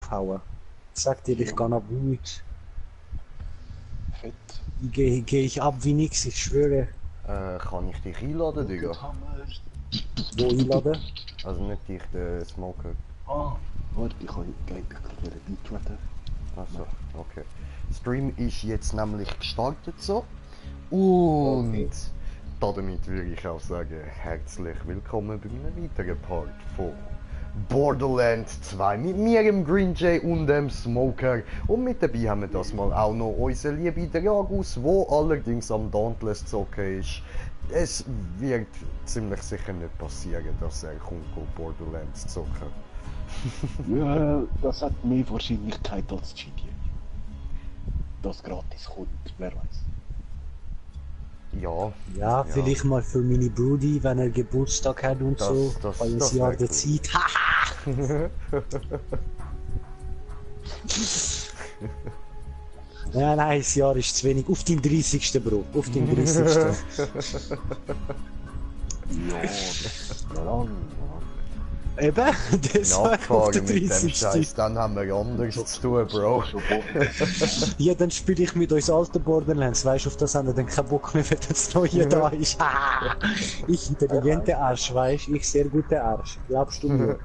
draufhauen. Sag dir, ich kann ab nichts. Fett. Geh ich ab wie nix, ich schwöre. Kann ich dich einladen, Digga? Wo einladen? Also nicht dich, den Smoker. Ah, warte, ich kann gleich beitreten. Achso, okay. Stream ist jetzt nämlich gestartet so. Und damit würde ich auch sagen, herzlich willkommen bei einem weiteren Part von Borderlands 2 mit mir, dem Green Jay und dem Smoker. Und mit dabei haben wir das mal auch noch unsere liebe Dragus, wo allerdings am Dauntless zocken ist. Es wird ziemlich sicher nicht passieren, dass er kommt Borderlands zocken. Ja, das hat mehr Wahrscheinlichkeit als GTA. Das gratis kommt, wer weiß. Ja. Ja, vielleicht mal für meine Brudi, wenn er Geburtstag hat und so. Ein Jahr der Zeit. Haha! Ja, nein, das Jahr ist zu wenig. Auf den 30. Bro. Auf den 30. Ja, das ist lang. Eben, das war auf den Nachfragen mit dem 30. Scheiß, dann haben wir anderes zu tun, Bro. Ja, dann spiele ich mit uns alten Borderlands. Weißt du, auf das haben wir dann keinen Bock mehr, wenn das neue da ist. Ich intelligente Arsch, weißt du? Ich sehr guter Arsch. Glaubst du mir?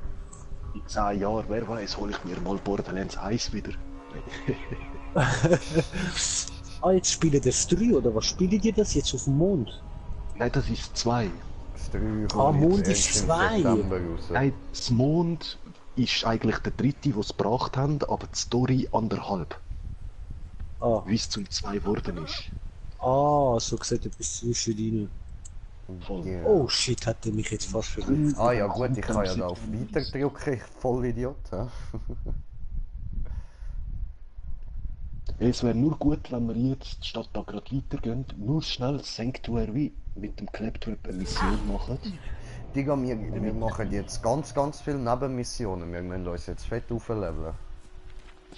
In 10 Jahren, wer weiß, hole ich mir mal Borderlands 1 wieder. Ah, jetzt spielen das 3 oder was? Spielt ihr das jetzt auf dem Mond? Nein, das ist 2. Das 3 Ah, kommt Mond jetzt ist im 2. September raus. Nein, das Mond ist eigentlich der dritte, den sie gebracht haben, aber die Story 1,5. Ah, Wie es zum 2 geworden ist. so gesagt etwas zwischen ihnen. Voll. Yeah. Oh shit, hat der mich jetzt fast verrückt. Ah ja gut, ich kann ja da auf Weiter drücken, voll Idiot. Ja? Es wäre nur gut, wenn wir jetzt, statt da gerade weitergehen, nur schnell Sanctuary mit dem Claptrap eine Mission machen. Digga, wir machen jetzt ganz viele Nebenmissionen. Wir müssen uns jetzt fett aufleveln.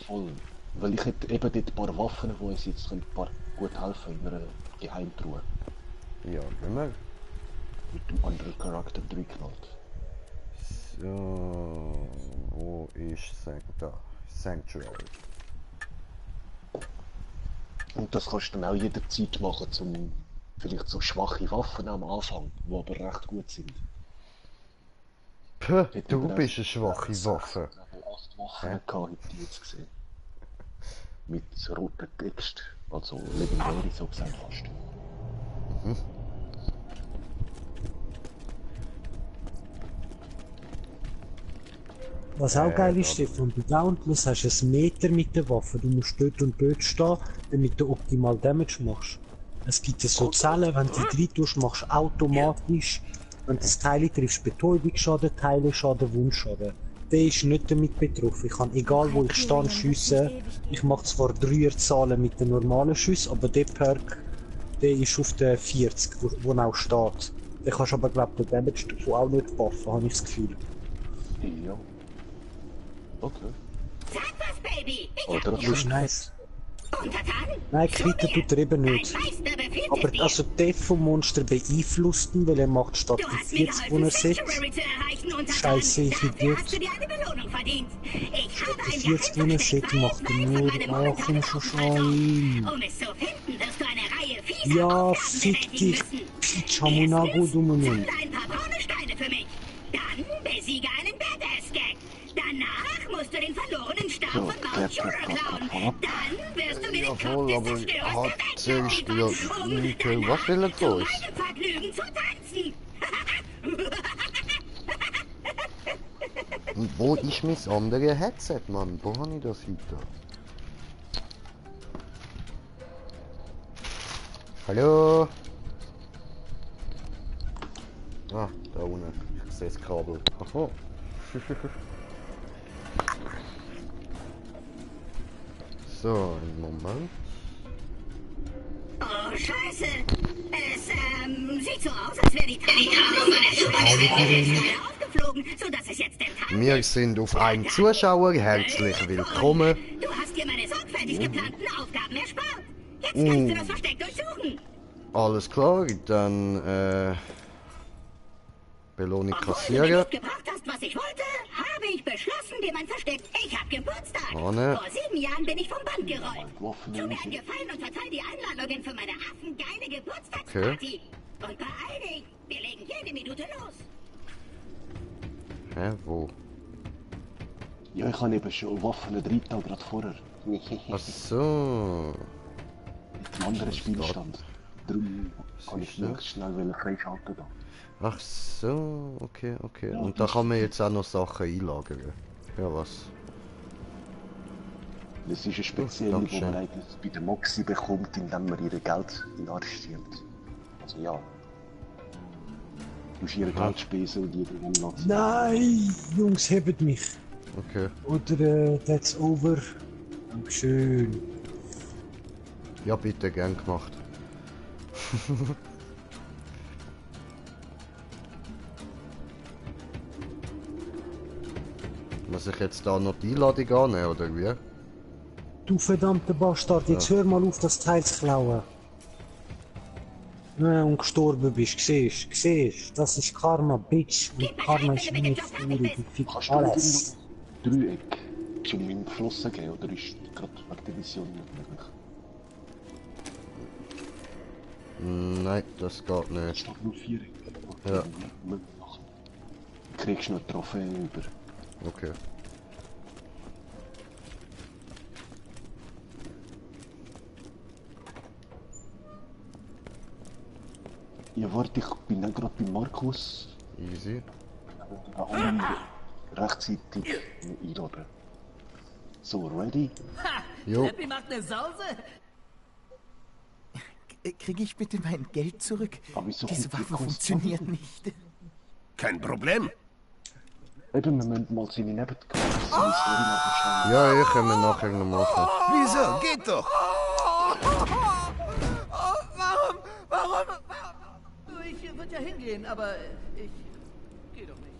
Voll. Weil ich hätte eben dort ein paar Waffen, die uns jetzt ein paar gut helfen in einer Geheimtruhe. Ja, gehen wir. Mit dem anderen Charakter durchgeknallt. So, wo ist Sanctuary? Und das kannst du dann auch jederzeit machen, um vielleicht so schwache Waffen am Anfang, die aber recht gut sind. Puh, du bist eine schwache Waffe. Level 8 Waffen gehabt, hätte ich jetzt gesehen. Mit rotem Text, also legendäre so gesagt fast. Mhm. Was auch geil ist, Stefan, bei Dauntless hast du einen Meter mit der Waffe. Du musst dort und dort stehen, damit du optimal Damage machst. Es gibt so Zellen, wenn du die rein tust, machst du automatisch, wenn du das Teil triffst, Betäubungsschaden, Teileschaden, Wundschaden. Der ist nicht damit betroffen. Ich kann, egal wo ich stehe, schiessen. Ich mache zwar 3er-Zahlen mit den normalen Schüssen, aber der Perk, der ist auf der 40, wo auch steht. Den kannst du aber, glaube ich, den Damage davon auch nicht buffen, habe ich das Gefühl. Ja. Okay. Sag was, Baby! Oder Das ist nice. Untertan? Nein, Krita tut er eben nicht. Mein Meister befiehlt Aber es dir. also der vom Monster beeinflusst ihn, weil er macht statt Du die hast mir 40, wo er geholfen, setzt, Sanctuary zu erreichen, Untertan. Scheiße, ich Dafür Idiot. hast du dir eine Belohnung verdient. Ich habe die ein 40, wo er setzt, macht er nur, ach komm schon rein. Um es zu finden, wirst du eine Reihe fieser Ja, Aufgaben fick bewältigen dich, müssen. Pichamunago, Erstens, Dummen. sammle ein paar braune Steine für mich. Dann besiege einen Badass-Gag. Danach musst du den verlorenen Stab So, von Mount Jura klauen. Dann wirst du mir den Jawohl, Kopf des aber Zerstörers hat der Welt zuerst liefern, ja um Nico, danach was will er zu von uns? meinem Vergnügen zu tanzen. Und wo ist mein anderes Headset, Mann? Wo habe ich das heute? Hallo? Ah, da unten. Ich sehe das Kabel. Aha. So, einen Moment. Oh, Scheiße. Es sieht so aus, als wäre die Teilnehmer aufgeflogen, sodass es jetzt den Tag Wir sind auf einen Zuschauer. Herzlich willkommen. Du hast dir meine sorgfältig geplanten Aufgaben erspart. Jetzt kannst du das Versteck durchsuchen. Alles klar, dann Belohnung Obwohl du mir kassieren. nicht gebracht hast, was ich wollte, habe ich beschlossen, wie man versteckt. Ich hab Geburtstag. Oh, ne. Vor 7 Jahren bin ich vom Band gerollt. Waffen Tu mir einen raus. Gefallen und verteil die Einladungen für meine affengeile Geburtstagsparty. Und beeil dich. Wir legen jede Minute los. Hä, wo? Ja, ich habe eben schon Waffen drin, gerade vorher. Ach so. Mit dem anderen Spielstand. Darum kann ich Siehst du? möglichst schnell freischalten da. Ach so, okay, okay. Ja, Und da das- kann man jetzt auch noch Sachen einlagern. Ja, was? Das ist eine spezielle, die Dankeschön. man eigentlich bei der Moxie bekommt, indem man ihr Geld in den Arsch schiebt. Also ja. Du musst ihr Geld spesen und ihr umlassen. Nein, Jungs, hebt mich. Okay. Oder that's over. Dankeschön. Ja, bitte, gern gemacht. Muss ich jetzt da noch die Einladung annehmen, oder wie? Du verdammter Bastard, jetzt hör mal auf, das Teil zu klauen. Und gestorben bist, siehst, das ist Karma, Bitch. Und Karma ist meine Fuhre, du fick Kannst du alles. irgendwo Dreieck zum im Fluss gehen, oder ist gerade wegen der Mission nicht möglich? Nein, das geht Es nicht. steht nur 4. Ja. Du kriegst noch eine Trophäe über. Okay. Ja, warte, ich bin dann gerade bei Markus. Easy. Da haben wir rechtzeitig einladen. So, ready? Jo. Leppi macht eine Sause. Kriege ich bitte mein Geld zurück? Aber wieso Diese kommt die Waffe Kunst- funktioniert nicht. Kein Problem. Eben, wir müssen mal seine Nebenkasse, seine Story nachschauen. Ja, ich kann mir nachher noch machen. Wieso? Geht doch. Warum? Ich würde ja hingehen, aber ich gehe doch nicht.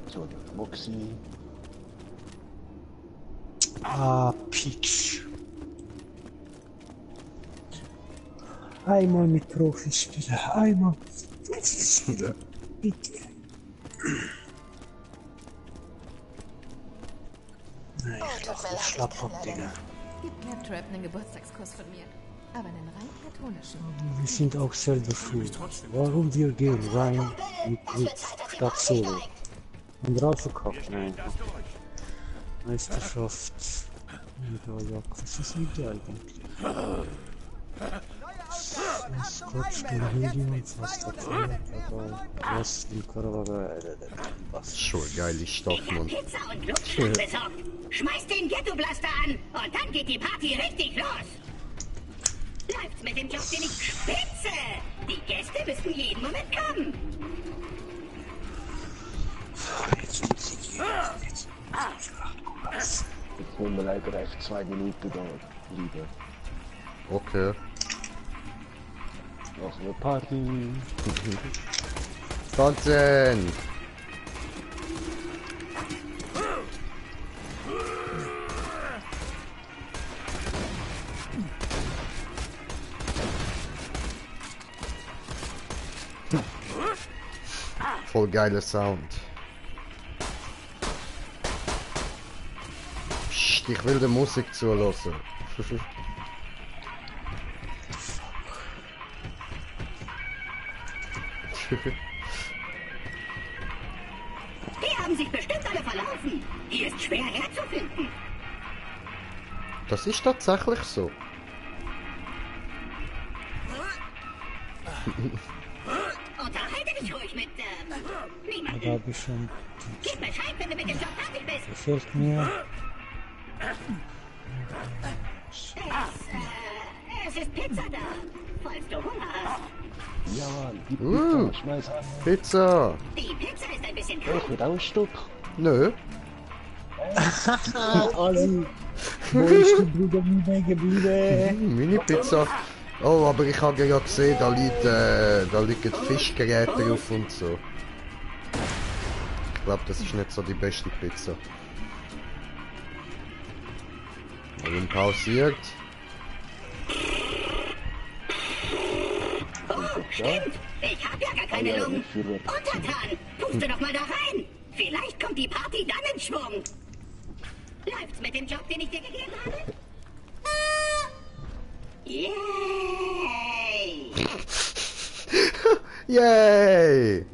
So, Moxie. Ah, Peach. Einmal mit Profis spielen, einmal mit Profis spielen. Bitte. Nein, ich lass mich schlapp ab, Digga. Gib Claptrap einen Geburtstagskurs von mir. Aber einen rein platonischen. Wir sind auch selber schuld. Warum wir gehen rein mit statt Solo? Und rausgekauft. Nein. Meisterschaft. Ja, was ist mit dir eigentlich? Scotch, Medium, fast aber was im Körper, was? Schon eine geile Stadt, Ich hab Mann. Pizza und Luftschlag besorgt. Schmeiß den Ghetto-Blaster an und dann geht die Party richtig los. Läuft's mit dem Job dir nicht spitze? Die Gäste müssen jeden Moment kommen. Jetzt muss ich gehen. Jetzt muss ich Jetzt müssen wir leider echt 2 Minuten da bleiben. Okay. Nach einer Party. Tanzen! Voll geiler Sound. Psst, ich will der Musik zulassen. Die haben sich bestimmt alle verlaufen. Hier ist schwer herzufinden. Das ist tatsächlich so. Unterhalte dich ruhig mit, Da niemandem. habe ich schon. Gib Bescheid, wenn du mit dem Job fertig bist. Gefällt mir. Es ist Pizza da, falls du Hunger hast. Ja, die Pizza, schmeiß an. Pizza! Die Pizza ist ein bisschen Ich kalt. will auch ein Stück. Nö. Asi, wo ist die Bruder wieder geblieben? Mini-Pizza. Oh, aber ich habe ja gesehen, da liegen Fischgeräte drauf und so. Ich glaube, das ist nicht so die beste Pizza. Warum pausiert? stimmt. Ich hab ja gar keine ja, Lungen. für- Untertan, puste doch mal da rein. Vielleicht kommt die Party dann in Schwung. Läuft's mit dem Job, den ich dir gegeben habe? Yay! Yay!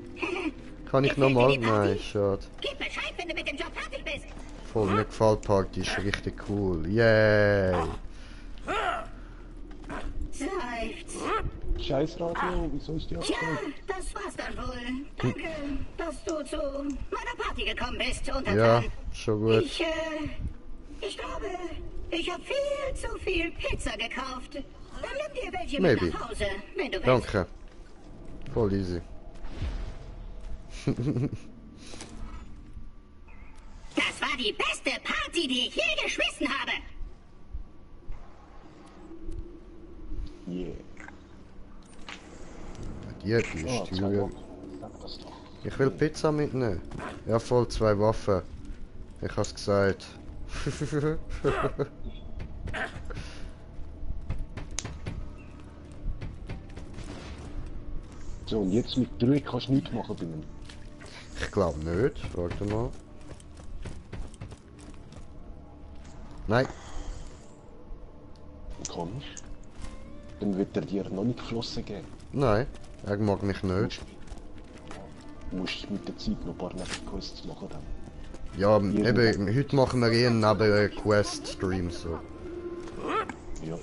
Kann ich nochmal? Nein, schade. Gib Bescheid, wenn du mit dem Job fertig bist. Voll, mir gefällt Party, ist richtig cool. Yay! Seufz. Scheiß Radio, wieso ist die Tja, abgestellt? das war's dann wohl. Danke, dass du zu meiner Party gekommen bist, Untertan. Ja, schon gut. Ich glaube, ich habe viel zu viel Pizza gekauft. Dann nimm dir welche Maybe. mit nach Hause, wenn du willst. Danke. Voll easy. Das war die beste Party, die ich je geschmissen habe. Yeah. Die Ah, ist zwei teuer. Wochen. Sag das doch. Ich will Pizza mitnehmen. Ja, voll 2 Waffen. Ich hab's gesagt. So, und jetzt mit 3 kannst du nichts machen bei mir. Ich glaube nicht. Warte mal. Nein. Komisch. Dann wird er dir noch nicht geflossen geben. Nein. Er mag mich nicht. Du musst mit der Zeit noch ein paar Nebenquests machen dann. Ja, eben, heute machen wir eh einen Neben-Quest-Stream so. Ja.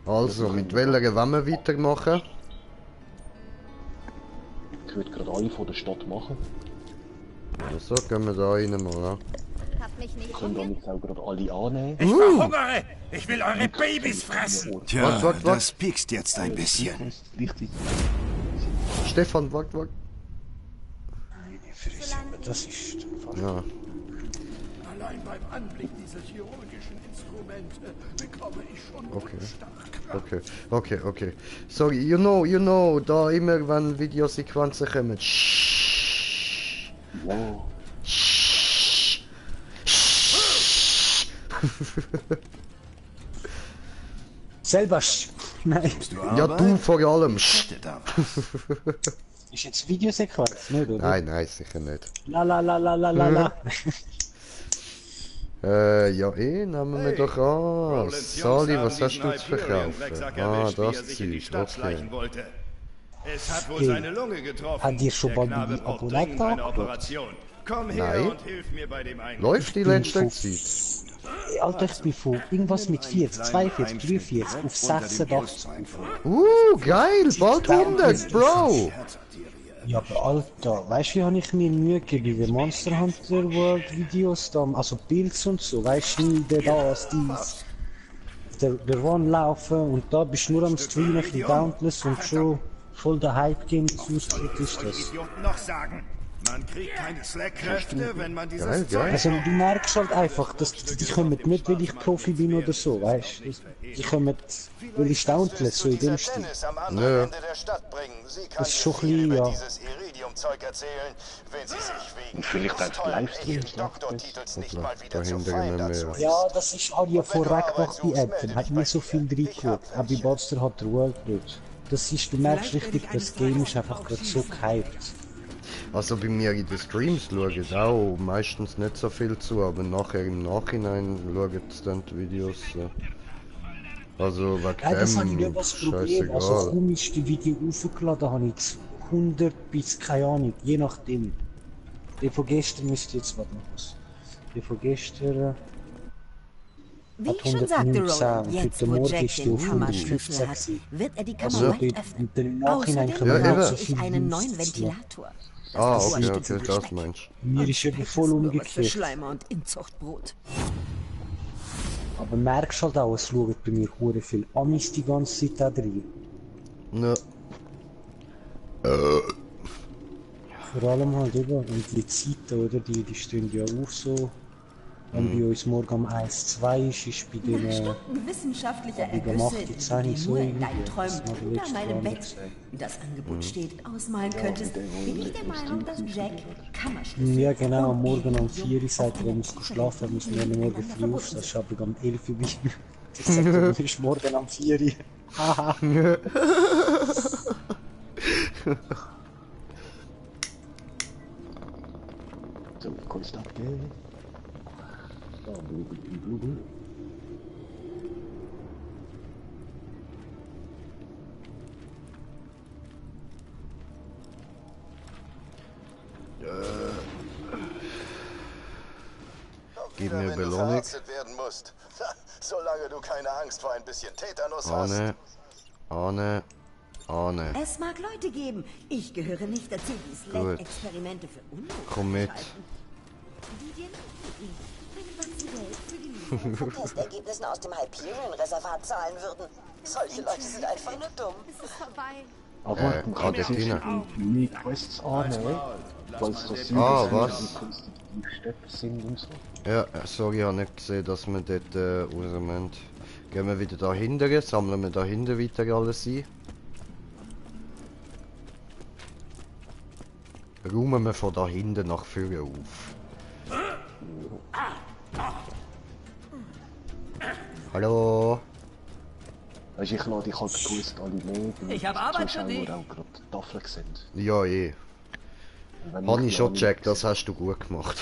Also, mit welcher wollen wir weitermachen? Ich würde gerade alle von der Stadt machen. So, gehen wir da rein mal, ja. Hab mich nicht Wir können damit auch gerade alle annehmen. Ich verhungere! Ich will eure Babys fressen! Tja, Wart. das piekst jetzt ein bisschen. Richtig. Stefan, wart. Das ist Ja. Allein beim Anblick dieser chirurgischen Instrumente bekomme ich schon Okay. Okay. Sorry, you know, da immer wenn Videosequenzen kommen. Wow. selber. Nein. Ja, du vor allem. Ist jetzt Videosequenz, nicht, oder? Nein, sicher nicht. La. Ja, nehmen wir doch an. Sali, was hast du zu verkaufen? Ah, das Zeug, okay. Es hat wohl Hey, seine Lunge getroffen. hat dir schon Der bald Knabe die braucht Abonnenten dringend eine angeschaut? Operation. Komm her Nein. und hilf mir bei dem Einkauf. Läuft die letzte Zeit? Alter, ich bin von irgendwas mit 40, 42, 43 auf 86. Geil, bald 100, Bro! Ja, aber Alter, weißt du, wie habe ich mir Mühe gegeben bei den Monster Hunter World Videos, da, also Builds und so, weißt du, der das, dies, der Run laufen und da bist du nur am Streamen, ein bisschen Dauntless und schon voll der Hype-Game, so austritt ist das. Idioten noch sagen. Man kriegt keine Slack-Kräfte, wenn man dieses Geil. Zeug... Also du merkst halt einfach, dass die kommen nicht, weil ich Profi bin oder so, weißt du, die kommen, weil ich Dauntless, so in dem Stil. Am anderen Nö. Ende der Stadt bringen. Sie kann Das ist dir schon viel klein, über ja. dieses Iridium-Zeug erzählen, wenn sie sich wegen Und vielleicht ihres auch tollen Livestreams echten Doktortitels nicht Hoppla, mal wieder zu dahinter fein gehen wir dazu mehr. ist. Ja, das ist auch ja vorweg gemacht bei Appen, hat nie so viel reingeschaut, auch bei Monster Hunter World nicht. Das ist, du merkst richtig, das Game ist einfach gerade so gehypt. Also bei mir in den Streams schauen auch meistens nicht so viel zu, aber nachher im Nachhinein schauen sie dann die Videos. Also wegen Ja, das habe ich dem nicht das Problem. Also scheißegal. kaum ist die Video aufgeladen, habe ich zu 100 bis, keine Ahnung, je nachdem. Die von gestern müsste jetzt was noch. Die von gestern Wie hat ich schon sagte, 119 Roland, und jetzt heute wo Morgen Jack ist die den auf Kammerschlüssel 115 hat, gewesen. wird er die Also Kammer weit dort, öffnen. und dann im Nachhinein Außerdem kann Ja, man eben. auch so ich viel einen neuen News zu. Ventilator. Ah, Das okay, Ohrstützen das Besteck. meinst Mir ist eben voll Für umgekehrt. Schleimer und Inzuchtbrot. Aber merkst halt auch, es schauen bei mir hure viel Amis die ganze Zeit da drin. du? Vor allem halt eben, und die Zeiten, oder, die stehen ja auf so. Wenn bei uns morgen um 1, 2 ist bei den Stunden wissenschaftlicher wie gemacht, Ergüsse, die Zahlen die so nur in irgendwie, deinen das Träumen hat man unter letztes meinem Mal Bett, gesagt. wie das Angebot steht, ausmalen könntest, bin ich der Meinung, dass Jack Kammerschlüssel Ja genau, am und Morgen um Iridium 4 Uhr sagt er, er muss auf schlafen, er muss Fälle morgen früh miteinander aufstehen, verbunden das ist aber um 11 Uhr. Ich sage, du bist morgen um 4 Uhr. So, Quest abgeben. Da, Blubel. Gib Wieder, mir wenn du Belohnung. verarztet werden musst. Solange du keine Angst vor ein bisschen Tetanus Ahne. Ahne. Ahne. Es mag Leute geben. Ich gehöre nicht dazu, die Slack-Experimente für unnötig Komm mit. halten. Die dir nachgehen, wenn sie Geld für die Von Testergebnissen aus dem Hyperion-Reservat zahlen würden. Solche Leute sind einfach nur dumm. Es ist vorbei. Aber man kann das Argentina. nie Quests annehmen, weil es so sieht, Ah, dass was? die Städte sind und so. Ja, sorry, ich habe nicht gesehen, dass wir dort rausnehmen. Gehen wir wieder da hinten, sammeln wir da hinten weiter alles ein. Räumen wir von da hinten nach vorne auf. Hallo? Weißt du, ich lade dich halt Quest alle mehr, damit Ich hab Arbeit für dich. Zuschauer auch gerade Tafeln sind. Ja, eh. Wenn Habe ich schon die gecheckt, das hast du gut gemacht.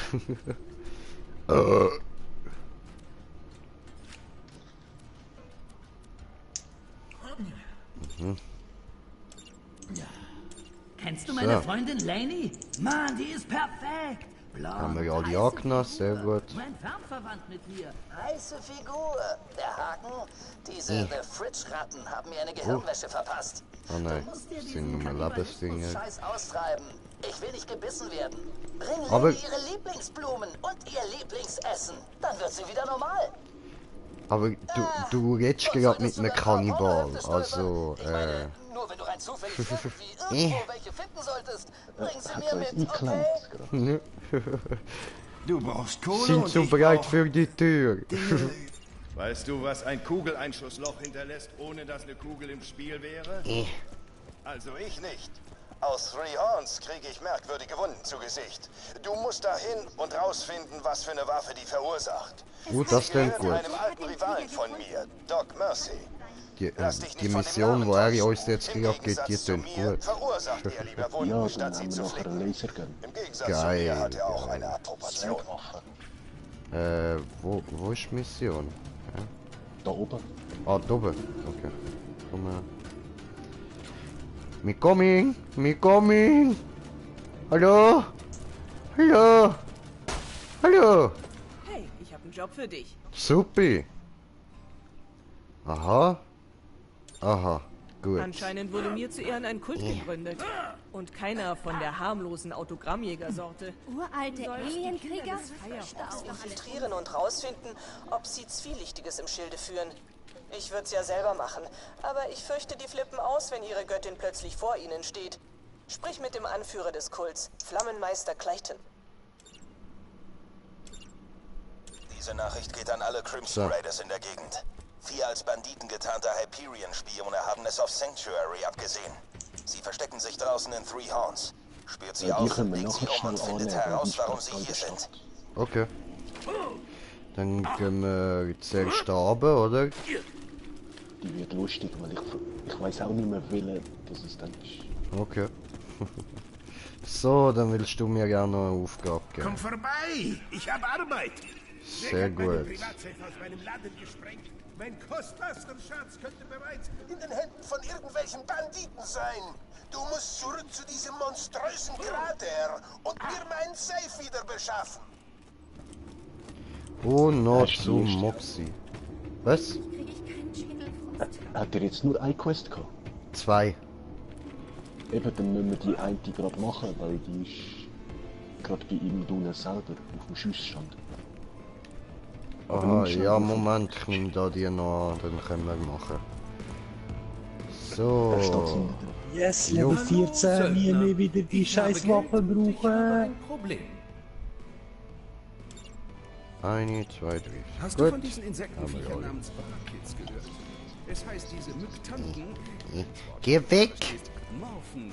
Kennst du meine Freundin Lainey? Mann, die ist perfekt. Blond, Haben wir alle heiße angenommen, sehr Figur. gut. Nur entfernverwandt mit mir. Heiße Figur. Der Haken. Diese The Fridge-Ratten haben mir eine Gehirnwäsche verpasst. Oh nein, das sind nur Lebensdinge. Scheiß austreiben. Ich will nicht gebissen werden. Bring Aber- Lady ihre Lieblingsblumen und ihr Lieblingsessen. Dann wird sie wieder normal. Aber du redest gerade mit einem Kannibal, also, Ich meine, nur wenn du rein zufällig irgendwie irgendwo welche finden solltest, bring sie mir mit, okay? Du brauchst Kohle sind und zu ich breit brauch für die Tür. Weißt du, was ein Kugeleinschussloch hinterlässt, ohne dass eine Kugel im Spiel wäre? Also ich nicht. Aus Three Horns kriege ich merkwürdige Wunden zu Gesicht. Du musst dahin und rausfinden, was für eine Waffe die verursacht. Das klingt Gehört gut. einem alten Rivalen von mir, Doc Mercy. Die, Lass dich die nicht von dem Mission, Namen wo er täuschen. uns jetzt Im gerade gibt, die Gegensatz zu klingt mir gut. verursacht er lieber Wunden, Ja, dann statt sie haben wir zu nachher flicken. einen Lasergun. Im Gegensatz Geil, zu mir hat er auch geil. eine Approbation. Waffe. Wo ist die Mission? Da oben. Ah, da oben. Okay. Komm her. Me coming! Me coming! Hallo? Hallo? Hallo? Hey, ich habe einen Job für dich. Supi! Aha. Aha. Gut. Anscheinend wurde mir zu Ehren ein Kult gegründet. Und keiner von der harmlosen Autogrammjäger-Sorte. Uralte Alienkrieger? Infiltrieren und rausfinden, ob sie Zwielichtiges im Schilde führen. Ich würde es ja selber machen, aber ich fürchte, die flippen aus, wenn ihre Göttin plötzlich vor ihnen steht. Sprich mit dem Anführer des Kults, Flammenmeister Clayton. Diese Nachricht geht an alle Crimson Raiders in der Gegend. 4 als Banditen getarnte Hyperion-Spione haben es auf Sanctuary abgesehen. Sie verstecken sich draußen in Three Horns. Spürt sie Ja, die auf, können wir legt sie nachher und schnell findet annehmen, heraus, die warum Stadt sie an hier der sind. Stadt. Okay. Dann gehen wir zuerst runter, oder? Die wird lustig, weil ich weiß auch nicht mehr, welche das es dann ist. Okay. So, dann willst du mir gerne noch eine Aufgabe geben. Komm vorbei! Ich habe Arbeit! Sehr Jack hat meine gut. Privatsafe aus meinem Laden gesprengt. Mein kostbarster Schatz könnte bereits In den Händen von irgendwelchen Banditen sein. Du musst zurück zu diesem monströsen Krater und mir meinen Safe wieder beschaffen. Und noch zu Mopsi. Was? Hat er jetzt nur eine Quest gehabt? 2. Eben, dann müssen wir die eine gerade machen, weil die ist gerade bei ihm unten selber auf dem Schussstand. Aber Aha, nimm schnell ja, auf. Moment, ich nehme da die noch an, dann können wir machen. Da steht So. sie Yes, Jo. Level 14, nie mehr wieder die scheiß Waffe brauchen. Problem. 1, 2, 3. Hast Gut. du von diesen Insektenviechern Haben wir alle. namens Barkids gehört? Es heißt, diese Myktanten Geh weg! morphen.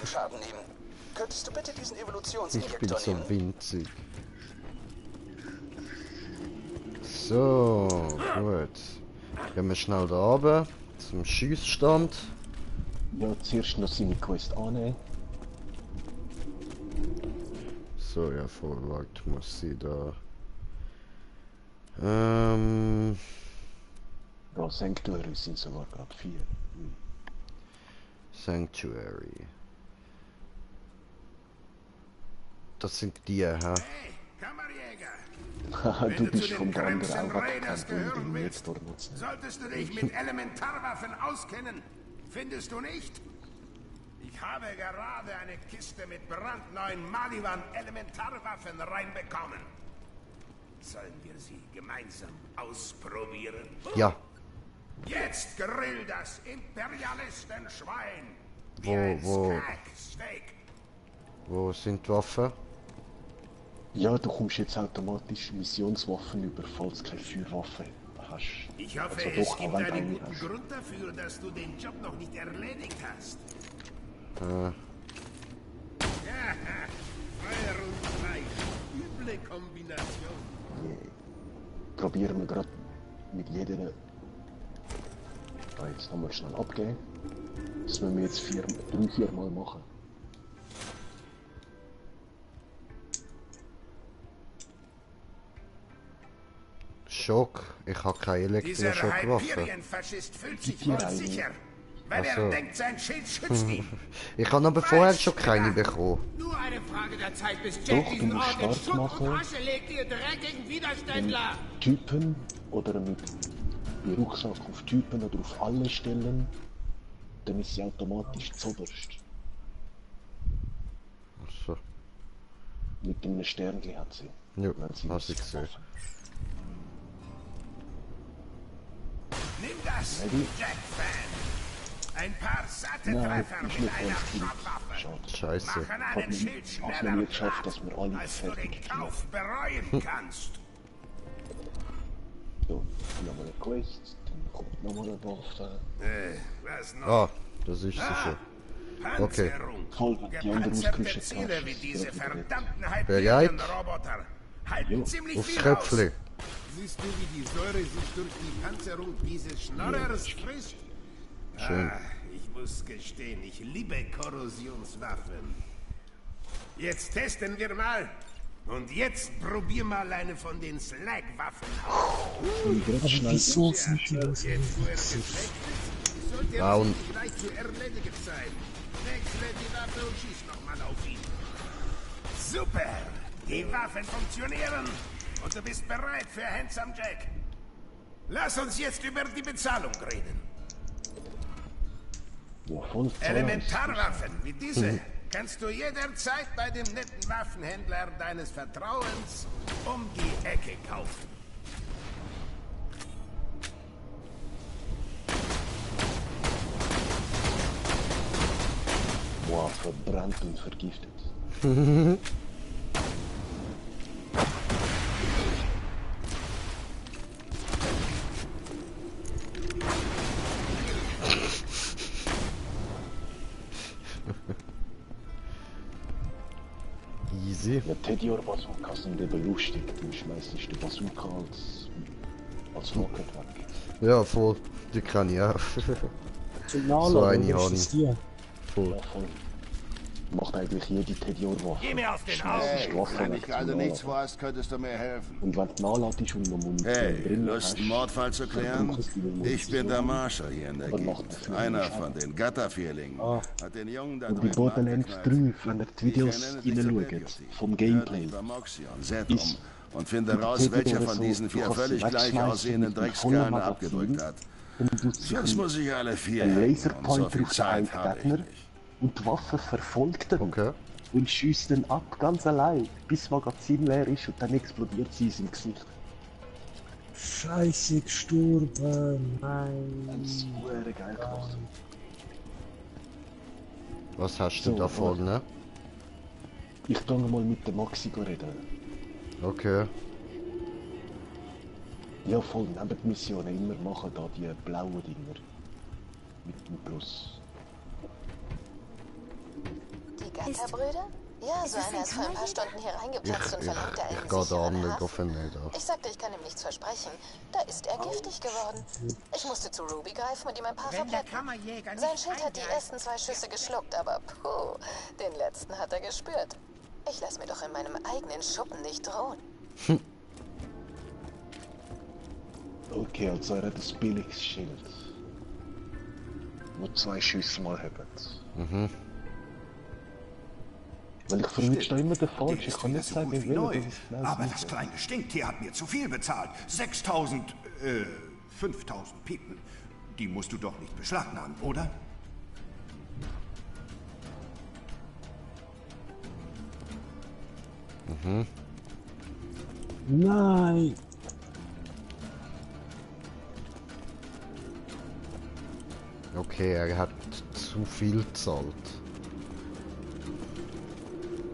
Schaden nehmen. Könntest du bitte diesen Ich bin Evolutionsinjektor so nehmen? winzig. So, gut. Gehen wir schnell da runter. Zum Schiessstand. Ja, zuerst noch seine Quest annehmen. So, ja, vorwärts muss sie da. Ja, Sanctuary sind sogar gerade 4. Sanctuary. Das sind die, hä? Haha, du bist vom anderen Crimson auch Raiders abgekannt, gehören den wir willst, jetzt dort nutzen. solltest du dich mit Elementarwaffen auskennen. Findest du nicht? Ich habe gerade eine Kiste mit brandneuen Maliwan Elementarwaffen reinbekommen. Sollen wir sie gemeinsam ausprobieren? Ja. Jetzt grill das Imperialistenschwein. Wo sind die Waffen? Ja, du kommst jetzt automatisch Missionswaffen über, falls du keine Feuerwaffe hast. Ich hoffe, also es doch, gibt aber einen nicht guten hast. Grund dafür, dass du den Job noch nicht erledigt hast. Äh. Feuer und Fleisch. Üble Kombination. Probieren wir gerade mit jeder... Ah, jetzt haben wir schnell abgeben. Das müssen wir jetzt 3-4 Mal machen. Schock. Ich habe keine Dieser Elektroschockwaffe. Hyperion-Faschist fühlt sich wohl sicher, weil Ach so. er denkt, sein Schild schützt ihn. Ich habe aber vorher schon keine bekommen. Nur eine Frage der Zeit, bis Doch, Jack du diesen musst Ort in Start Schutt machen. und Asche legt, ihr dreckigen Widerständler! Typen oder mit Rucksack auf Typen oder auf alle stellen, dann ist sie automatisch zoberst. Achso. Mit einem Sternchen hat sie. Ja, hast du gesehen. Nimm das, Jack-Fan. Ein paar satte Nein, Treffer ist mit nicht einer ganz gut. Schottwaffe Scheiße. machen einen Schild Hat man schneller nicht geschafft, platt, dass wir alle als du den fertig Kauf bereuen kannst. So, nochmal eine Quest, dann kommt nochmal eine Waffe. Was noch? Ah, das ist sie schon. Okay. Panzerung. Voll, wenn die andere Gepanzerte ausgerüstet Ziele hast, wie ist diese gerade bereit. verdammten Bereit? Hyperion-Roboter halten ziemlich Aufs viel Köpfli. aus. Siehst du, wie die Säure sich durch die Panzerung dieses Schnorrers frisst? Schön. Ah, ich muss gestehen, ich liebe Korrosionswaffen. Jetzt testen wir mal. Und jetzt probier mal eine von den Slag-Waffen aus. Wieso sind die los? Jetzt, wo er gefleckt ist, sollte Ah, er und- gleich zu erledigen sein. Wechsle die Waffe und schieß nochmal auf ihn. Super! Die Waffen funktionieren. Und du bist bereit für Handsome Jack. Lass uns jetzt über die Bezahlung reden. Ja, voll Elementarwaffen wie diese kannst du jederzeit bei dem netten Waffenhändler deines Vertrauens um die Ecke kaufen. Boah, verbrannt und vergiftet. Easy. Ja, Tedior-Bazookas sind eben lustig. Du schmeißt die Bazooka als Rocket weg. Ja, voll. Die kann ich auch. Zum So Nachladen, eine oder habe ist das ich. die? Voll. Ja, voll. Macht eigentlich jede Tedior-Waffe. Geh mir aus den Schmeißt Augen. die Waffe Wenn weg ich zum gerade nichts Nachladen. weißt, könntest du mir helfen. Und wenn du nachladest und noch Munition Hey, drin Lust, hast, einen Mordfall zu klären? verbrauchst du die Munition. Ich bin der Marshal hier in der Aber macht Gegend. das nicht Einer Schaden. von den Gattervierlingen. Hat den Jungen da Und bei drüben Borderlands 3, abgeknallt. wenn ihr die Ich Videos ernenne dich zum reinschaut, Deputy. vom Gameplay, Hört über Moxion, Zed ist und finde die raus, welcher Tedior von so, diesen du 4 kannst sie völlig gleich wegschmeißen aussehenden mit einem Dreckskerlen vollen abgedrückt Magazin. hat. Und du sich Sonst muss ich alle 4 einen hängen. Und so Laserpointer viel auf den Zeit habe ich Gegner nicht. und die Waffe verfolgt ihn Okay. und schießt ihn ab, ganz allein, bis das Magazin leer ist und dann explodiert sie in seinem Gesicht. Scheiße, gestorben. Nein. Das ist super geil gemacht. Was hast du So, da vorne? Ich kann mal mit der Maxi reden. Okay. Ja, voll, neben die Missionen immer machen da die blauen Dinger. Mit dem Plus. Die Gatterbrüder? Ja, so einer ist vor ein paar Stunden hier reingeplatzt und verlangte einen sicheren Hafen. Ich sagte, ich kann ihm nichts versprechen. Da ist er giftig geworden. Ich musste zu Ruby greifen und ihm ein paar verbletten. Sein Schild hat die ersten 2 Schüsse geschluckt, aber puh, den letzten hat er gespürt. Ich lasse mir doch in meinem eigenen Schuppen nicht drohen. Okay, also er hat ein billiges Schild. Wo 2 Schüsse mal haben. Mhm. Weil ich verwünsche da immer den falsch. Ich kann nicht sagen, wie neu. Aber das kleine Stinktier hat mir zu viel bezahlt. 6.000, 5.000 Piepen. Die musst du doch nicht beschlagnahmen, oder? Mhm. Nein! Okay, er hat zu viel gezahlt.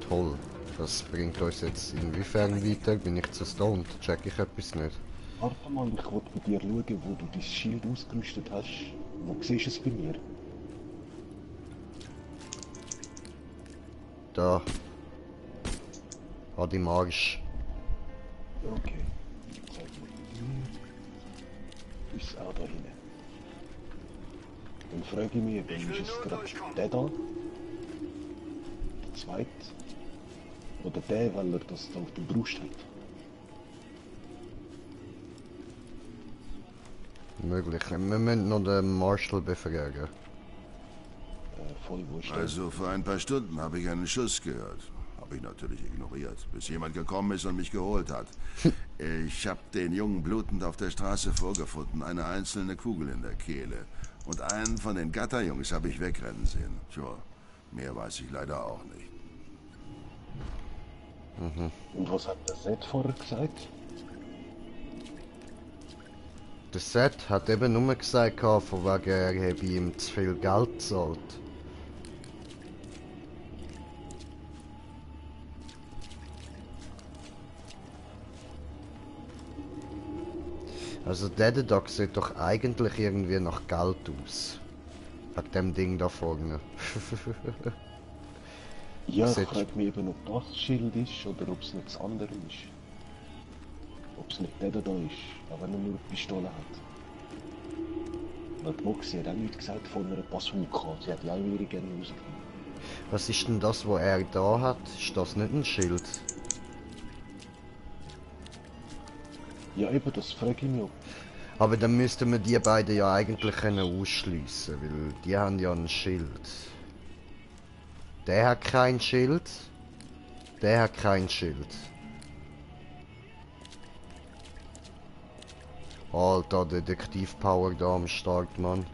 Toll. Das bringt uns jetzt inwiefern weiter? Bin ich zu stoned? Check ich etwas nicht. Warte mal, ich wollte bei dir schauen, wo du dein Schild ausgerüstet hast. Wo siehst du es bei mir? Da. Hat im Arsch. Okay. Ist auch da hinten. Dann frage ich mich, ist es gerade der da? Der zweite? Oder der, weil er das da auf der Brust hat? Möglich. Wir müssen noch den Marshal befragen. Voll, wo ist der? Also vor ein paar Stunden habe ich einen Schuss gehört. Habe ich natürlich ignoriert, bis jemand gekommen ist und mich geholt hat. Ich habe den Jungen blutend auf der Straße vorgefunden, eine einzelne Kugel in der Kehle. Und einen von den Gatterjungs habe ich wegrennen sehen. Tja, mehr weiß ich leider auch nicht. Mhm. Und was hat der Seth vorher gesagt? Der Seth hat eben nur gesagt, von wegen er habe ihm zu viel Geld gezahlt. Also der da sieht doch eigentlich irgendwie nach Geld aus. Wegen dem Ding da vorne. Ja, ich frage mich eben, ob das Schild ist oder ob es nicht das andere ist. Ob es nicht der da ist, aber nur eine Pistole hat. Weil die Moxie hat auch nichts gesagt von einer Bazooka, sie hat ja auch ihre gerne rausgenommen. Was ist denn das, was er da hat? Ist das nicht ein Schild? Ja eben, das frage ich mich auch. Aber dann müssten wir die beiden ja eigentlich ausschliessen, weil die haben ja ein Schild. Der hat kein Schild. Der hat kein Schild. Alter, Detektiv-Power da am Start, Mann.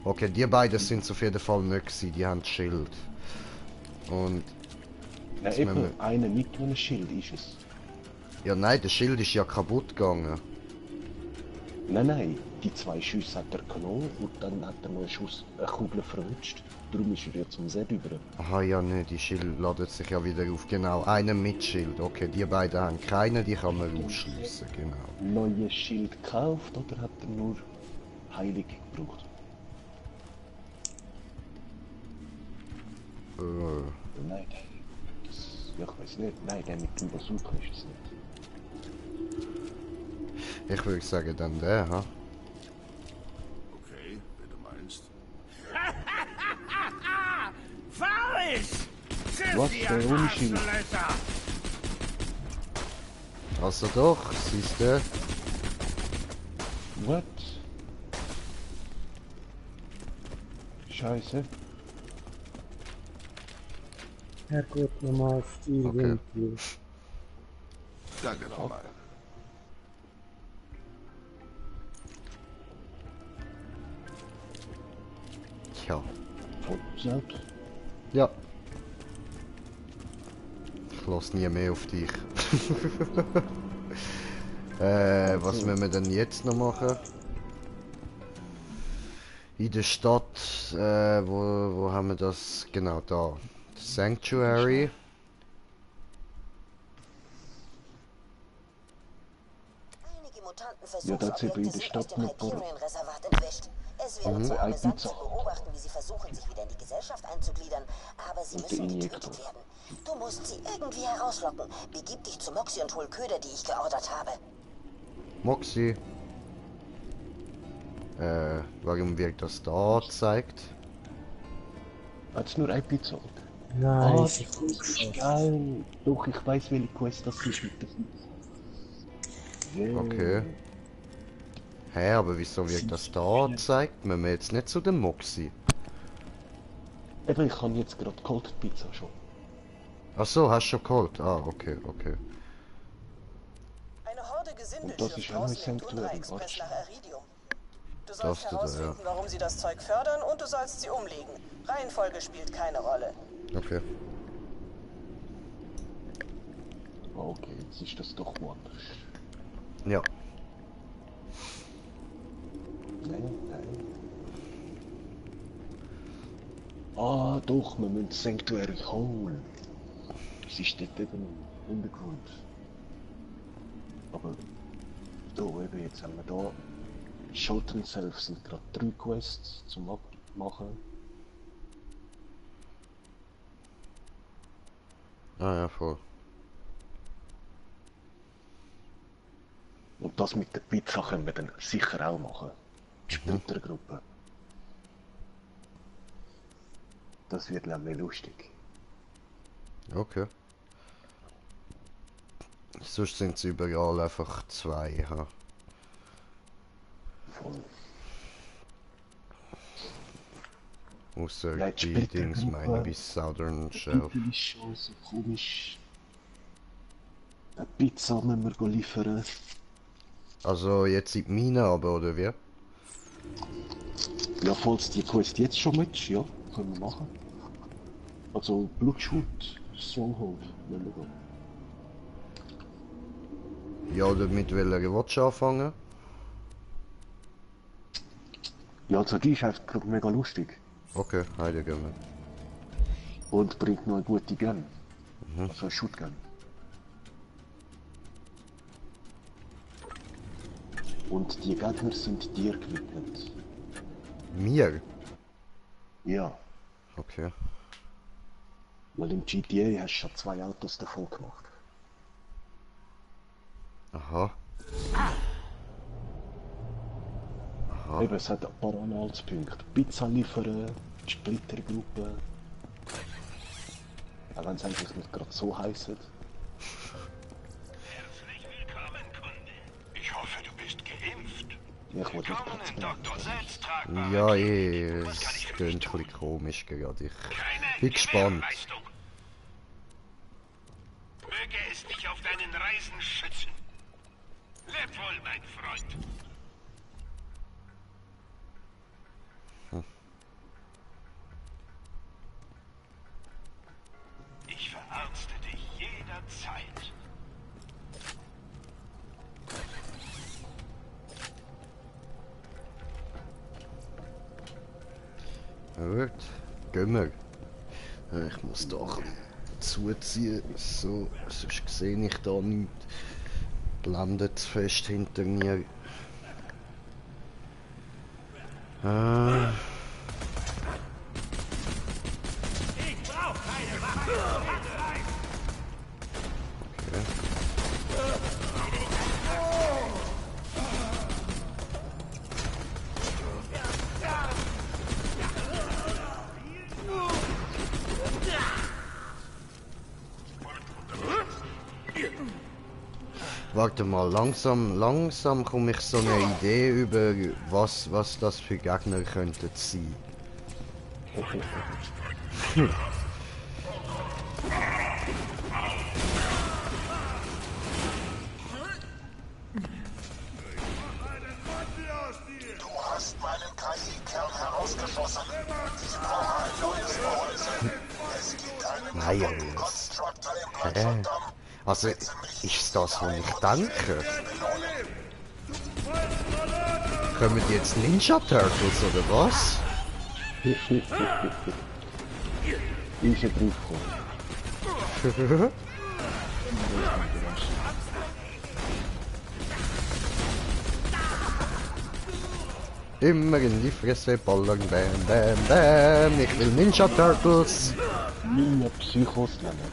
Okay, die beiden sind auf jeden Fall nicht gewesen, die haben Schild. Und... Ja eben, einer mit einem Schild ist es. Ja nein, der Schild ist ja kaputt gegangen. Nein, die 2 Schüsse hat er genommen und dann hat er noch eine Kugel verwünscht. Darum ist er ja zum Set über. Aha, ja ne, die Schild ladet sich ja wieder auf. Genau, einer mit Schild. Okay, die beiden haben keine, die kann man ausschliessen, genau. Neues Schild gekauft oder hat er nur Heilig gebraucht? Nein, ja, ich weiß nicht. Nein, der mit dem Bazooka ist es nicht. Ich würde sagen, dann der, ha? Okay, wenn du meinst. Falsch! Was der Unschild? Also doch, siehst du? What? Scheiße. Ja gut, nochmal auf die Okay. Danke nochmal. Tja. Selbst? Ja. Ich lass nie mehr auf dich. Was müssen wir denn jetzt noch machen? In der Stadt, wo haben wir das? Genau, da. Sanctuary. Einige Mutanten Ja, da hat sie bei der sind aus Stadt dem noch Bord. Hyperion-Reservat entwischt. Es wäre zwar amüsant zu beobachten, wie sie versuchen, sich wieder in die Gesellschaft einzugliedern, aber sie müssen getötet werden. Du musst sie irgendwie herauslocken. Begib dich zu Moxie und hol Köder, die ich geordert habe. Moxie. Warum wird das da gezeigt? Hat's nur ein Pizza? Nein, das ist geil. Doch, ich weiß, welche Quest das ist mit der Pizza. Yeah. Okay. Hä, aber wieso wird das da gezeigt? Müssen wir jetzt nicht zu dem Moxie? Eben, ich habe jetzt gerade geholt, die Pizza schon. Ach so, hast du schon geholt? Ah, okay, okay. Eine Horde Gesindel Und das ist auch ein Sanctuary, Du sollst herausfinden, warum sie das Zeug fördern und du sollst sie umlegen. Reihenfolge spielt keine Rolle. Okay. Okay, jetzt ist das doch woanders. Ja. Nein. Ah, doch, wir müssen Sanctuary holen. Das ist dort eben im Untergrund. Aber da eben, jetzt haben wir da Shot and Self sind gerade 3 Quests zum Abmachen. Ah ja, voll. Und das mit der Pizza können wir dann sicher auch machen. Die Splittergruppe. Das wird nämlich lustig. Okay. Sonst sind es überall einfach 2, ha. Voll. Ausser die Dings, meine bis Southern Shelf. Das ist schon so komisch. Eine Pizza müssen wir liefern. Also jetzt in die Mine aber, oder wie? Ja, falls die Quest jetzt schon mit, ja, können wir machen. Also Blutschut, Stronghold, wollen wir gehen. Ja, oder mit welcher willst du anfangen? Ja, also die ist einfach mega lustig. Okay, heide gehen wir. Und bringt noch eine gute Gun. Also eine Shotgun. Und die Gegner sind dir gewidmet. Mir? Ja. Okay. Weil im GTA hast du schon 2 Autos davon gemacht. Aha. Aha. Eben, es hat ein paar Anhaltspunkte. Pizza liefern, Splittergruppe. Auch wenn es eigentlich nicht gerade so heisst. Herzlich willkommen, Kunde. Ich hoffe, du bist geimpft. Ja, ich wollte Willkommen in Dr. Selbsttragbar. Ja, es klingt ein bisschen komisch gerade. Ich bin gespannt. Möge es dich auf deinen Reisen schützen. Leb wohl, mein Freund. Ich verarzte dich jederzeit. Gut, gehen wir. Ich muss doch zuziehen, so, sonst sehe ich da nichts. Blendet fest hinter mir. Ich brauche keine Waffe. Warte mal, langsam komme ich so eine Idee über, was das für Gegner könnten sein. Du hast meinen KI-Kern herausgeschossen. Ich brauche ein neues Gehäuse. Es gibt einen kaputten Constructor im Plattformdamm. Also, ist das, was ich denke? Kommen jetzt Ninja Turtles oder was? Ich bin draufgekommen. Immer in die Fresse ballern, bam, bam, bam. Ich will Ninja Turtles. Ninja Psychos nennen.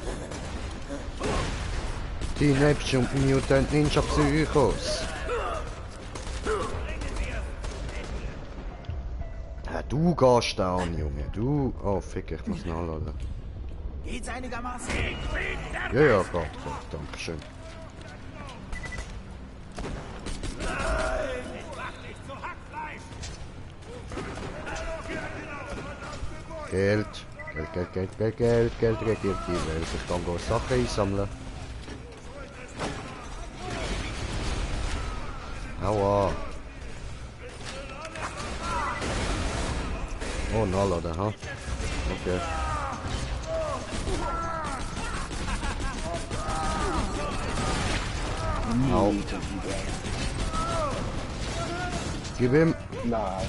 Teenage Mutant Ninja Psychos. Ja, du gehst down, Junge. Du... Oh, fick, ich muss nachladen. Geht's einigermaßen? Ja, geht. Dankeschön. Geld regiert die Welt. Ich kann go Sachen einsammeln. Aua. Oh, nachladen, ha? Okay. Au. Gib ihm. Nein.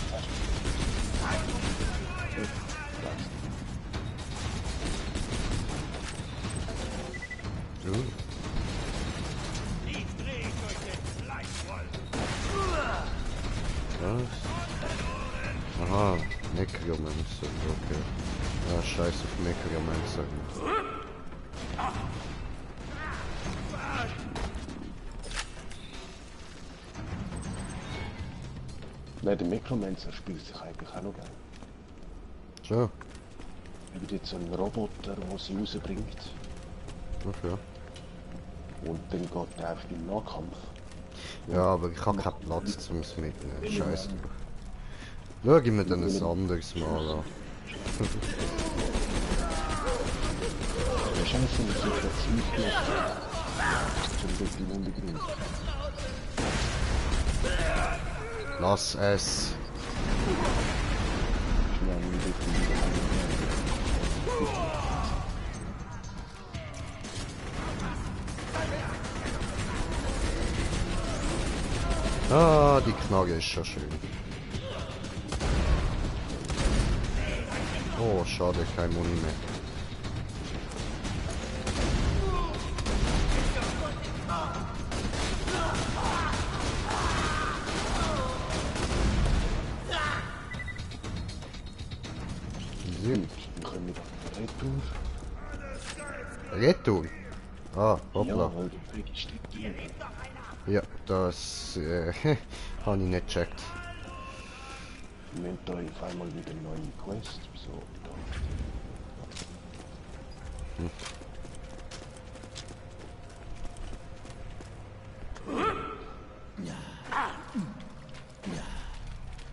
Was? Aha, Necromancer, okay. Ja, scheiß auf Necromancer. Nein, der Necromancer spielt sich eigentlich auch noch gerne. So. Er wird jetzt ein Roboter, der sie rausbringt. Okay. Und dann geht er einfach im Nahkampf. Ja, aber ich habe keinen Platz zum es mitnehmen. Scheiße. Schau ich mir dann ein anderes Mal an. Wahrscheinlich sind es jetzt nicht zum dort im Untergrund. Lass es. Ah, die Knarre ist schon schön. Oh, schade, kein Muni mehr. Retour? Ah, hoppla. Ja, das habe ich nicht gecheckt. Wir haben da auf einmal wieder eine neue Quest. So, da.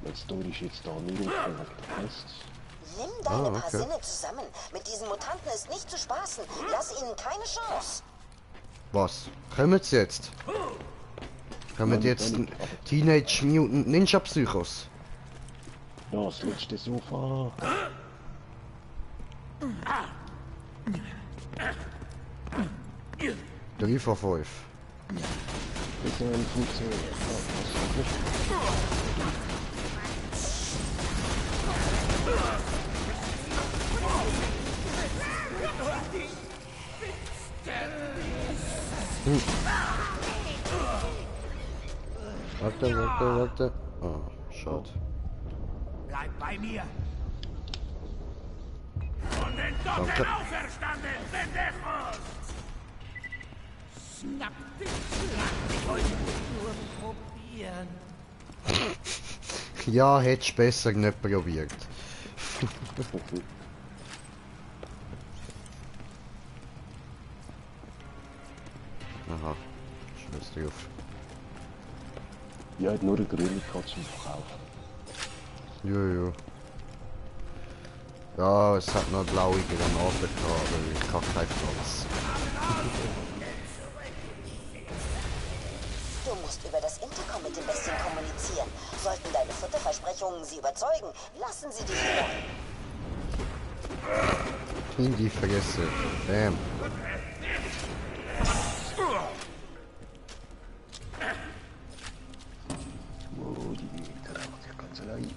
Die Story ist jetzt da nicht wegen der Quest. Nimm deine paar Sinne zusammen. Mit diesen Mutanten ist nicht zu spaßen. Lass ihnen keine Chance. Was? Kommen sie jetzt? Kommen jetzt Teenage Mutant Ninja Psychos? Ja, das letzte Sofa. 3 von 5. Das funktioniert. Warte. Oh, schade. Bleib bei mir. Von den Toten auferstanden, Pendejos! Schnapp den Schlag, ich wollte nur probieren. Ja, hättest besser nicht probiert. Aha, scheiß drauf. Ja, hat nur eine grüne Katze zum Verkaufen. Jo. Ja, es hat noch blaue Granaten gehabt, aber ich habe keinen Platz. Du musst über das Intercom mit den Bestien kommunizieren. Sollten deine Futterversprechungen sie überzeugen, lassen sie dich wieder. In die Fresse. Bam. Oh, die geht da ganz allein.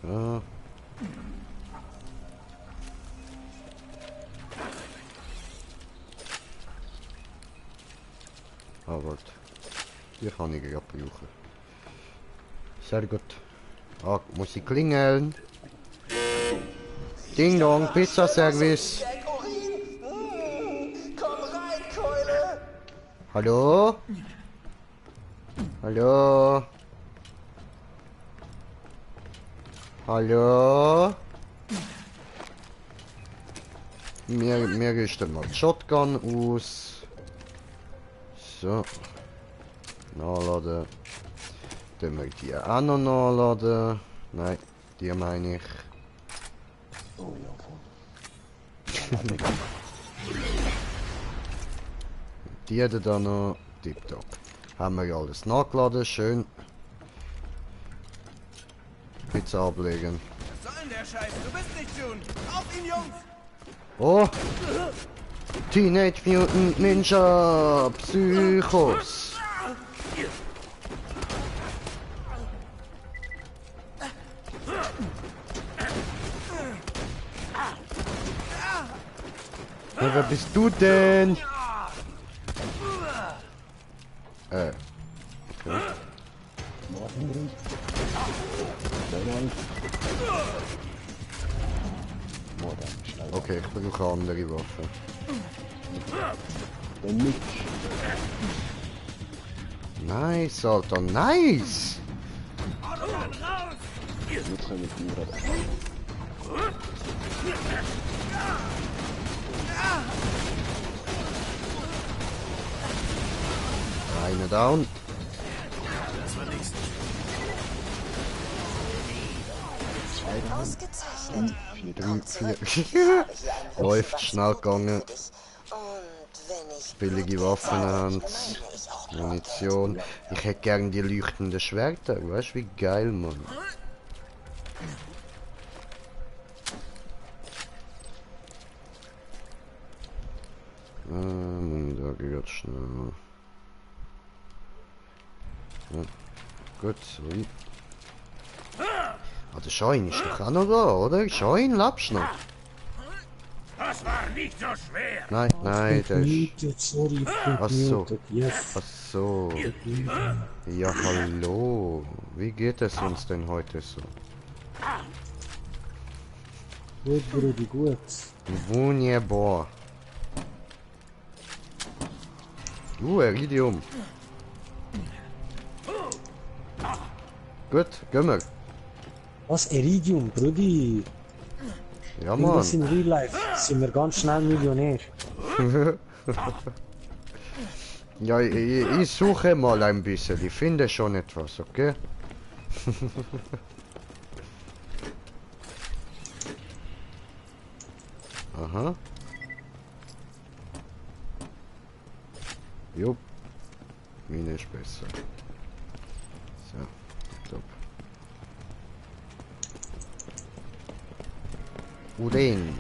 Ja. Ah, warte. Die kann ich gerade brauchen. Sehr gut. Ah, muss ich klingeln? Ding Dong, Pizzaservice. Komm rein, Keule! Hallo? Hallo? Hallo? Mir rüsten mal die Shotgun aus. So. Nachladen. Dann wir die auch noch nachladen. Nein, die meine ich. Oh ja, Die da noch. Tipptopp. Haben wir ja alles nachgeladen, schön. Pizza ablegen. Was soll denn der Scheiß? Du bist nicht June. Auf ihn, Jungs! Oh! Teenage Mutant Ninja Psychos! Ja, wer bist du denn? Okay. Okay, ich brauche andere Waffen. Nice, Alter, nice! Eine down. Ausgezeichnet. 4. Läuft schnell gegangen. Billige Waffen haben. Munition. Ich hätte gern die leuchtenden Schwerter. Weißt du, wie geil, Mann. Da geht schnell. Ja. Gut, so. Ah, der Schein ist doch auch noch da, oder? Schein, lebst du noch? Das war nicht so schwer. Nein, nein, der ist... Sorry, Ach so. Yes. Ach so. Ja, hallo. Wie geht es uns denn heute so? Gut, Brudi, gut. Wunderbar. Iridium. Gut, gehen wir. Was? Iridium, Brudi? Ja, Mann. Mann. In Real Life sind wir ganz schnell Millionär. Ja, ich suche mal ein bisschen. Ich finde schon etwas, okay? Aha. Jupp. Mine ist besser. So, top. Uden.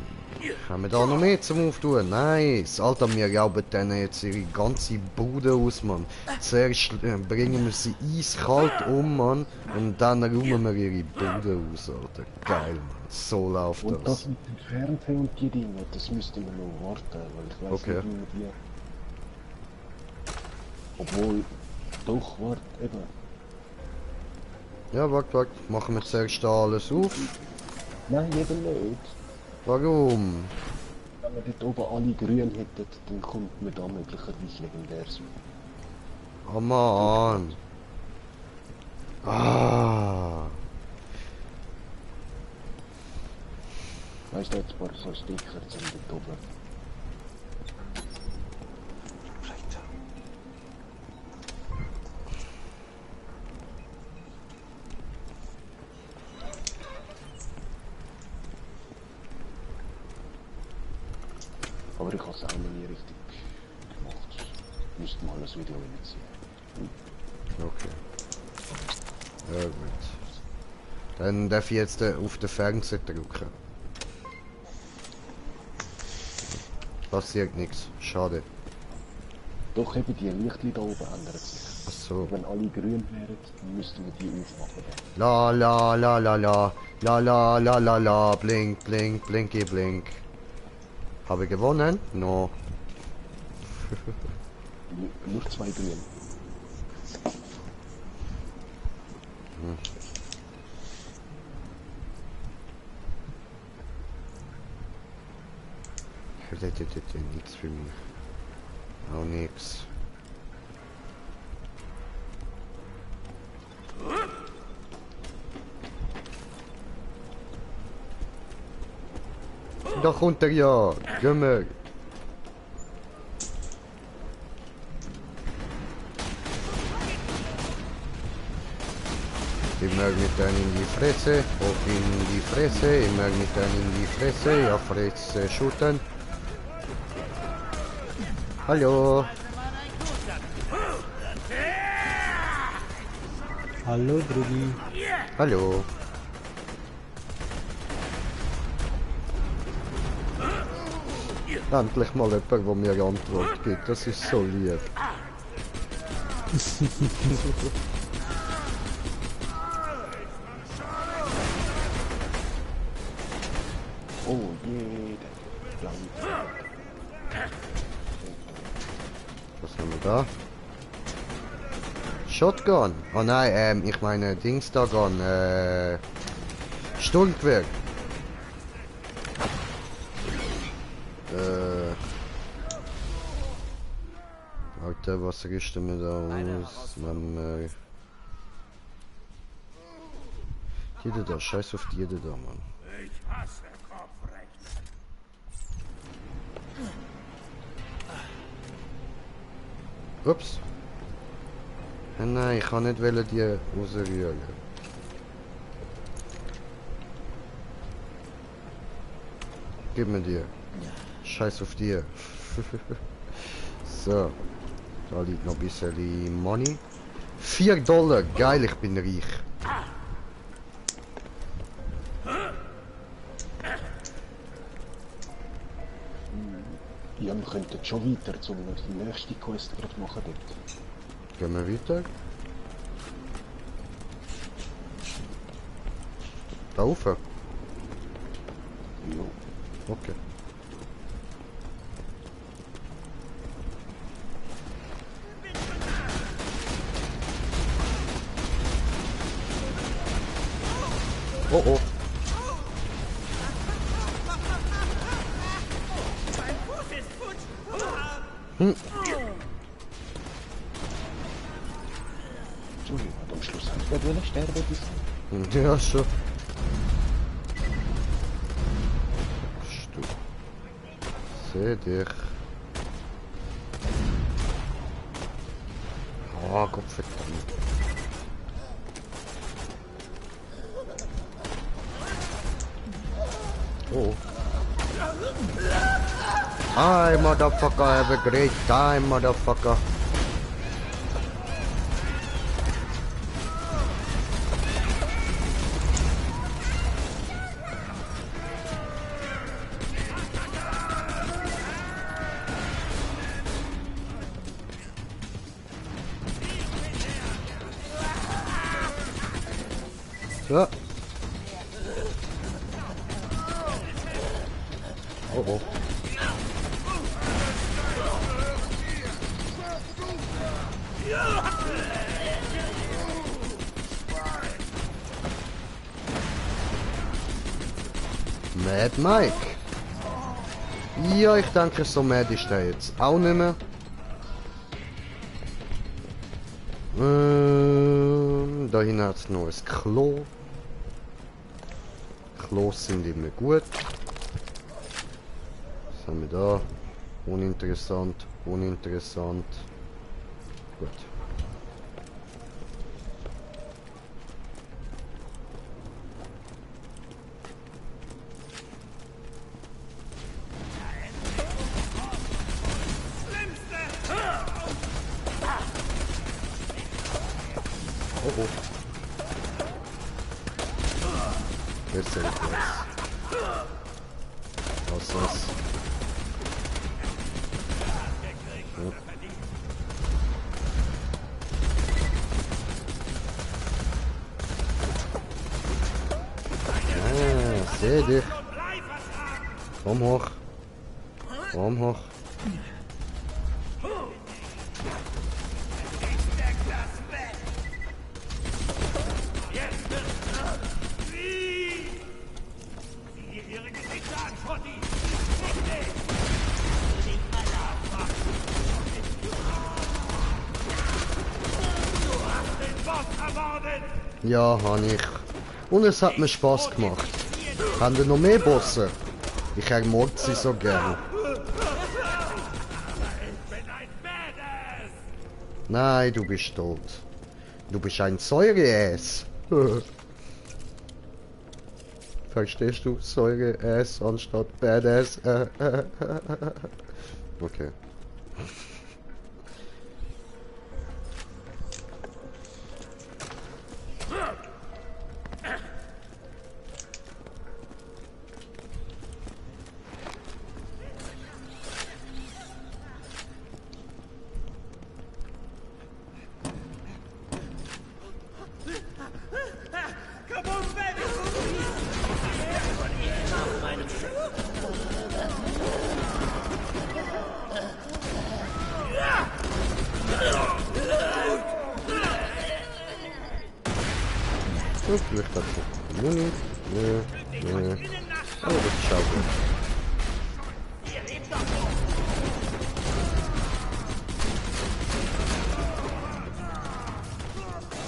Haben wir da noch mehr zum Auftun? Nice. Alter, wir glauben denen jetzt ihre ganze Bude aus, Mann. Zuerst bringen wir sie eiskalt um, Mann. Und dann räumen wir ihre Bude aus, Alter. Geil, Mann. So läuft das. Und das mit dem Fernseher und die Dinge, das müsste man noch warten, weil ich weiß okay. nicht, wie wir die... Obwohl, doch, warte, eben. Ja, warte. Machen wir zuerst da alles auf? Nein, eben nicht. Warum? Wenn wir dort oben alle grün hätten, dann kommt mir da möglicherweise legendäres. Oh Mann. Ah. Weißt du, jetzt ein paar so Sticker zum dort oben. Aber ich habe es auch noch nie richtig gemacht. Müsste mal ein Video reinziehen. Okay. Ja gut. Dann darf ich jetzt auf den Fernseher drücken. Passiert nichts. Schade. Doch eben die Lichtli da oben ändern sich. Ach so. Wenn alle grün wären, dann müssten wir die aufmachen. La la la la la. La la la la la. Blink, blink, blinky, blink. Habe ich gewonnen? No. Nur 2 grün. Nichts für mich. Auch nix. Da kommt er ja. Gümmel. Ich mag mit einem in die Fresse, auch in die Fresse, ich mag mit einem in die Fresse, ja Fresse shooten. Hallo. Hallo, Brudi. Hallo. Endlich mal jemand, der mir Antwort gibt, das ist so lieb. Oh je, der Was haben wir da? Shotgun? Oh nein, ich meine Dingstagun, Sturmgewehr. Alter, was rüsten wir da aus? Jede da, scheiß auf die jede da, Mann. Ich hasse Kopfrechts. Ups. Nein, ich kann nicht die rausrühren. Gib mir die. Scheiß auf die. So. Da liegt noch ein bisschen Money. $4, geil, ich bin reich. Ja, wir könnten schon weiter, um die nächste Quest gerade machen dort. Gehen wir weiter? Da rauf? Ja. Okay. Oh oh. Hm. Entschuldigung, am Schluss hat er wohl sterben. Ja, schon. Seh dich. Oh, Gott verdammt. Oh. Hi, motherfucker, have a great time, motherfucker. So. Oh oh. Mad Mike. Ja, ich denke, so mad ist der jetzt auch nicht mehr. Da hinten hat es noch ein Klo. Klos sind immer gut. Was haben wir da? Uninteressant, uninteressant. Gut. Oh oh. Jetzt sind wir. Was ist das? Ja. Ah, seh dich. Komm hoch. Komm hoch. Ja, habe ich. Und es hat mir Spaß gemacht. Haben wir noch mehr Bosse? Ich ermord sie so gern. Nein, du bist tot. Du bist ein Säureass. Verstehst du? Säureass anstatt Badass. Okay. Vielleicht hat es Muni. Nee. Oh, das ist schade.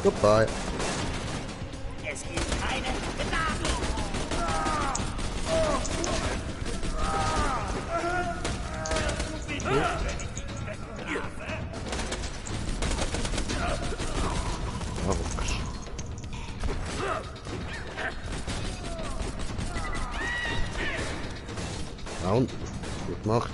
Goodbye. Es gibt keine Gnade. Und gut gemacht.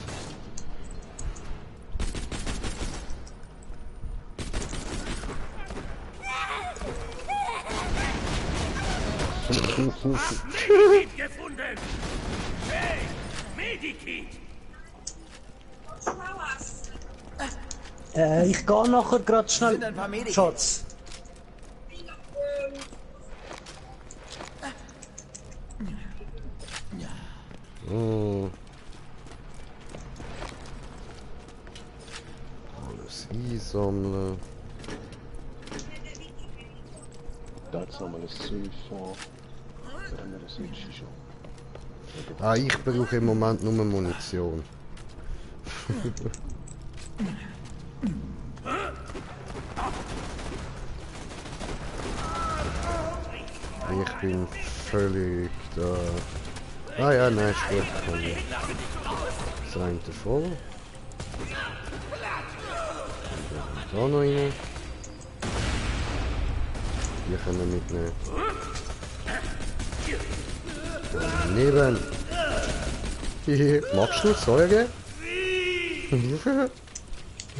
Medikit gefunden. Hey, Medikit. Ich gehe nachher gerade schnell. Schatz. Oh. Alles einsammeln. Da hat es nochmal ein Süß vor. Oder haben wir das jetzt schon? Ah, ich brauche im Moment nur Munition. Ich bin völlig da. Ah ja, nein, ist gut. Das eine voll. Da noch rein. Die können wir mitnehmen. Daneben. Magst du Säure?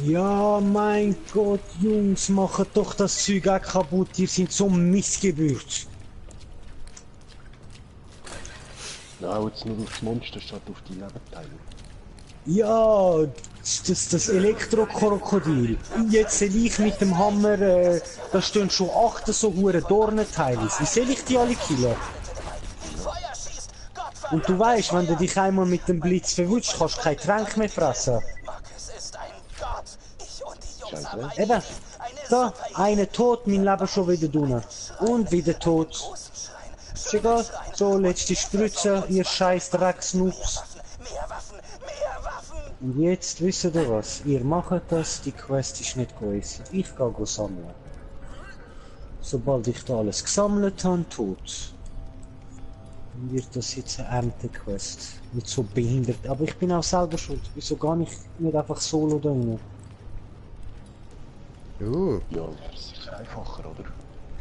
Ja, mein Gott, Jungs, macht doch das Zeug auch kaputt. Ihr seid so Missgeburt. Ja, jetzt nur aufs Monster statt auf die Lebenteile. Ja, das Elektrokrokodil. Jetzt soll ich mit dem Hammer, da stehen schon 8 so hure Dornenteile. Wie soll ich die alle killen? Und du weißt, wenn du dich einmal mit dem Blitz verwutscht, kannst du kein Tränk mehr fressen. Eben, da, einer tot, mein Leben schon wieder drinnen. Und wieder tot. Ist egal, so, letzte Spritze, ihr scheiß Drecksnubs. Und jetzt, wisst ihr was? Ihr macht das, die Quest ist nicht gewesen. Ich gehe sammeln. Sobald ich da alles gesammelt habe, tot. Dann wird das jetzt eine Erntequest. Nicht so behindert. Aber ich bin auch selber schuld. Wieso gar nicht einfach solo da rein? Ja, das ist sicher einfacher, oder?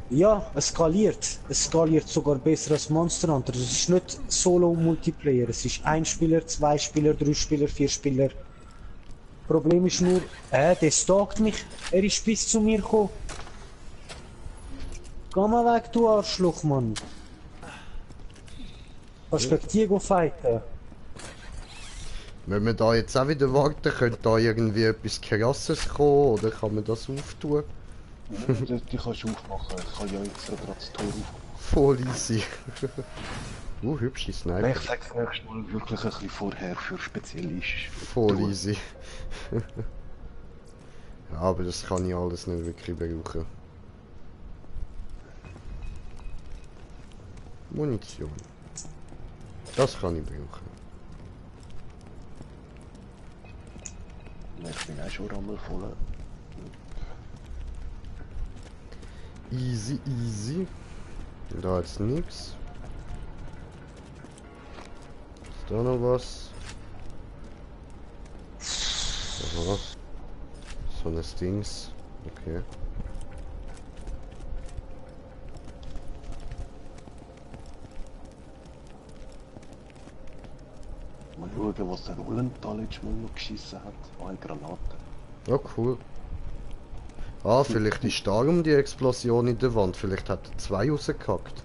Ja, es skaliert. Es skaliert sogar besser als Monster Hunter. Es ist nicht Solo-Multiplayer. Es ist 1 Spieler, 2 Spieler, 3 Spieler, 4 Spieler. Problem ist nur, der stalkt mich. Er ist bis zu mir gekommen. Geh mal weg, du Arschloch, Mann. Kannst du gegen die fighten? Wenn wir da jetzt auch wieder warten, könnte da irgendwie etwas Krasses kommen, oder kann man das auftun? Ja, die kannst du aufmachen, ich kann ja jetzt gerade das Tor aufmachen. Voll easy. Hübsche Sniper. Ich sag's nächstes Mal wirklich ein bisschen vorher für Spezialisten. Voll easy. Ja, aber das kann ich alles nicht wirklich brauchen. Munition. Das kann ich brauchen. Ich bin auch schon rammel voll. Easy, easy. Da jetzt nichts. Ist da noch was? Aha. So eine Dings. Okay. Mal schauen, was der Rollenthal jetzt mal noch geschissen hat. Eine Granate. Ja, cool. Ah, vielleicht ist darum die Explosion in der Wand. Vielleicht hat er 2 rausgehackt.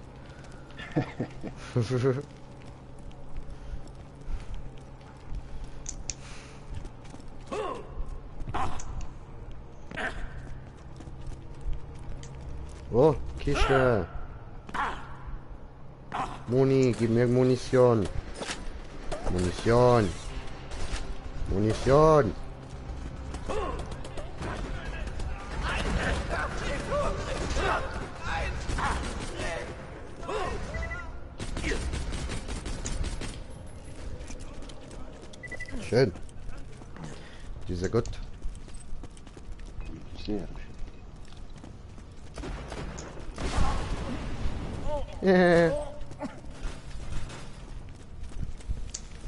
Oh, Kiste. Muni, gib mir Munition. Munition. Munition. Schön. Dieser gut. Sehr schön.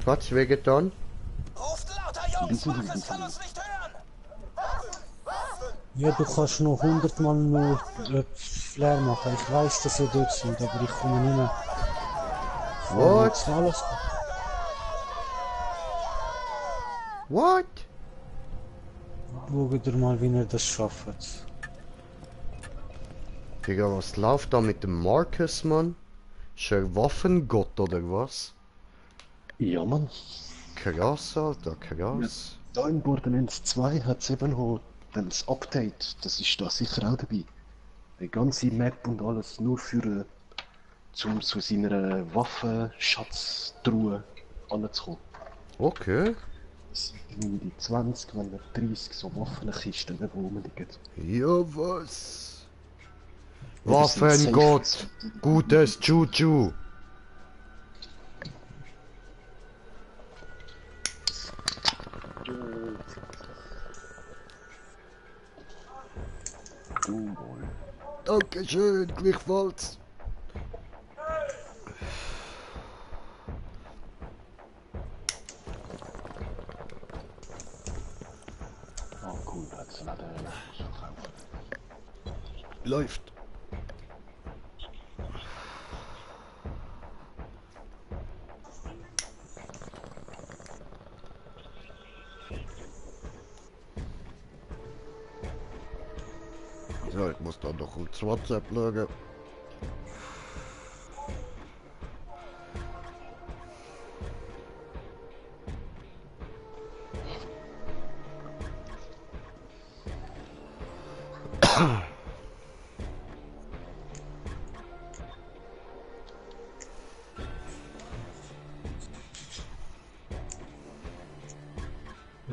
Hat's wehgetan? Ruft lauter, Jungs, Marcus kann uns nicht hören! Ja, du kannst noch 100 Mal nur Flair machen. Ich weiß, dass wir dort sind, aber ich komme nicht mehr. What? Alles. What? Schaut ihr mal, wie ihr das schafft. Digga, was läuft da mit dem Marcus, Mann? Ist er ein Waffengott oder was? Ja, Mann. Krass, Alter, krass. Ja, da in Borderlands 2 hat es eben noch das Update, das ist da sicher auch dabei. Die ganze Map und alles nur für zum zu seiner Waffenschatztruhe anzukommen. Okay. Das sind irgendwie 20, wenn nicht 30 so Waffenkisten, die rumliegen. Ja, was? Waffengott! Gutes Juju! Dankeschön, gleichfalls. Oh cool, da hat's leider verkauft. Läuft. So, ich muss da noch kurz WhatsApp schauen.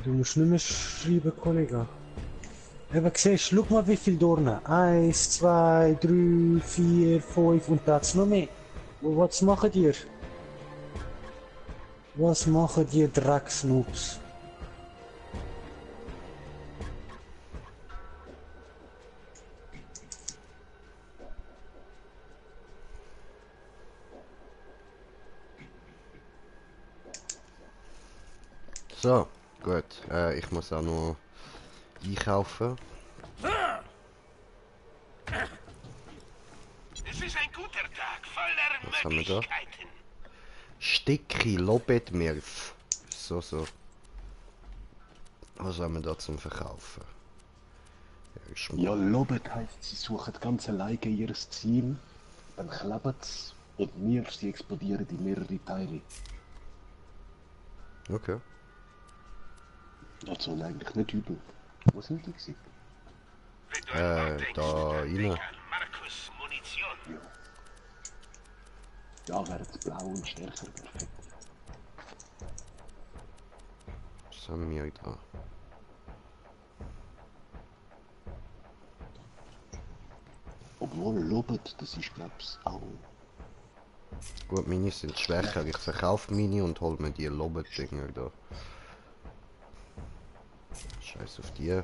Du musst nicht mehr schreiben, Kollege. Eben siehst, schau mal wie viel Dornen. 1, 2, 3, 4, 5 und das noch mehr. Was machen die? Was machen die Drecksnoobs? So, gut. Ich muss auch noch einkaufen. Es ist ein guter Tag voller Möglichkeiten. Sticki, Lobetmirf. So. Was haben wir da zum Verkaufen? Ja, Lobet heisst, sie suchen ganz alleine ihr Ziel, dann klappt es und sie explodieren in mehrere Teile. Okay. Das soll eigentlich nicht übel. Wo sind die gewesen? Da rein. Marcus Munition. Ja, wäre es blau und stärker, perfekt. Was haben wir da? Obwohl Lobet, das ist glaub's auch. Gut, meine sind schwächer. Ich verkaufe meine und hol mir die Lobet-Dinger da. Scheiß auf die.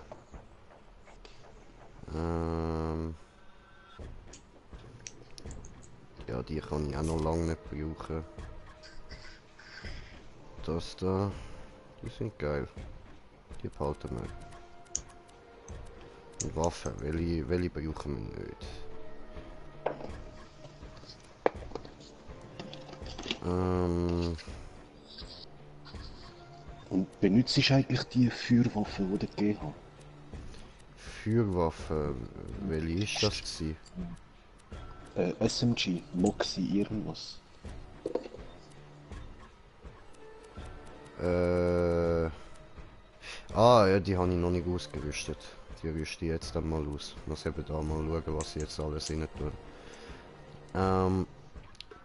Ja, die kann ich auch noch lange nicht brauchen. Das da, die sind geil. Die behalten wir. Und Waffen, welche brauchen wir nicht. Und benutzt du eigentlich die Feuerwaffe, die du gegeben hast? Feuerwaffe, welche ist das gewesen? SMG, Moxie, irgendwas. Ja, die habe ich noch nicht ausgerüstet. Die rüste ich jetzt dann mal aus. Muss eben da mal schauen, was ich jetzt alles rein tue.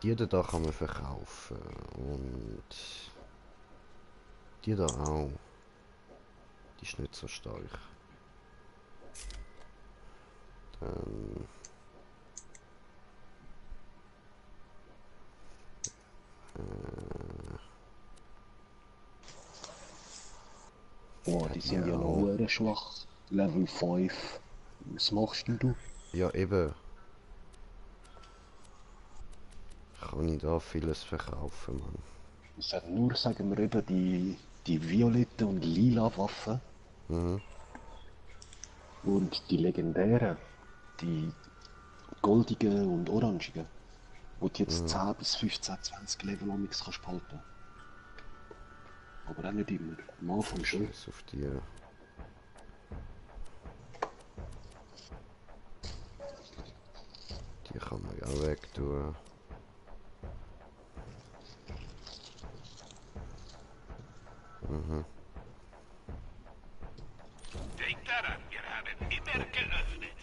Die da kann man verkaufen. Und die da auch. Die ist nicht so stark. Dann... Oh, die sind ja noch sehr schwach. Level 5. Was machst denn du? Ja, eben. Kann ich da vieles verkaufen, Mann. Ich sage nur, sagen wir eben, die violette und lila Waffen. Mhm. Und die legendären, die goldigen und orangigen. Wo du jetzt 10 bis 15, 20 Level amix kannst behalten. Aber auch nicht immer. Am Anfang schon. Scheiß auf die. Die kann man auch weg tun. Mhm. Denk daran, wir haben immer geöffnet.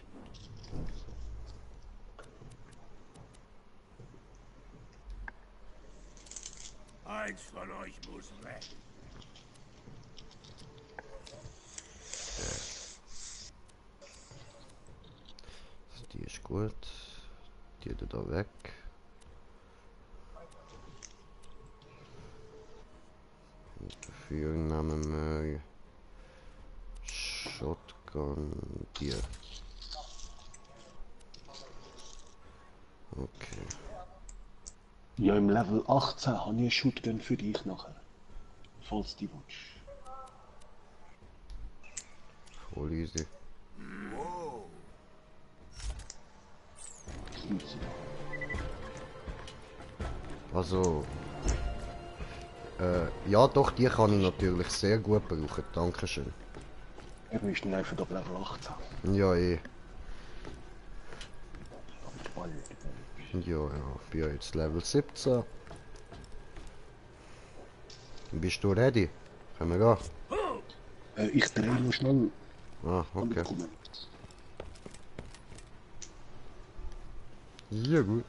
Eins von euch muss weg. Die ist gut. Die da weg. Und dafür nehmen wir Shotgun. Die. Okay. Ja, im Level 18 habe ich eine Shotgun für dich nachher. Falls die willst. Voll easy. Also, ja doch, die kann ich natürlich sehr gut brauchen, dankeschön. Er ist dann einfach auf Level 18. Ja, eh. Ja, bin ja jetzt Level 17. Bist du ready? Können wir gehen? Ich drehe nur schnell. Ah, okay. Ja, gut.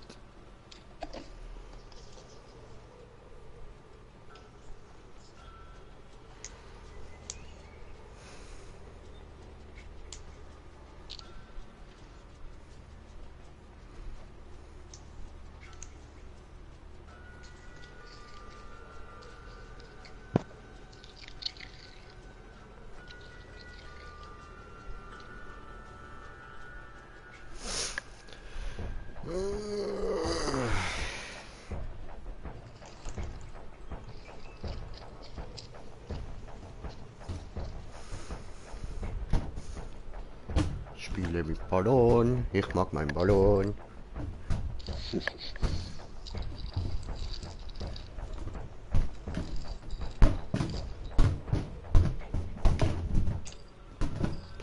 Spiele mit Ballon. Ich mag meinen Ballon.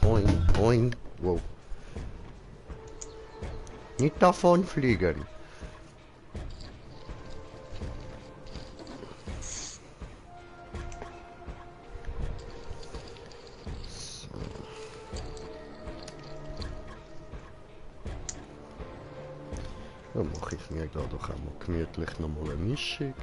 Boing, boing. Wow. Nicht davon fliegen. Dann mache ich mir da doch einmal gemütlich nochmal eine Mischung.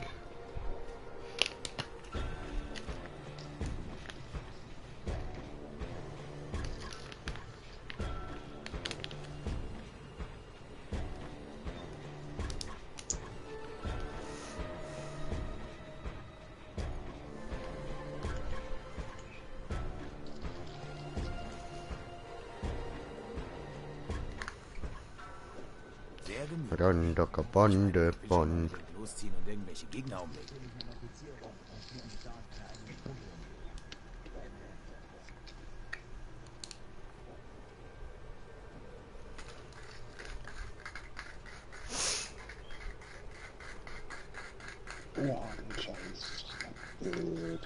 Randakabande, Band. Losziehen und irgendwelche Gegner umlegen. Ja, den Scheiß. Blöd.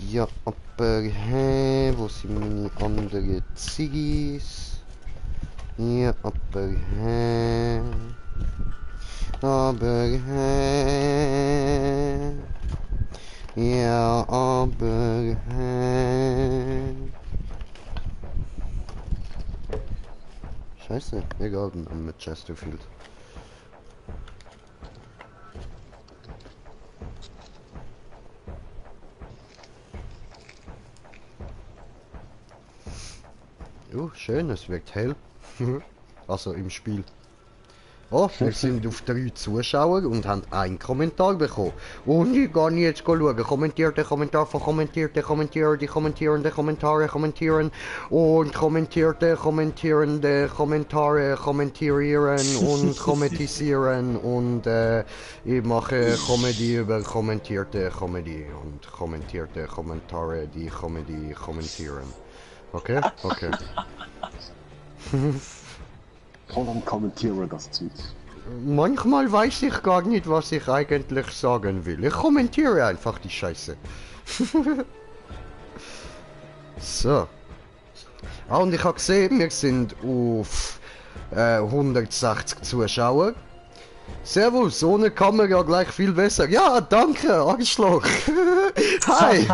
Ja, aber wo sind meine anderen Ziggis? Ja, aber ja, aber Scheiße, egal, dann mit Chesterfield. Schön, es wirkt hell. Also im Spiel. Oh, wir sind auf 3 Zuschauer und haben einen Kommentar bekommen. Und ich gehe jetzt schauen. Kommentierte Kommentar von kommentierte Kommentierer, die kommentierende Kommentare kommentieren. Und kommentierte kommentierende Kommentare kommentieren und kommentisieren. Und ich mache Comedy über kommentierte Comedy. Und kommentierte Kommentare, die Comedy kommentieren. Okay? Okay. Dann kommentiere das Zeug. Manchmal weiß ich gar nicht, was ich eigentlich sagen will. Ich kommentiere einfach die Scheiße. So. Ah, und ich habe gesehen, wir sind auf 160 Zuschauer. Servus, ohne Kamera gleich viel besser. Ja, danke, Arschloch. Hi.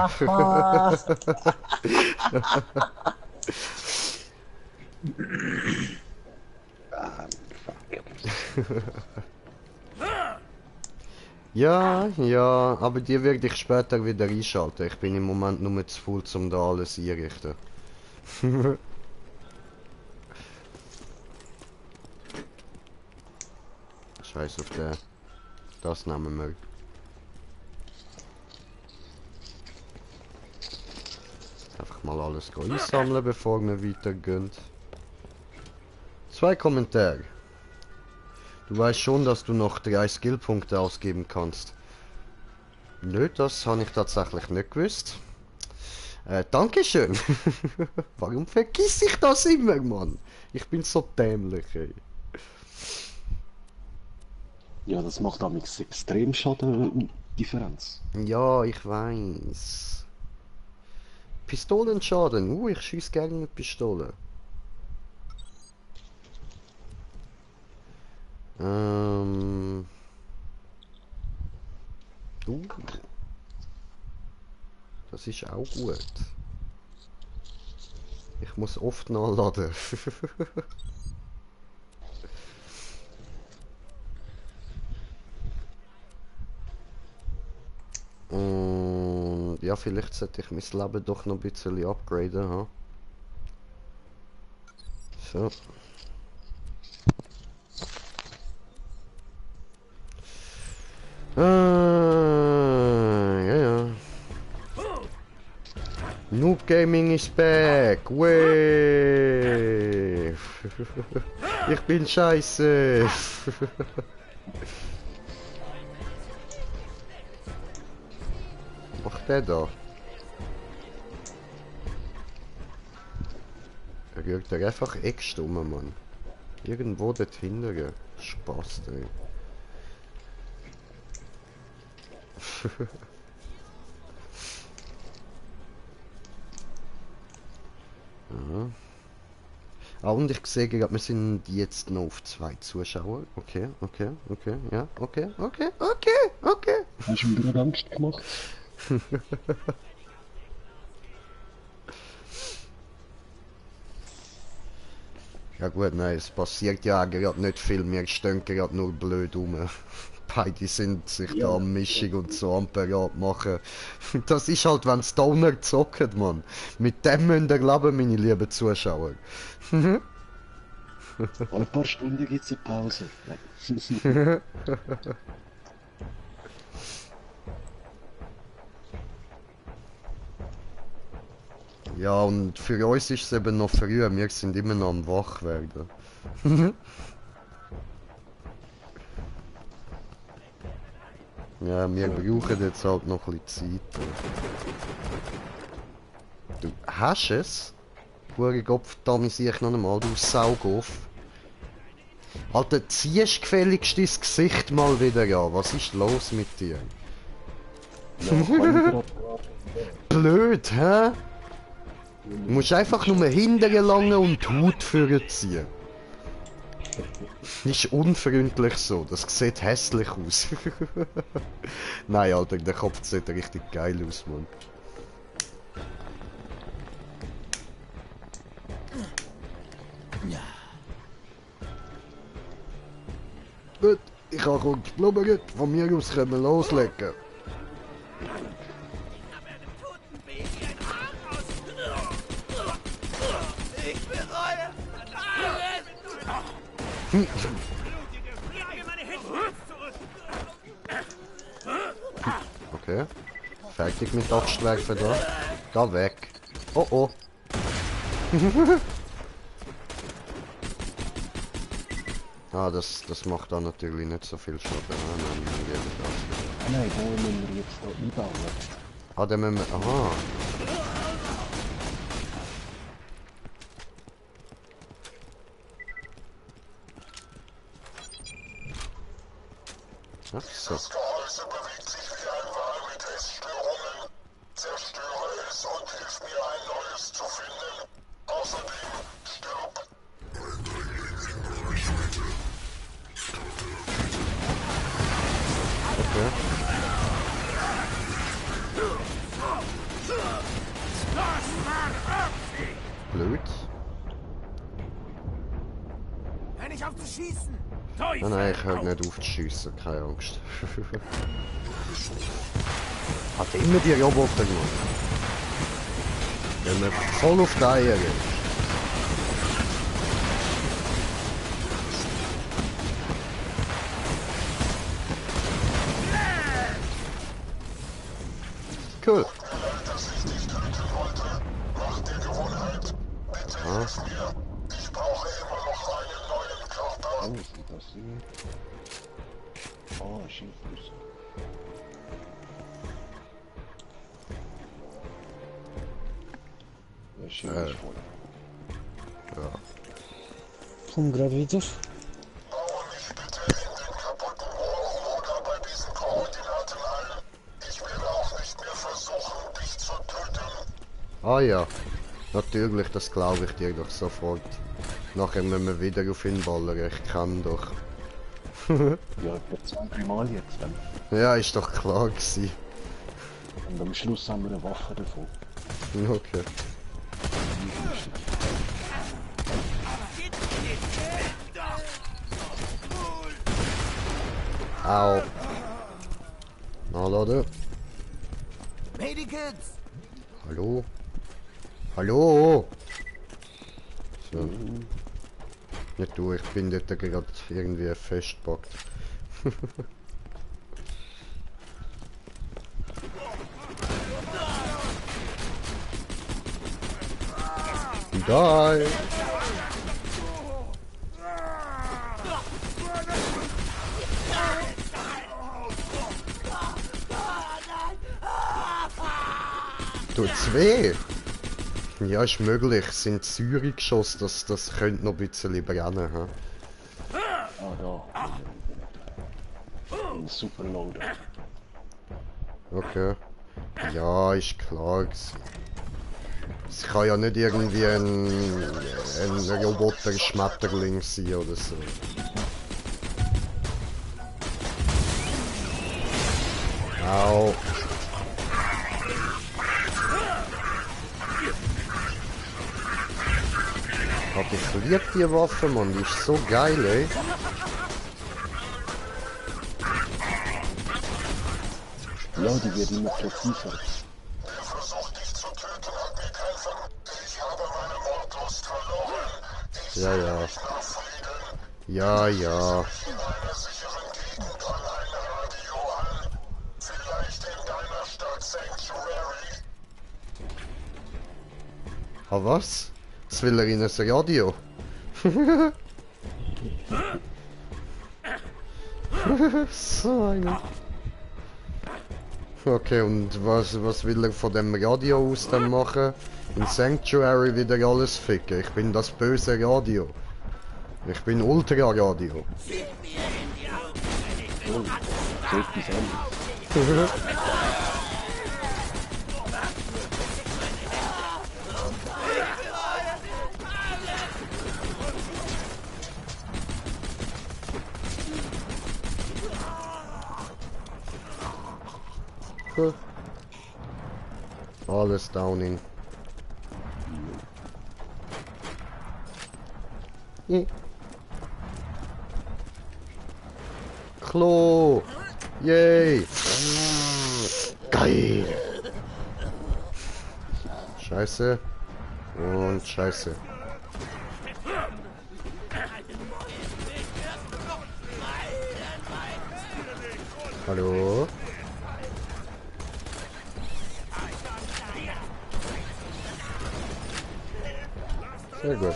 Ja, ja, aber die werde ich später wieder einschalten. Ich bin im Moment nur zu voll, um da alles einrichten. Scheiß auf den. Das nehmen wir. Einfach mal alles einsammeln, bevor wir weitergehen. 2 Kommentare. Du weißt schon, dass du noch 3 Skillpunkte ausgeben kannst. Nö, das habe ich tatsächlich nicht gewusst. Dankeschön. Warum vergiss ich das immer, Mann? Ich bin so dämlich, ey. Ja, das macht damals extrem Schadendifferenz. Ja, ich weiß. Pistolenschaden. Ich schieße gerne mit Pistole. Das ist auch gut. Ich muss oft nachladen. Und ja, vielleicht sollte ich mein Leben doch noch ein bisschen upgraden, ha? So. Ja. Noob Gaming is back. Wee. Ich bin scheiße. Was macht der da? Er rührt da einfach extra um, Mann. Irgendwo dort hinten. Spaß, ey. Ja. Ah, und ich sehe gerade, wir sind jetzt noch auf 2 Zuschauer. Okay, ja, okay. Hast du mir gerade Angst gemacht? Ja gut, nein, es passiert ja gerade nicht viel, wir stehen gerade nur blöd rum. Beide sind sich da am Mischung und so am Parat machen. Das ist halt, wenn Stoner zocken, Mann. Mit dem müsst ihr leben, meine lieben Zuschauer. Ein paar Stunden gibt es eine Pause. Ja, und für uns ist es eben noch früh, wir sind immer noch am Wach werden. Ja, wir brauchen jetzt halt noch ein bisschen Zeit. Du hast es? Hure Kopf, da sehe ich noch einmal, du Saugoff. Alter, ziehst gefälligst dein Gesicht mal wieder an. Was ist los mit dir? Ja, blöd, hä? Du musst einfach nur hinten gelangen und die Haut vorziehen. Ist unfreundlich so, das sieht hässlich aus. Nein, Alter, der Kopf sieht richtig geil aus, Mann. Gut, ich habe rund geblubbert, von mir aus können wir loslegen. Ich bereue Okay. Fertig mit Achtstwerfen da. Da weg. Oh oh. Ah, das macht da natürlich nicht so viel Schaden. Nein, da müssen wir jetzt hier einbauen. Ah, den müssen wir... Aha. Ach so. Das Gehäuse bewegt sich wie ein Wal mit Essstörungen. Zerstöre es und hilf mir, ein neues zu finden. Außerdem stirb. Okay. Blöd. Hör nicht auf zu schießen! Nein, ich höre nicht auf zu schiessen, keine Angst. Hat immer die Roboter gemacht. Wenn man voll auf die Eier geht. Cool. Ah. Ich brauche immer noch einen neuen Körper. Oh, ist das hier? Oh, Schildfuß. Der Schild ist voll. Ja. Komm grad wieder. Baue mich bitte in den kaputten Rohr oder bei diesen Koordinaten ein. Ich werde auch nicht mehr versuchen, dich zu töten. Ah ja. Natürlich, das glaube ich dir doch sofort. Nachher müssen wir wieder auf ihn ballern, ich kann doch. Ja, etwa 2-3 Mal jetzt dann. Ja, ist doch klar gewesen. Und am Schluss haben wir eine Waffe davon. Okay. Au. Nachladen. Medikits! Hallo? Hallo? So. Nicht du, ich bin dort gerade irgendwie festgepackt. Die! Tut's weh? Ja, ist möglich. Sind Säure geschossen, das könnte noch ein bisschen brennen. He? Ah, da. Ein Superloader. Okay. Ja, ist klar gewesen. Es kann ja nicht irgendwie ein Roboter-Schmetterling sein oder so. Au. Ich liebe die Waffe, Mann, die ist so geil, ey. Ja, die wird immer präziser. Der Versuch, dich zu töten, hat mir keinen Ver... Ich habe meine Mordlust verloren. Ich Ja, ja. nicht nachfliehen. Ja, ja. Ah, was? Was will er in ein Radio? So eine. Okay, und was will er von dem Radio aus dann machen? In Sanctuary wieder alles ficken. Ich bin das böse Radio. Ich bin Ultra Radio. Oh, so etwas anderes. Alles Downing. Klo! Yay! Geil! Scheiße. Und Scheiße. Hallo? Sehr gut.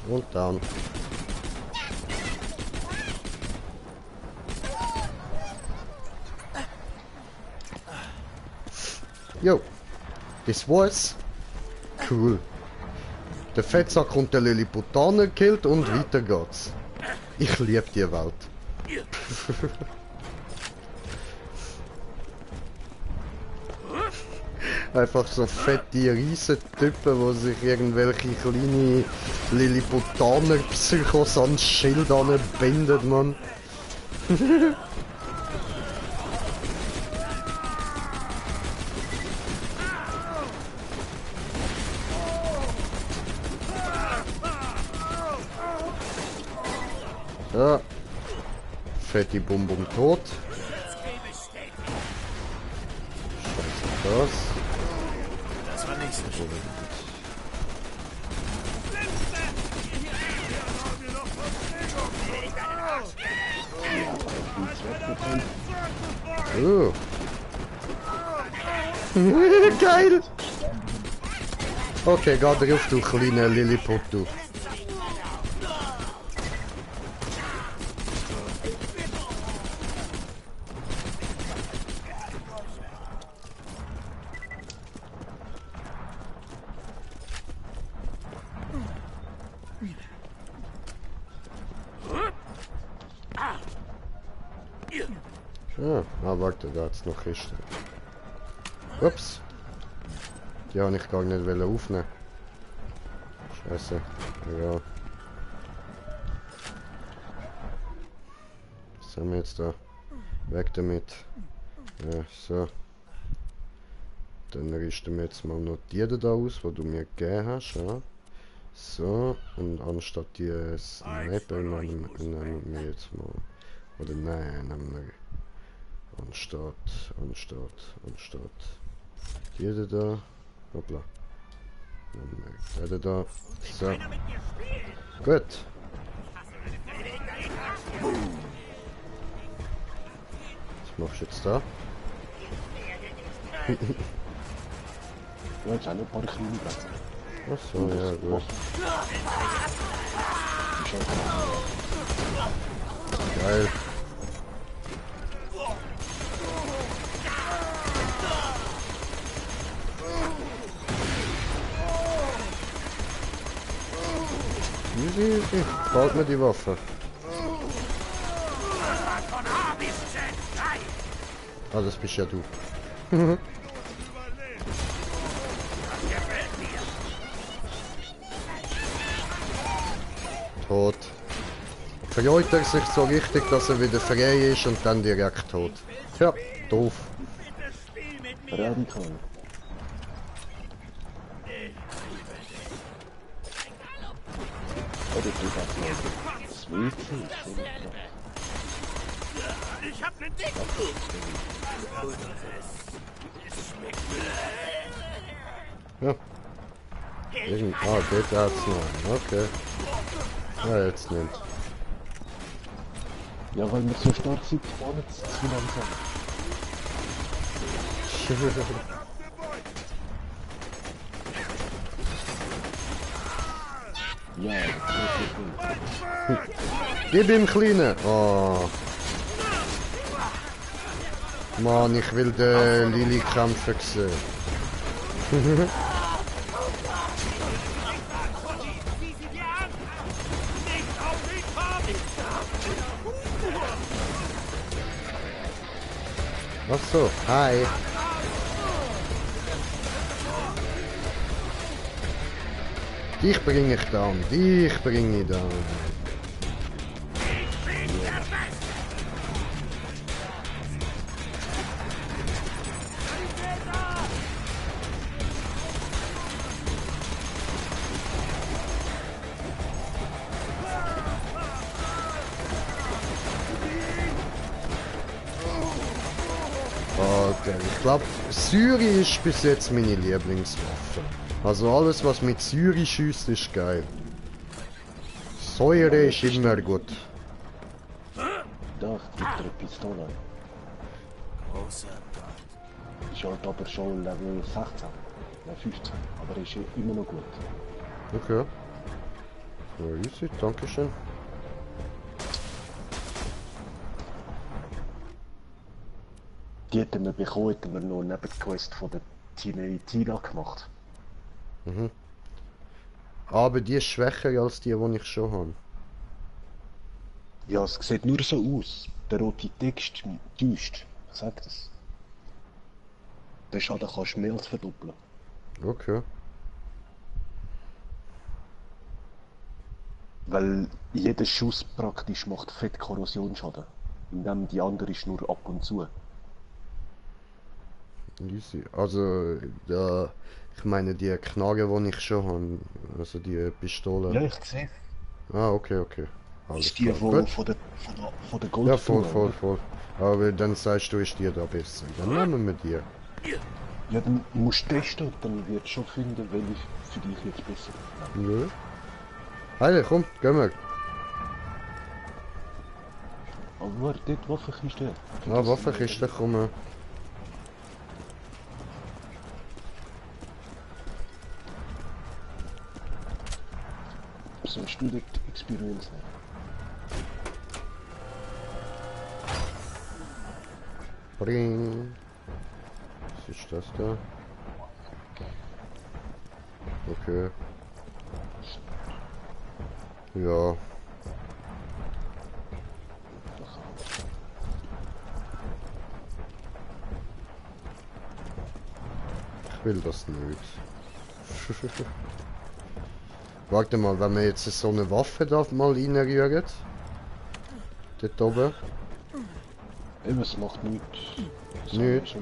Und down. Jo, das war's. Cool. Der Fettsack und der Lilliputaner killt und weiter geht's. Ich liebe die Welt. Einfach so fette Riesentypen, die sich irgendwelche kleine Lilliputaner-Psychos ans Schild anbinden, Mann. Ja. Fetti Bum-Bum tot. Scheiße, das. Das war nicht so schön. Oh. Geil! Okay, geh drauf, du kleine Lilliput, du. Ah, warte, da hat's noch Kisten. Ups. Die habe ich gar nicht aufnehmen. Scheiße. Ja. Was haben wir jetzt da? Weg damit. Ja, so. Dann richten wir jetzt mal noch die da aus, die du mir gegeben hast. Ja. So. Und anstatt die Sniper nehmen wir jetzt mal. Oder nein, nehmen wir. Anstatt. Jeder da. Hoppla. Der da. So. Gut. Was machst du jetzt da? Du hast auch noch ein paar kleine Plätze. Achso, ja gut. Geil. Easy. Baut mir die Waffe. Ah, das bist ja du. Tot. Freut er sich so richtig, dass er wieder frei ist und dann direkt tot. Ja, doof. Radikal. hab nen Dick! Es schmeckt Ja. Dort hat's noch. Okay. Ja, jetzt nicht. Ja, weil wir so stark sind, fahren jetzt zu langsam. Ja, Gib ihm Kleinen! Oh. Mann, ich will den Lili kämpfen sehen. Ach so, hi. Dich bringe ich down, dich bringe ich down. Ich glaube, Syri ist bis jetzt meine Lieblingswaffe. Also alles, was mit Syri schießt, ist geil. Säure ist immer gut. Da gibt eine Pistole. Großer Gott. Ist halt aber schon Level 16, 15, aber ist immer noch gut. Okay. Ja, easy, dankeschön. Die hätten wir bekommen, hätten wir noch neben der Quest von der Tina gemacht. Mhm. Aber die ist schwächer als die ich schon habe. Ja, es sieht nur so aus. Der rote Text täuscht. Ich sag das. Den Schaden kannst du mehr als verdoppeln. Okay. Weil jeder Schuss praktisch macht fett Korrosionsschaden. Indem die andere ist nur ab und zu. Easy. Also, ja, ich meine die Knarre, die ich schon habe. Also die Pistole. Ja, ich sehe. Ah, okay, okay. Alles ist die, klar. wo von der Gold. Ja, voll. Aber dann sagst du, ist die da besser. Dann nehmen wir die. Ja, dann musst du testen, dann wirst du schon finden, welche für dich jetzt besser ist. Nö. Heile, komm, gehen wir. Aber warte, dort Waffenkiste. Ah, Waffenkiste, komm. So ein Student Experience. Bring. Was ist das da? Okay. Ja. Ich will das nicht. Warte mal, wenn wir jetzt so eine Waffe da mal reinrühren. Dort oben. Eben, es macht nichts. Nichts?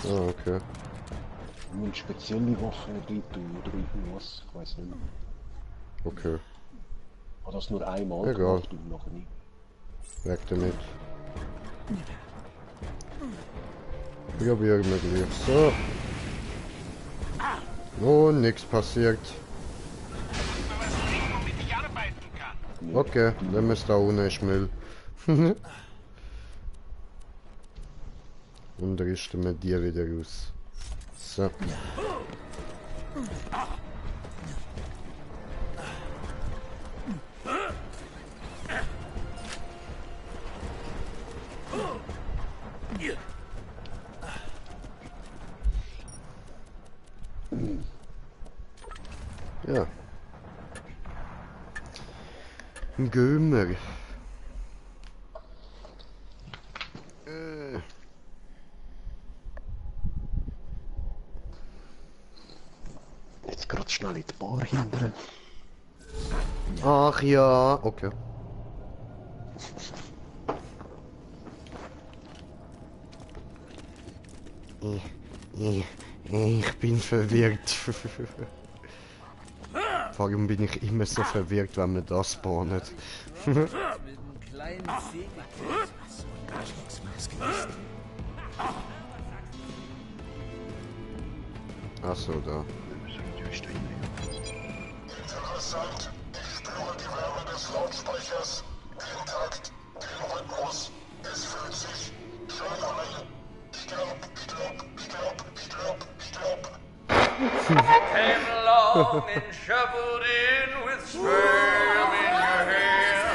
Ah, okay. Nur eine spezielle Waffe drin tun oder irgendwas, ich weiß nicht mehr. Okay. Hat das nur einmal egal gemacht und noch nie. Weg damit. Probieren wir gleich. So. Oh, nichts passiert. Okay, dann ist da ohne Müll. Und richten wir die wieder raus. So. Ja. Gehen wir. Jetzt gerade schnell in die Bar hindern. Ach ja, okay. Ich bin verwirrt. Warum bin ich immer so verwirrt, wenn man das spawnet? Mit einem kleinen Achso, da. Interessant. Ich spüre die Wärme des Lautsprechers, den Takt, den Rhythmus. Es fühlt sich schön an. Stirb, stirb, stirb, stirb, stirb. Came along and shuffled in with sperm in your hand.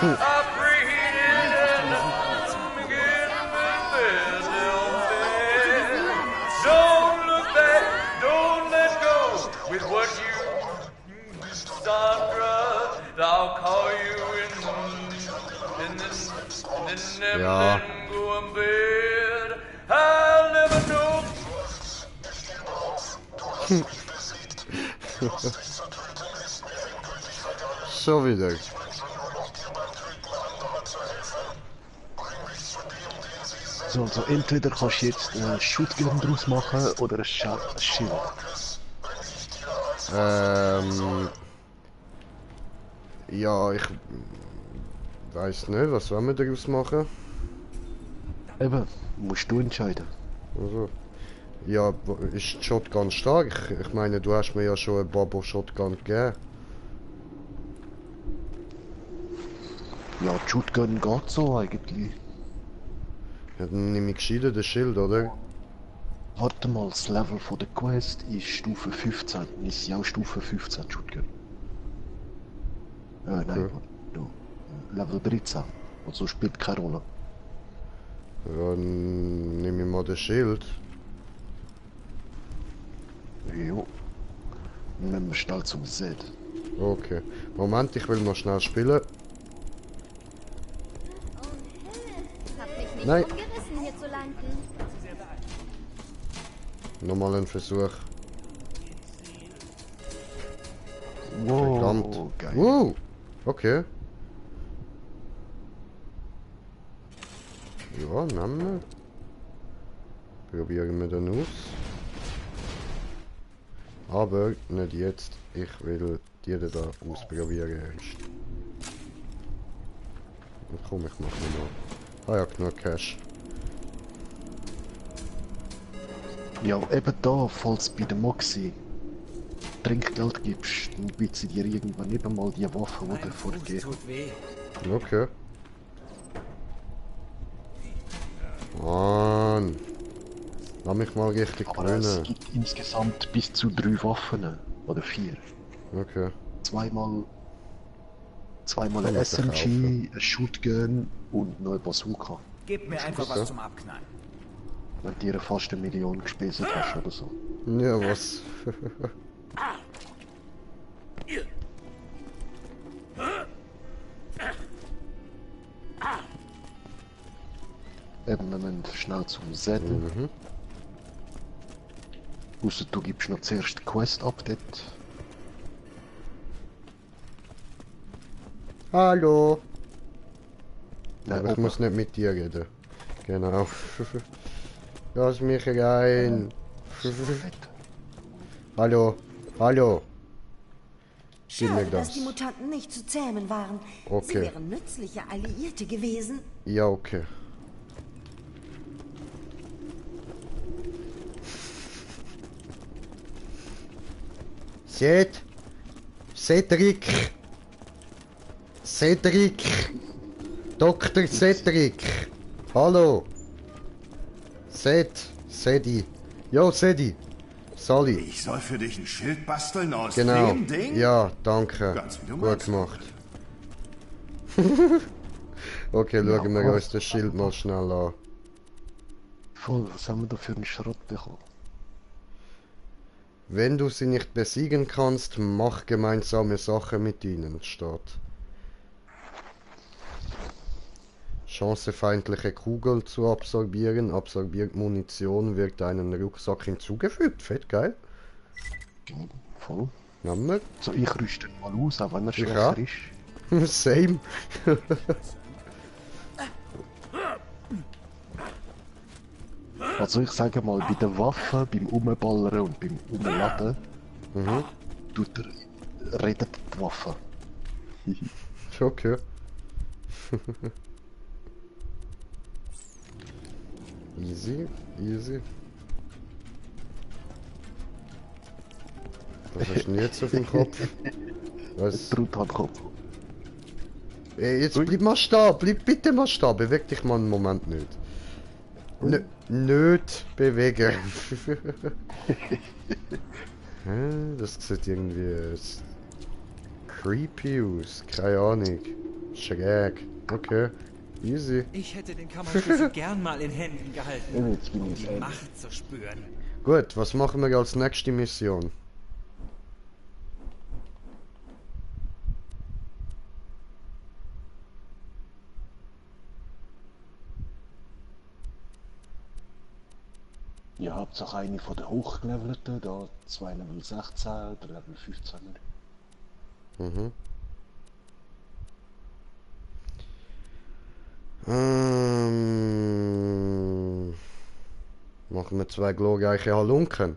I breathed and began with Don't look back, don't let go with what you, Sandra. I'll call you in the Neverland go in bed. I'll never know. Schon wieder. So, also entweder kannst du jetzt einen Shotgun draus machen oder ein Schild. Ja, ich weiß nicht, was wollen wir daraus machen? Eben, musst du entscheiden. Also, ja, ist die Shotgun stark? Ich meine, du hast mir ja schon eine Bobo-Shotgun gegeben. Ja, die Shotgun geht so eigentlich. Ja, dann nehme ich gescheiter das Schild, oder? Warte mal, das Level von der Quest ist Stufe 15. Ist ja auch Stufe 15 Shotgun. Nein, okay. No. Level 13. Also spielt keine Rolle. Ja, dann nehme ich mal das Schild. Jo. Nehmen wir schnell zum Set. Okay. Moment, ich will noch schnell spielen. Nein. Nochmal ein Versuch. Wow, verdammt. Geil. Wow, okay. Ja, nehmen wir. Probieren wir dann aus. Aber nicht jetzt. Ich will die da ausprobieren erst. Komm, ich mach nochmal. Ah ja, genug Cash. Ja, eben da, falls du bei der Moxie Trinkgeld gibst, dann bietet sie dir irgendwann eben mal die Waffe, die dir vorgegeben hat. Okay. Mann. Lass mich mal richtig gewinnen. Es gibt insgesamt bis zu 3 Waffen. Oder 4. Okay. Zweimal ein SMG, ein Shotgun und noch ein Bazooka. Gib mir einfach was zum Abknallen. Wenn du dir fast 1 Million gespeset hast oder so. Ja, was? Eben, wir müssen schnell zum Setten. Ausser du gibst noch zuerst die Quest-Update. Hallo! Nein, aber ich muss nicht mit dir reden. Genau. Lass mich rein! Hallo! Hallo! Schade, dass die Mutanten nicht zu zähmen waren. Okay. Sie wären nützliche Alliierte gewesen. Ja, okay. Cedric! Dr. Cedric! Hallo! Sedi! Jo, Sedi! Sally! Ich soll für dich ein Schild basteln aus genau. dem Ding? Ja, danke. Ganz wie du gut meinst. gemacht. Okay, schauen wir uns das Schild mal schnell an. Voll, was haben wir da für einen Schrott bekommen? Wenn du sie nicht besiegen kannst, mach gemeinsame Sache mit ihnen, steht. Chance, feindliche Kugeln zu absorbieren. Absorbiert Munition, wird einem Rucksack hinzugefügt. Fett geil. Voll. Nehmen so, ich rüste ihn mal aus, auch wenn er schwächer ist. Same. Also ich sage mal, bei der Waffe, beim Umballern und beim Umladen, redet die Waffe. Okay. Easy, easy. Was hast du denn jetzt auf dem Kopf? Was? Truthahnkopf. Ey, jetzt bleib mal stehen, bleib bitte mal stehen, beweg dich mal einen Moment nicht. Nicht bewegen. Das sieht irgendwie creepy aus, keine Ahnung. Schräg. Okay, easy. Ich hätte den Kammerschlüssel gern mal in Händen gehalten, um die Macht zu spüren. Gut, was machen wir als nächste Mission? Ihr habt auch eine von den hochgelevelten, da 2 Level 16 oder Level 15. Mhm. Machen wir 2 glorreiche Halunken.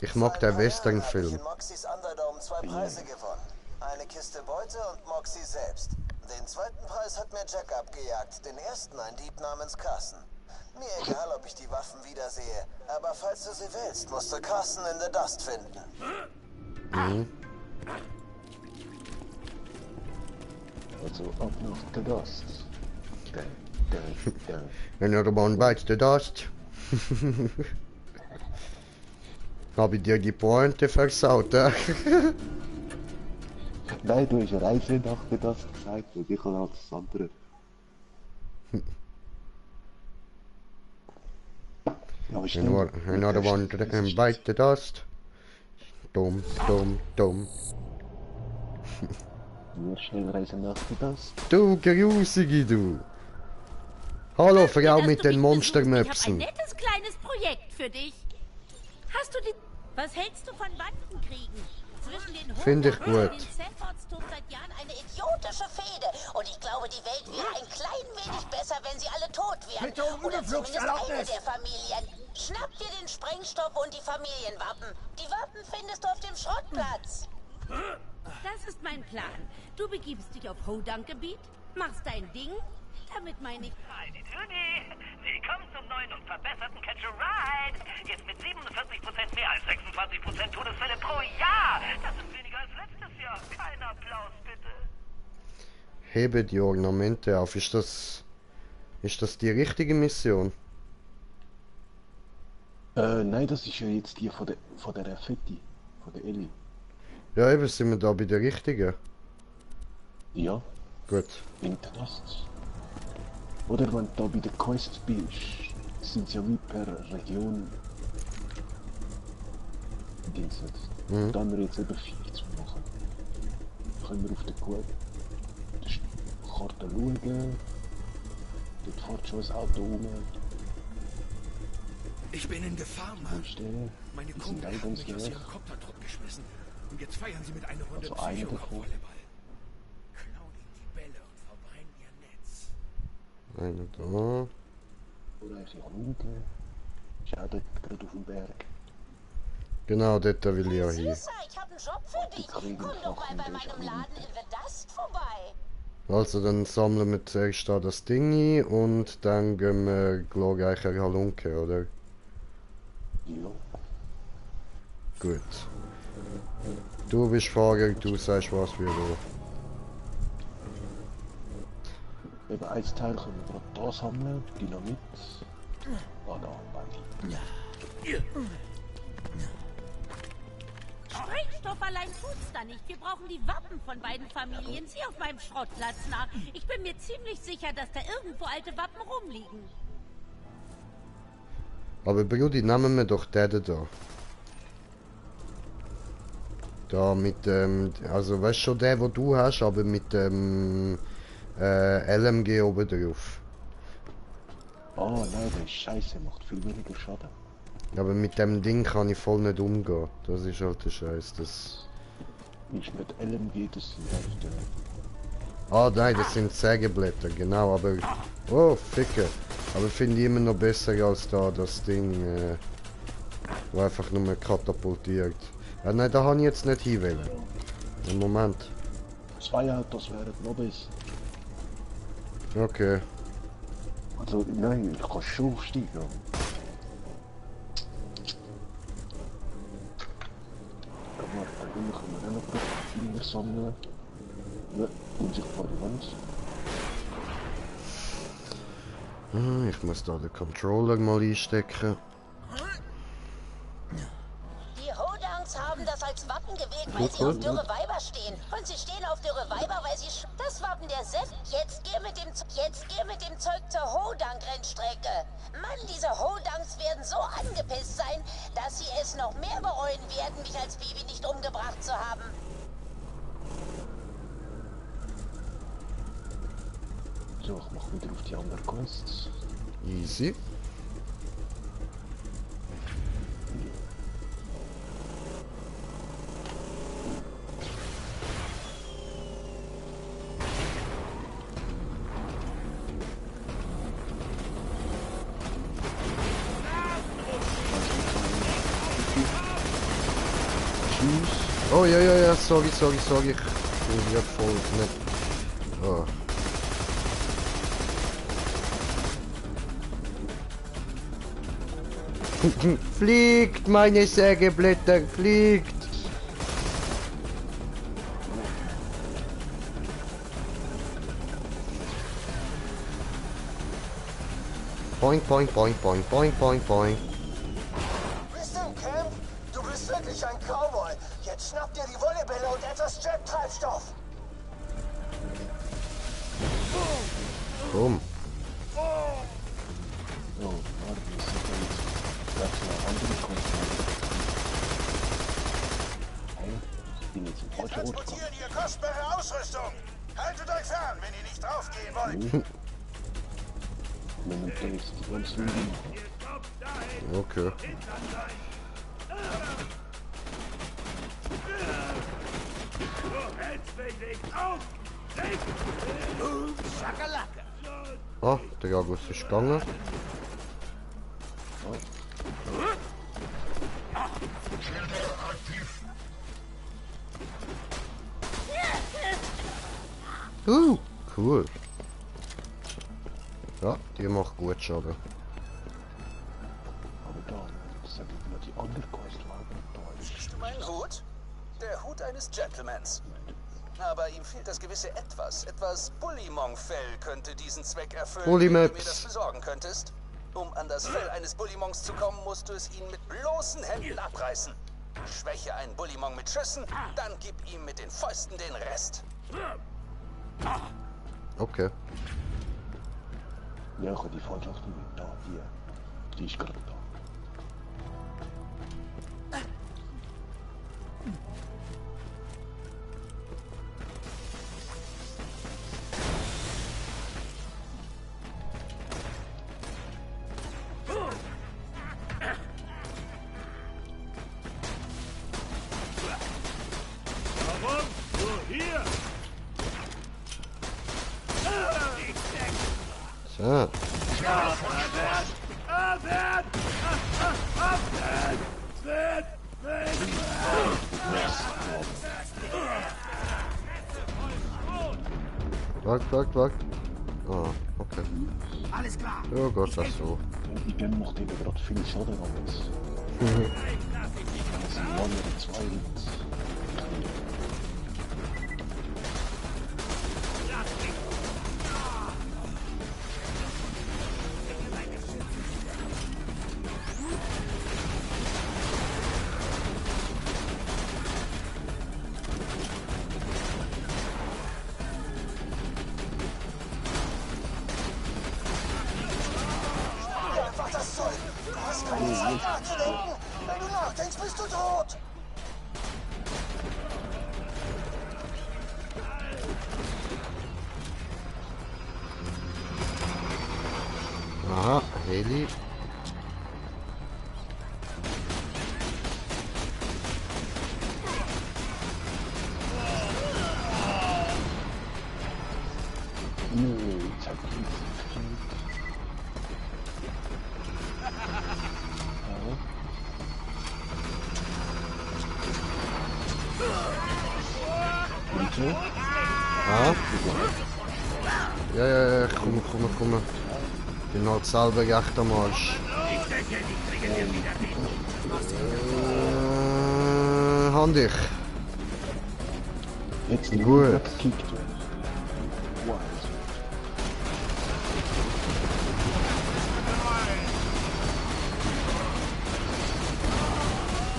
Ich mag den Western-Film. In Moxys Underdome 2 Preise gewonnen. Eine Kiste Beute und Moxie selbst. Den zweiten Preis hat mir Jack abgejagt, den ersten ein Dieb namens Carson. Mir egal, ob ich die Waffen wiedersehe, aber falls du sie willst, musst du Carson in the Dust finden. Mhm. Also ab nach the Dust. Another one bites the dust. Hab ich dir die Pointe versaut, Nein, du hast Reise nach the Dust gesagt und ich habe das andere. Another one bite the dust. Dumm, dumm, dumm. Nur schnell reisen nach the Dust. Du Grusige, du. Hallo, Frau mit den Monstermöpsen. Ich habe ein nettes kleines Projekt für dich. Hast du die... Was hältst du von Bandenkriegen? Zwischen den Finde ich gut. und den Sephards tobt seit Jahren eine idiotische Fehde. Und ich glaube, die Welt wäre ein klein wenig besser, wenn sie alle tot wären. Oder zumindest eine der Familien. Schnapp dir den Sprengstoff und die Familienwappen. Die Wappen findest du auf dem Schrottplatz. Das ist mein Plan. Du begibst dich auf Hodunk-Gebiet, machst dein Ding. Damit meine ich... Willkommen zum neuen und verbesserten Catch a Ride. Jetzt mit 47% mehr als 26% Todesfälle pro Jahr. Das ist weniger als letztes Jahr. Kein Applaus, bitte. Hebe die Ornamente auf. Ist das die richtige Mission? Nein, das ist ja jetzt die von der Fetti, von der Ellie. Ja, eben sind wir da bei der richtigen. Ja. Gut. In the Dust. Oder wenn du da bei der Quest bist, sind sie ja wie per Region Dingsnet. Mhm. Da haben wir jetzt eben 4 zu machen. Können wir auf der Karte schauen. Dort fährt schon ein Auto rum. Ich bin in Gefahr, Mann. Meine Kumpel haben mich aus ihrem Koptertrupp geschmissen. Und jetzt feiern sie mit einer Runde Psycho-Volleyball. Klauen ihnen die Bälle und verbrennen ihr Netz. Eine da. Oder ist ja unten. Schau dort gerade auf dem Berg. Genau, dort will ich ja hin. Süßer, ich habe einen Job für dich. Komm doch mal bei meinem Laden in the Dust vorbei. Also dann sammeln wir zuerst da das Ding ein und dann gehen wir glorreicher Halunke, oder? Ja. Gut. Du bist Fahrer, du sagst was wir wo. Eben ein Teil können wir gerade da sammeln, Dynamit. Ah, da, beide. Sprengstoff allein tut's da nicht. Wir brauchen die Wappen von beiden Familien. Sieh auf meinem Schrottplatz nach. Ich bin mir ziemlich sicher, dass da irgendwo alte Wappen rumliegen. Aber Brudi, nehmen wir doch den da. Da mit dem, also weißt schon der, wo du hast, aber mit dem LMG oben drauf. Oh nein, der ist scheiße, macht viel weniger Schaden. Aber mit dem Ding kann ich voll nicht umgehen. Das ist halt der Scheiß. Das ist nicht LMG, das sind halt Ah nein, das sind Sägeblätter, genau, aber... Oh, Ficke. Aber finde ich immer noch besser als da das Ding, wo einfach nur katapultiert. Nein, da habe ich jetzt nicht hinwählen. Einen Moment. 2 Autos wären noch besser. Okay. Also, nein, ich kann schon aufsteigen. Aber da können wir dann noch Profile sammeln. Ja, unsichtbare Wand. Ich muss da den Controller mal einstecken. Die Hodangs haben das als Wappen gewählt, weil sie auf dürre Weiber stehen. Und sie stehen auf dürre Weiber, weil sie das Wappen der Sith. Jetzt geh mit dem Zeug zur Hodang-Rennstrecke. Mann, diese Hodangs werden so angepisst sein, dass sie es noch mehr bereuen werden, mich als Baby nicht umgebracht zu haben. So, ich mach wieder auf die anderen Quests. Easy. Oh ja, sorry. Ich bin ja voll nicht. Oh. Fliegt, meine Sägeblätter, fliegt! Boing. Bist du im Camp? Du bist wirklich ein Cowboy. Jetzt schnapp dir die Wollebälle und etwas Jet-Treibstoff. Komm. So, warte, wir sind jetzt. Das ist eine andere Konstante. Hey, ich bin jetzt im falschen Ort. Transportieren ihr kostbare Ausrüstung. Haltet euch fern, wenn ihr nicht draufgehen wollt. Man nimmt da jetzt die ganzen Lügen. Okay. Ah, der Jagus ist gegangen. Cool. Ja, die macht gut Schaden. Aber da, sag ich mal, die andere Questwagen da ist. Siehst du meinen Hut? Der Hut eines Gentlemans. Aber ihm fehlt das gewisse Etwas. Etwas Bullymong-Fell könnte diesen Zweck erfüllen, wenn du mir das besorgen könntest. Um an das Fell eines Bullymongs zu kommen, musst du es ihn mit bloßen Händen abreißen. Schwäche einen Bullymong mit Schüssen, dann gib ihm mit den Fäusten den Rest. Okay. Ja, ich habe die falsche Achtung mit da, die ist gerade da. So. Wag. Ah, okay. Alles klar. Oh Gott, das so. Die Gem macht eben gerade viel Schaden an uns. Das sind Mann oder zwei jetzt. Wenn du nachdenkst, bist du tot! Aha, Heli. Ja, komm. Bin halt selber recht am Arsch. Hand ich. Jetzt gut.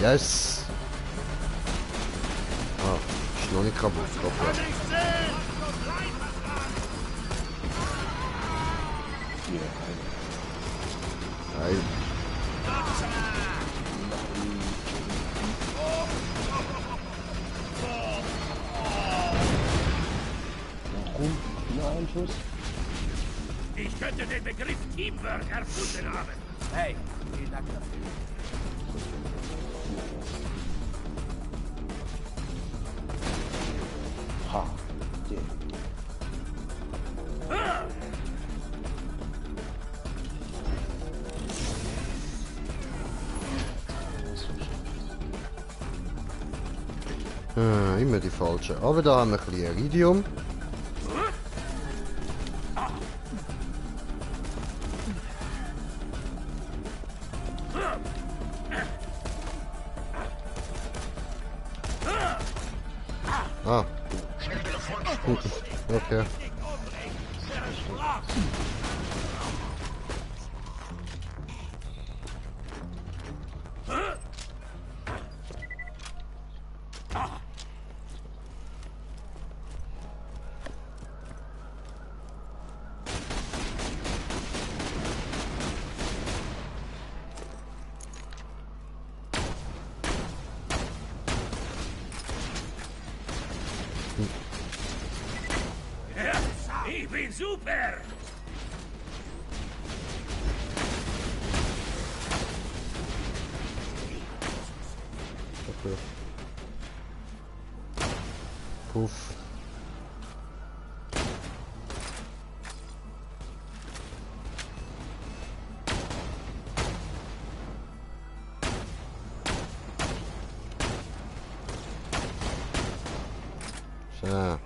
Yes. Ah, ist noch nicht kaputt. Okay. Nein. Ich könnte den Begriff Teamwork erfunden haben. Hey, vielen Dank dafür. Ha, immer die falsche. Aber da haben wir ein bisschen Iridium. Ah. Okay. Ich bin super! Okay. Puff. So.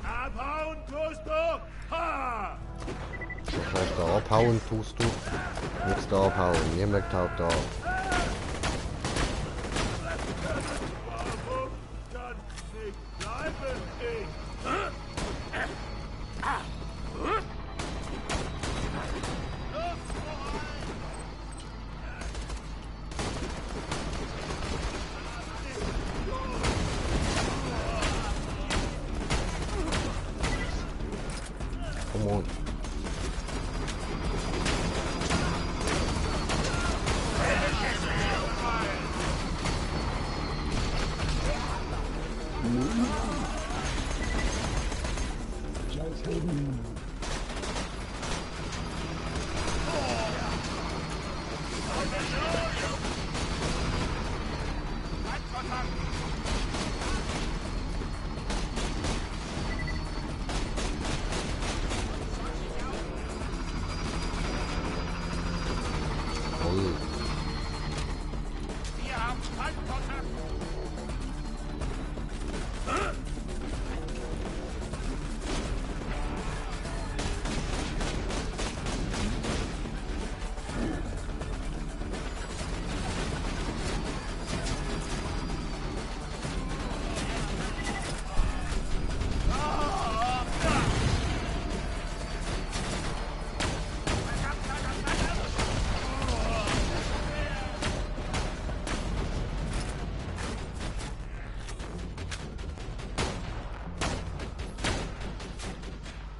Abhauen tust du! Ha! Das heißt, da abhauen tust du. Nichts da abhauen. Niemand haut da ab. Warum kann nicht bleiben? Come on. Wir haben Feindkontakt!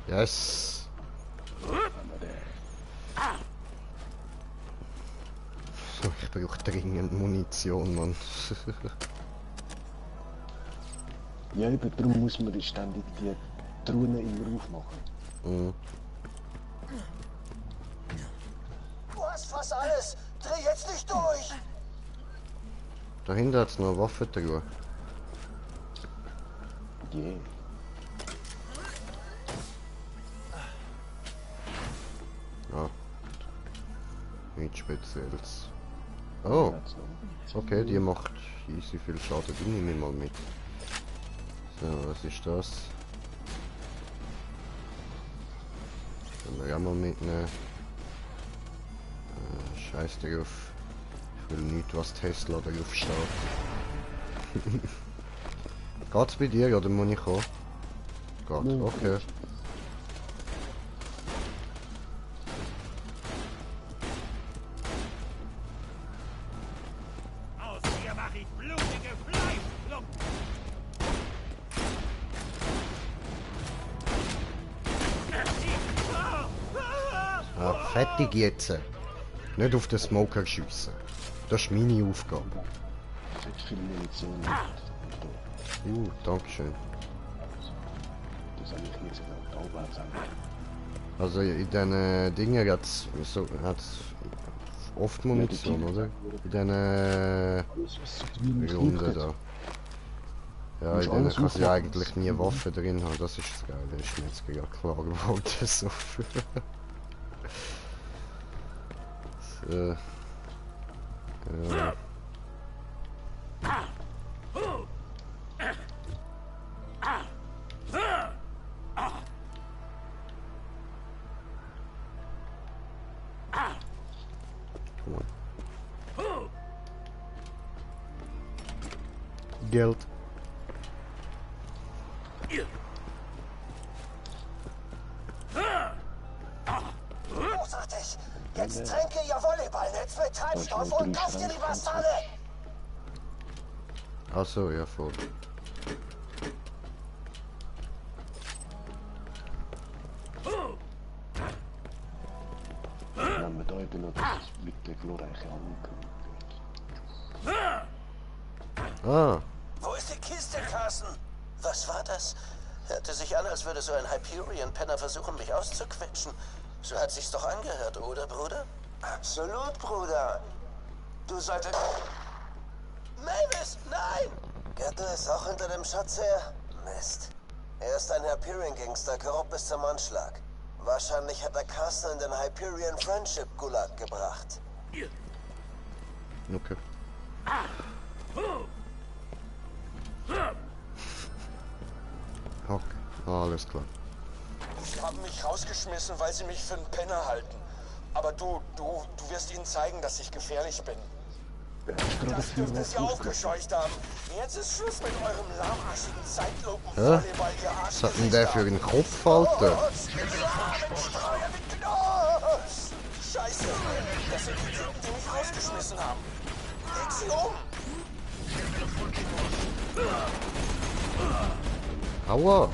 Yes. Ich brauche dringend Munition, Mann. Ja, eben darum muss man ständig die Truhen immer aufmachen. Mhm. Du hast fast alles. Dreh jetzt nicht durch. Dahinter hat es noch eine Waffentruhe. Yeah. Nichts Spezielles. Oh! Okay, die macht easy viel Schaden, die nehme ich mal mit. So, was ist das? Können wir auch mal mitnehmen. Scheiß drauf. Ich will nicht, was Tesla drauf steht. Geht's bei dir oder muss ich kommen? Geht, okay. Fertig jetzt. Nicht auf den Smoker schiessen. Das ist meine Aufgabe. Viel Munition. Dankeschön. Das habe ich nicht so sauber sagen. Also in diesen Dingen hat's oft Munition, oder? In diesen Runden da. Ja, in denen kann sie eigentlich nie Waffen drin haben, das ist das Geile, das ist mir jetzt gerade klar geworden. So. So. Ja. Geld. Großartig! Jetzt tränke ihr Volleyballnetz mit Treibstoff und kauft ihr die Bastarde! Ach so, ja, voll. Dann bedeutet noch, dass es mit der glorreichen Ankunft. Ah. Wo ist die Kiste, Carson? Was war das? Hörte sich an, als würde so ein Hyperion-Penner versuchen, mich auszuquetschen. So hat sich's doch angehört, oder, Bruder? Absolut, Bruder. Du solltest... Mavis, nein! Gatto ist auch hinter dem Schatz her. Mist. Er ist ein Hyperion-Gangster, korrupt bis zum Anschlag. Wahrscheinlich hat er Carson in den Hyperion Friendship Gulag gebracht. Okay. Okay, alles klar. Sie haben mich rausgeschmissen, weil sie mich für einen Penner halten. Aber du wirst ihnen zeigen, dass ich gefährlich bin. Das dürfte sie aufgescheucht haben. Jetzt ist Schluss mit eurem lahmarschigen Zeitlupen-Volleyball, ihr Arsch. Was hat denn der für einen Kopfhalter? Scheiße, das sind die Typen, die mich rausgeschmissen haben. Leg sie um! Aua!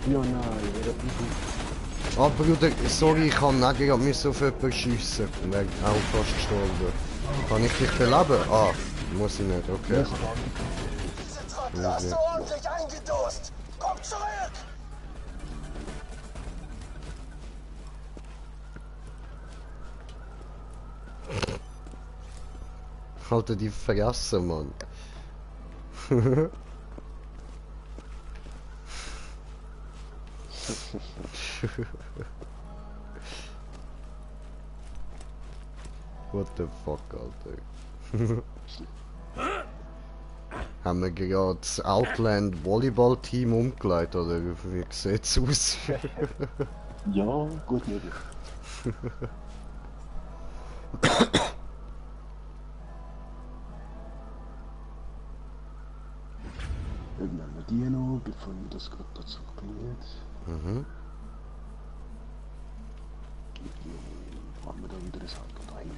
Ja, nein, Ah, Bruder, sorry, ich kann nicht gerade auf jemanden schiessen. Wegen auch fast gestorben. Kann ich dich beleben? Ah, muss ich nicht, okay. Diese Trottel hast du ordentlich eingedost! Komm zurück! Alter, die vergessen, Mann. What the fuck, Alter? Haben wir gerade das Outland Volleyball Team umgelegt, oder wie sieht's aus? Ja, gut möglich. Irgendwann haben wir die noch, bevor wir das gerade dazu bringen. Mhm. Machen wir da wieder das Auto rein.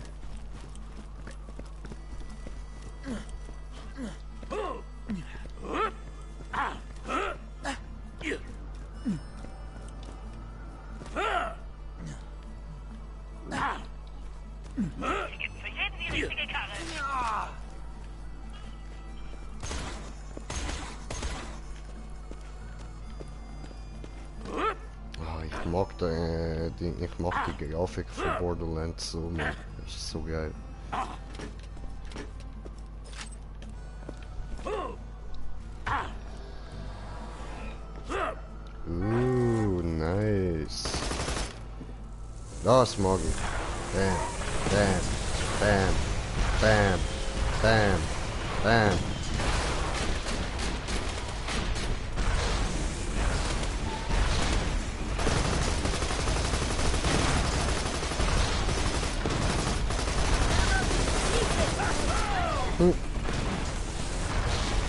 Hier gibt's für jeden die richtige Karre. Ja. Oh, ich mag die Grafik von Borderlands so, man. Das ist so geil. Nice. Das mag ich. Bam, bam, bam, bam, bam, bam.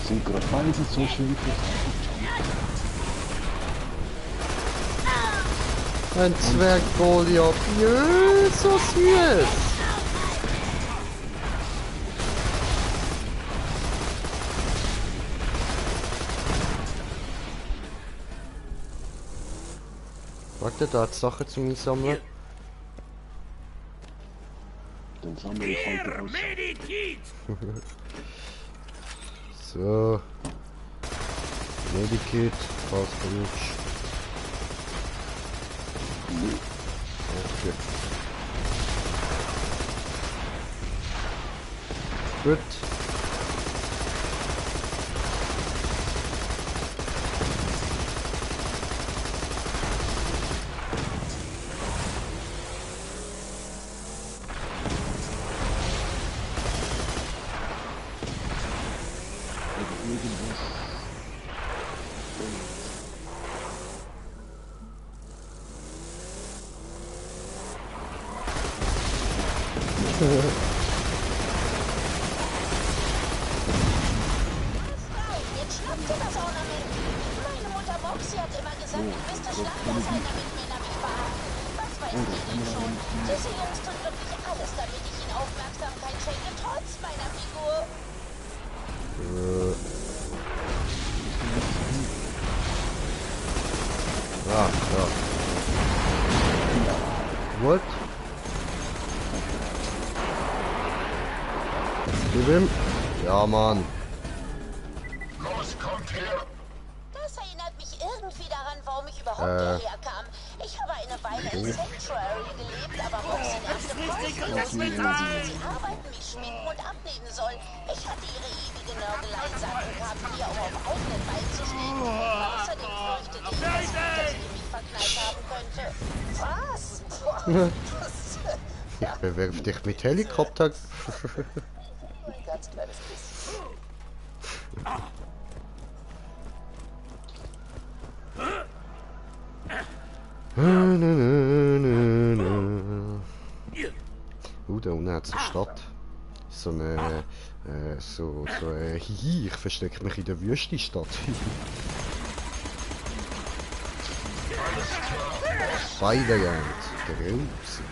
Sind gerade beide so schön für Ein Zwerg-Goliath. Ja, so süß. Warte, da hat Sachen zum Einsammeln. Dann sammle ich halt aus. So. Medikit, fast genug. Okay. Gut. Jetzt schnappt ihr das Ornament. Meine Mutter Moxie hat immer gesagt, du bist der Schlachterseiner mit mir damit verraten. Was weiß ich denn schon? Diese Jungs tun wirklich alles, damit ich ihnen Aufmerksamkeit schenke, trotz meiner Figur. Ja. What? Gib ihm. Ja, Mann. Los, kommt her! Das erinnert mich irgendwie daran, warum ich überhaupt hierher kam. Ich habe eine Weile in Sanctuary gelebt, aber Moxie nervte voll, dass sie arbeiten, mich schminken und abnehmen soll. Ich hatte ihre ewige Nörgelei satt und kam hier, um auf eigenen Beinen zu stehen. Außerdem fürchtete ich, dass sie mich verknallt haben könnte. Was? Ich bewerf dich mit Helikopter. Mein ganz kleines Biss. Da unten hat es eine Stadt. So eine... Hihi, ich verstecke mich in der Wüste-Stadt. Spider-Jagd. Grausig.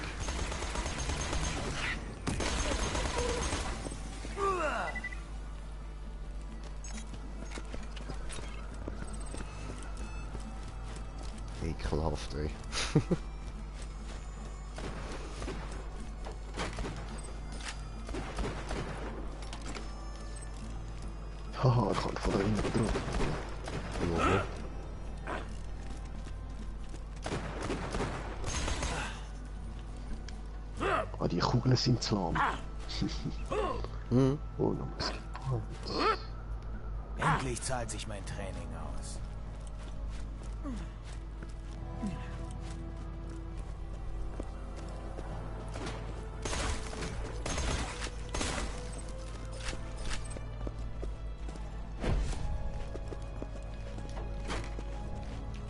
Ekelhaft, ey. Haha, ich kann von da hinten drauf. Ja. Ah, die Kugeln sind zu lahm. Oh, noch was gepackt. Endlich zahlt sich mein Training aus.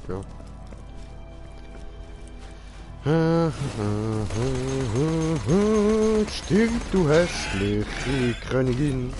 Ja. Stirb, du hässliche Königin.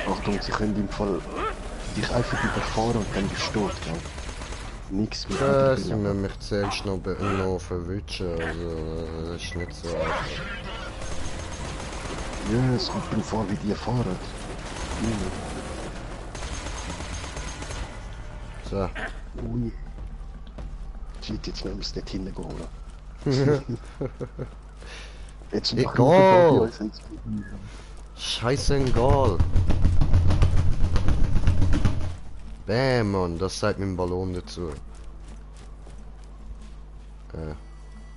Achtung, sie können im Fall dich einfach überfahren und dann bist du tot, gell? Nix mit Sie müssen mich zuerst noch verwischen, also das ist nicht so einfach. Ja, es kommt drauf an, wie die fahren. So. Ui. Shit, jetzt müssen wir es dort hingehen. Jetzt egal! Scheißegal! Bäm, Mann, das sagt mit dem Ballon dazu.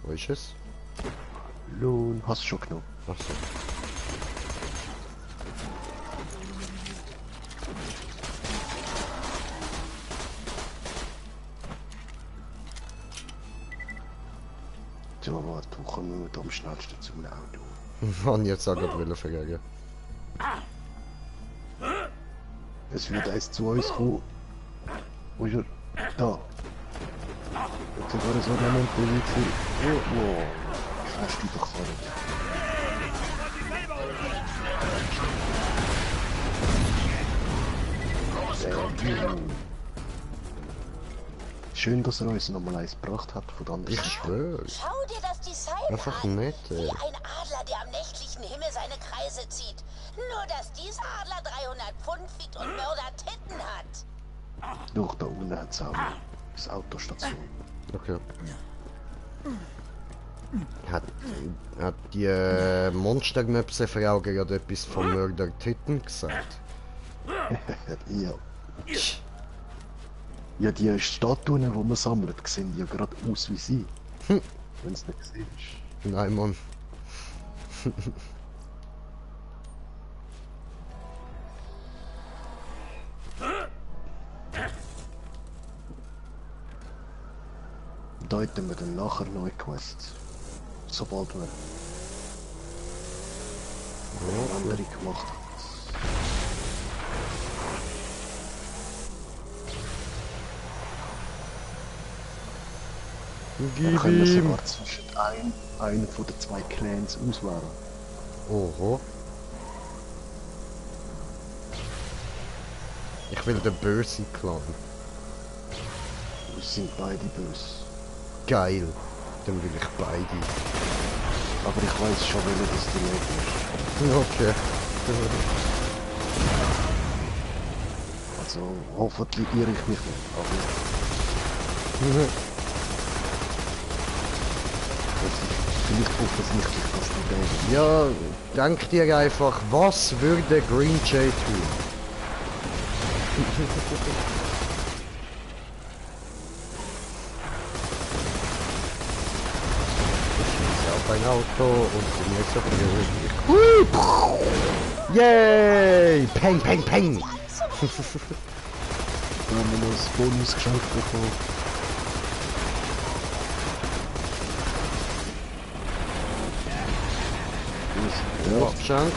Wo ist es? Lohn, hast du schon genommen. Achso. Ja, warte, du kommst nur am schnellsten zum Auto. Mann, jetzt auch gerade vergegen. Es wird eins zu uns kommen. Wo ist er? Da. Jetzt sogar so eine Polizei. Oh, fast überkommen. Schön, dass er uns nochmal eins gebracht hat von der anderen Seite. Ich schwöre. Schau dir das Design einfach an. Nett, Wie ein Adler, der am nächtlichen Himmel seine Kreise zieht. Nur, dass dieser Adler 300 Pfund wiegt und Mörder-Titten hat. Doch, da unten hat es auch das Autostation. Okay. Hat die Monstermöpse-Frau gerade etwas von Mörder-Titten gesagt? Ja. Ja, die Statuen, die man sammelt, sehen ja gerade aus wie sie. Wenn es nicht gesehen ist. Nein, Mann. Da hätten wir dann nachher neue Quests. Sobald wir eine andere gemacht haben. Dann können wir sogar zwischen einen von den zwei Clans auswählen. Oho. Ich will den bösen Clan. Wir sind beide böse. Geil. Dann will ich beide. Aber ich weiß schon, welcher das die Leben ist. Okay. Also hoffentlich irre ich mich nicht. Aber es ist vielleicht offensichtlich, dass du denkst. Ja, denk dir einfach, was würde Green Jay tun? Ein Auto und bin jetzt auf der Yay! Peng, peng, peng! Da haben wir noch das Bonusgeschenk bekommen. Ja, Geschenk.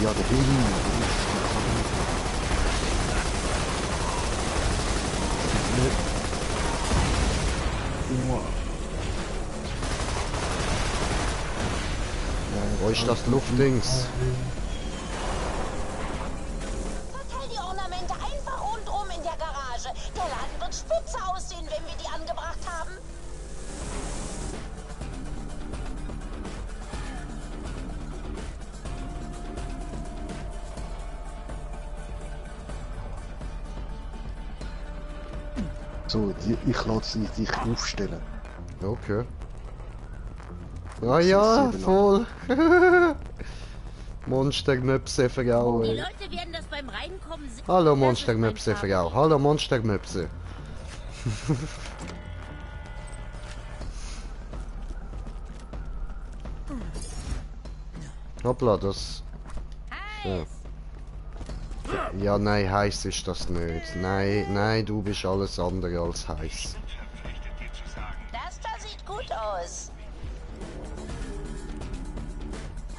Ja, der Heli. Wo ist das Luftdings? Verteil die Ornamente einfach rundum in der Garage. Der Laden wird spitze aussehen, wenn wir die angebracht haben. So, ich lasse sie sich aufstellen. Okay. Ah ja, voll. Monstermöpse Frau. Die Leute werden das beim Reinkommen sehen. Hallo Monstermöpse Frau. Hallo Monstermöpse. Hoppla, das... Ja. Ja, nein, heiß ist das nicht. Nein, nein, du bist alles andere als heiß. Das da sieht gut aus.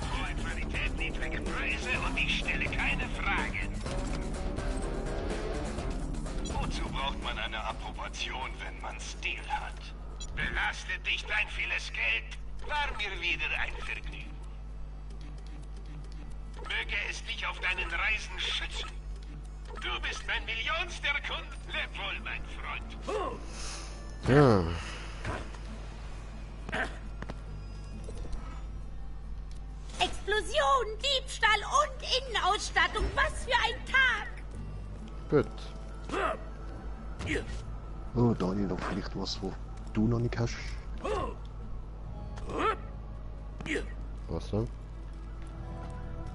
Hohe Qualität, niedrige Preise und ich stelle keine Fragen. Wozu braucht man eine Approbation, wenn man Stil hat? Belastet dich dein vieles Geld? War mir wieder ein Vergnügen. Möge es dich auf deinen Reisen schützen. Du bist mein millionster Kunde. Leb wohl, mein Freund. Ja. Explosion, Diebstahl und Innenausstattung. Was für ein Tag! Gut. Oh, Daniel, noch vielleicht was, wo du noch nicht hast. Was denn?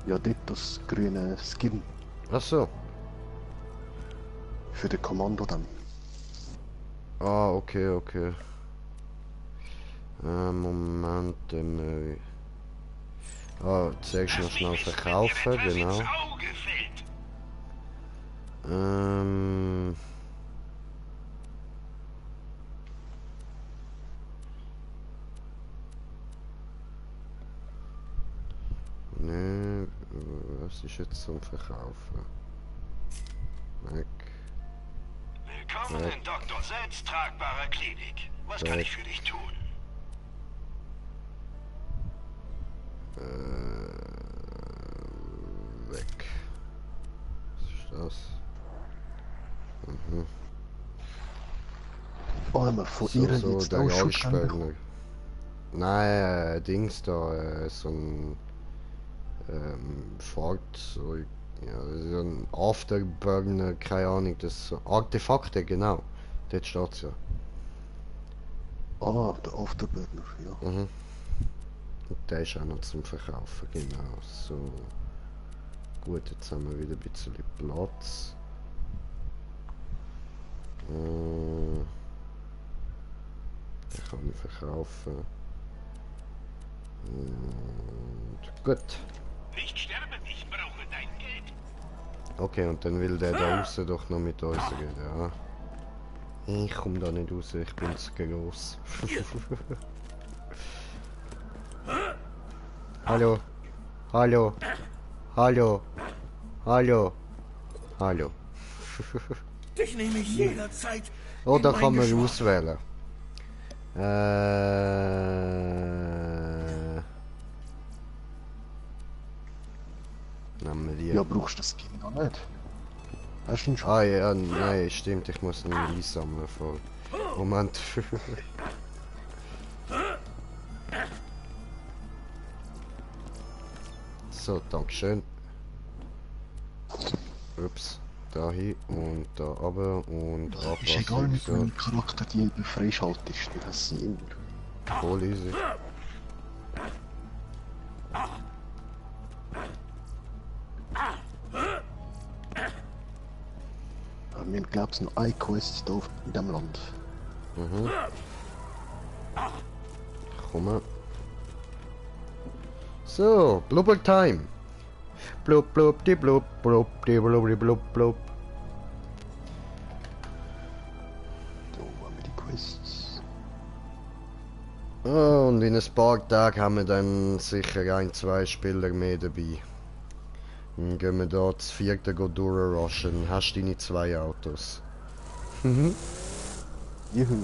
Ja, dort das grüne Skin. Ach so. Für den Kommando dann. Ah, okay, okay. Moment, zeigst du noch schnell verkaufen, genau. Nee, was ist jetzt zum Verkaufen? Weg. Willkommen in Dr. Selbsttragbarer Klinik. Was kann ich für dich tun? Weg. Was ist das? Mhm. Einmal von ihr so jetzt der auch schon Geistspender. Nein, Dings da, so ein Fahrzeug, ja, so ein Afterburner, keine Ahnung, das Artefakte, genau. Dort steht's ja. Ah, der Afterburner, ja. Mhm. Und der ist auch noch zum Verkaufen, genau. So. Gut, jetzt haben wir wieder ein bisschen Platz. Den kann ich verkaufen. Und gut. Nicht sterben, ich brauche dein Geld. Okay, und dann will der da raus doch noch mit uns reden, ja. Ich komme da nicht raus, ich bin zu groß. Hallo. Hallo. Hallo. Hallo. Hallo. Dich nehme ich jederzeit. Oder kann man auswählen? Nehmen wir die. Ja, brauchst du das Skin noch nicht? Hast du ihn schon? Ah ja, nein, stimmt, ich muss ihn einsammeln voll. Moment. So, dankeschön. Ups, da hin und da runter und ab. Ist egal, mit welchem Charakter die freischaltest, du hast sie immer. Voll easy. Wir haben, glaube ich, noch eine Quest hier in diesem Land. Mhm. Komm. So, Blubber Time. Blub, blub, die blub, blub, die blub, die blub, blub. Da haben wir die Quests. Und in ein paar Tagen haben wir dann sicher 1-2 Spieler mehr dabei. Dann gehen wir da das 4. durchrushen. Hast du deine 2 Autos? Mhm. Juhu.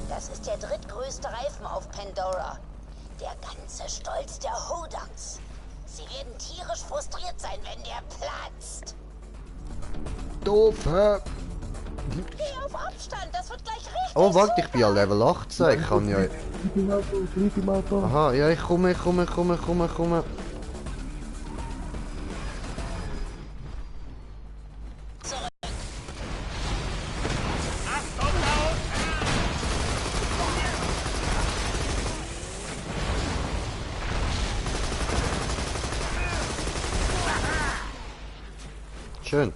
Das ist der drittgrößte Reifen auf Pandora. Der ganze Stolz der Hodunks. Sie werden tierisch frustriert sein, wenn der platzt. Doof, hä? Geh auf Abstand, das wird gleich richtig. Oh, warte, ich bin ja Level 18. Ich kann ja. Aha, ja, ich komme. Schön.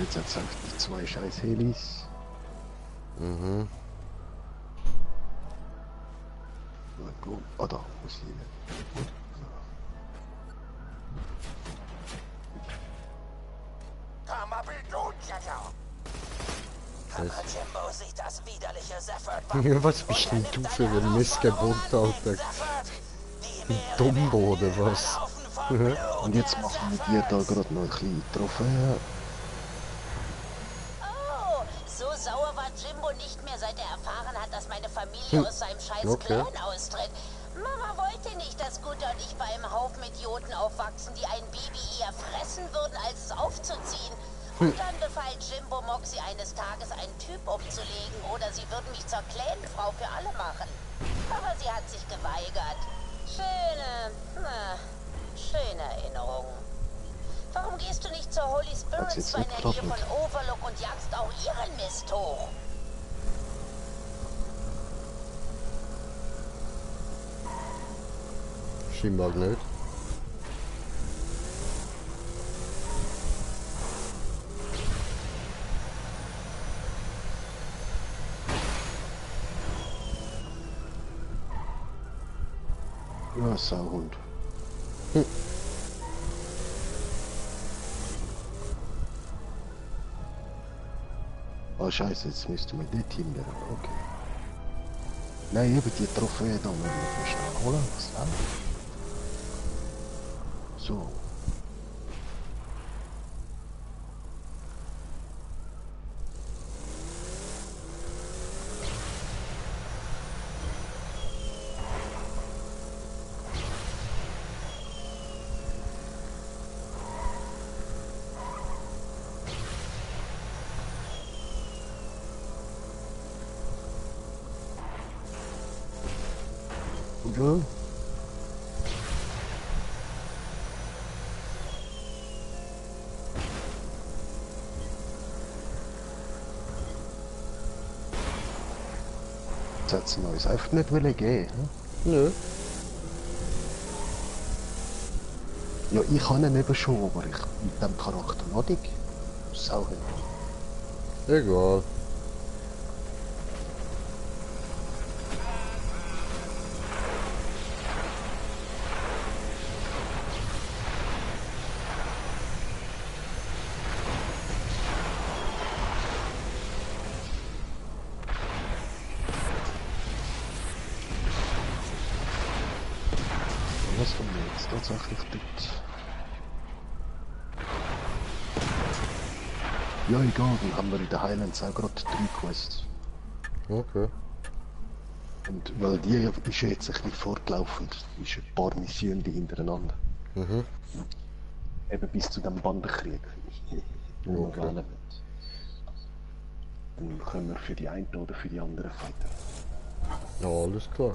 Jetzt hat es halt die 2 scheiß Helis. Mhm. Oh, da muss ich hin. Was bist denn du für ein Missgeburt, Alter? Dumbo oder was? Und jetzt machen wir dir da gerade noch ein bisschen Trophäe. Oh, so sauer war Jimbo nicht mehr, seit er erfahren hat, dass meine Familie aus seinem scheiß Clan austritt. Mama wollte nicht, dass Guter und ich bei einem Haufen Idioten aufwachsen, die ein Baby eher fressen würden, als es aufzuziehen. Und dann befahl Jimbo Moxie eines Tages einen Typ umzulegen oder sie würden mich zur Clanfrau für alle machen. Aber sie hat sich geweigert. Schöne Erinnerungen. Warum gehst du nicht zur Holy Spirits in der Nähe von Overlook und jagst auch ihren Mist hoch? Scheinbar nicht. Ja, Sauhund. Oh Scheiße, jetzt müsste man dort hindern. Okay. Nein, eben die Trophäe da müssen wir schnell holen. Was dann? So. Ja. Jetzt hat es ein neues einfach nicht geben. Nö. Ja, ich kann ihn eben schon, aber ich mit dem Charakter noch nicht. Sau. Egal. Was kommt jetzt tatsächlich dort? Ja, egal, dann haben wir in der Highlands auch gerade 3 Quests. Okay. Und weil die ist jetzt ein bisschen fortlaufend, ist ein paar Missionen hintereinander. Mhm. Eben bis zu dem Bandenkrieg, wo man wählen wird. Dann können wir für die einen oder für die anderen fighten. Ja, alles klar.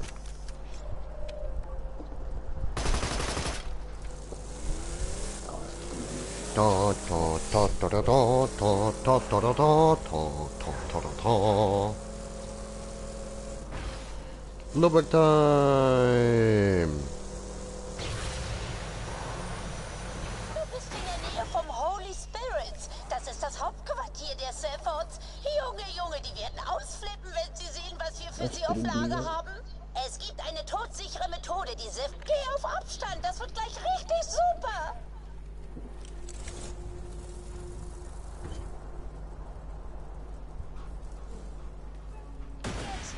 Da da da da da da da da da da da da da da. Lubbock Time! Du bist in der Nähe vom Holy Spirits. Das ist das Hauptquartier der Sephards. Junge, die werden ausflippen, wenn sie sehen, was wir für sie auf Lager haben. Es gibt eine todsichere Methode, die Sif. Geh auf Abstand, das wird gleich richtig super.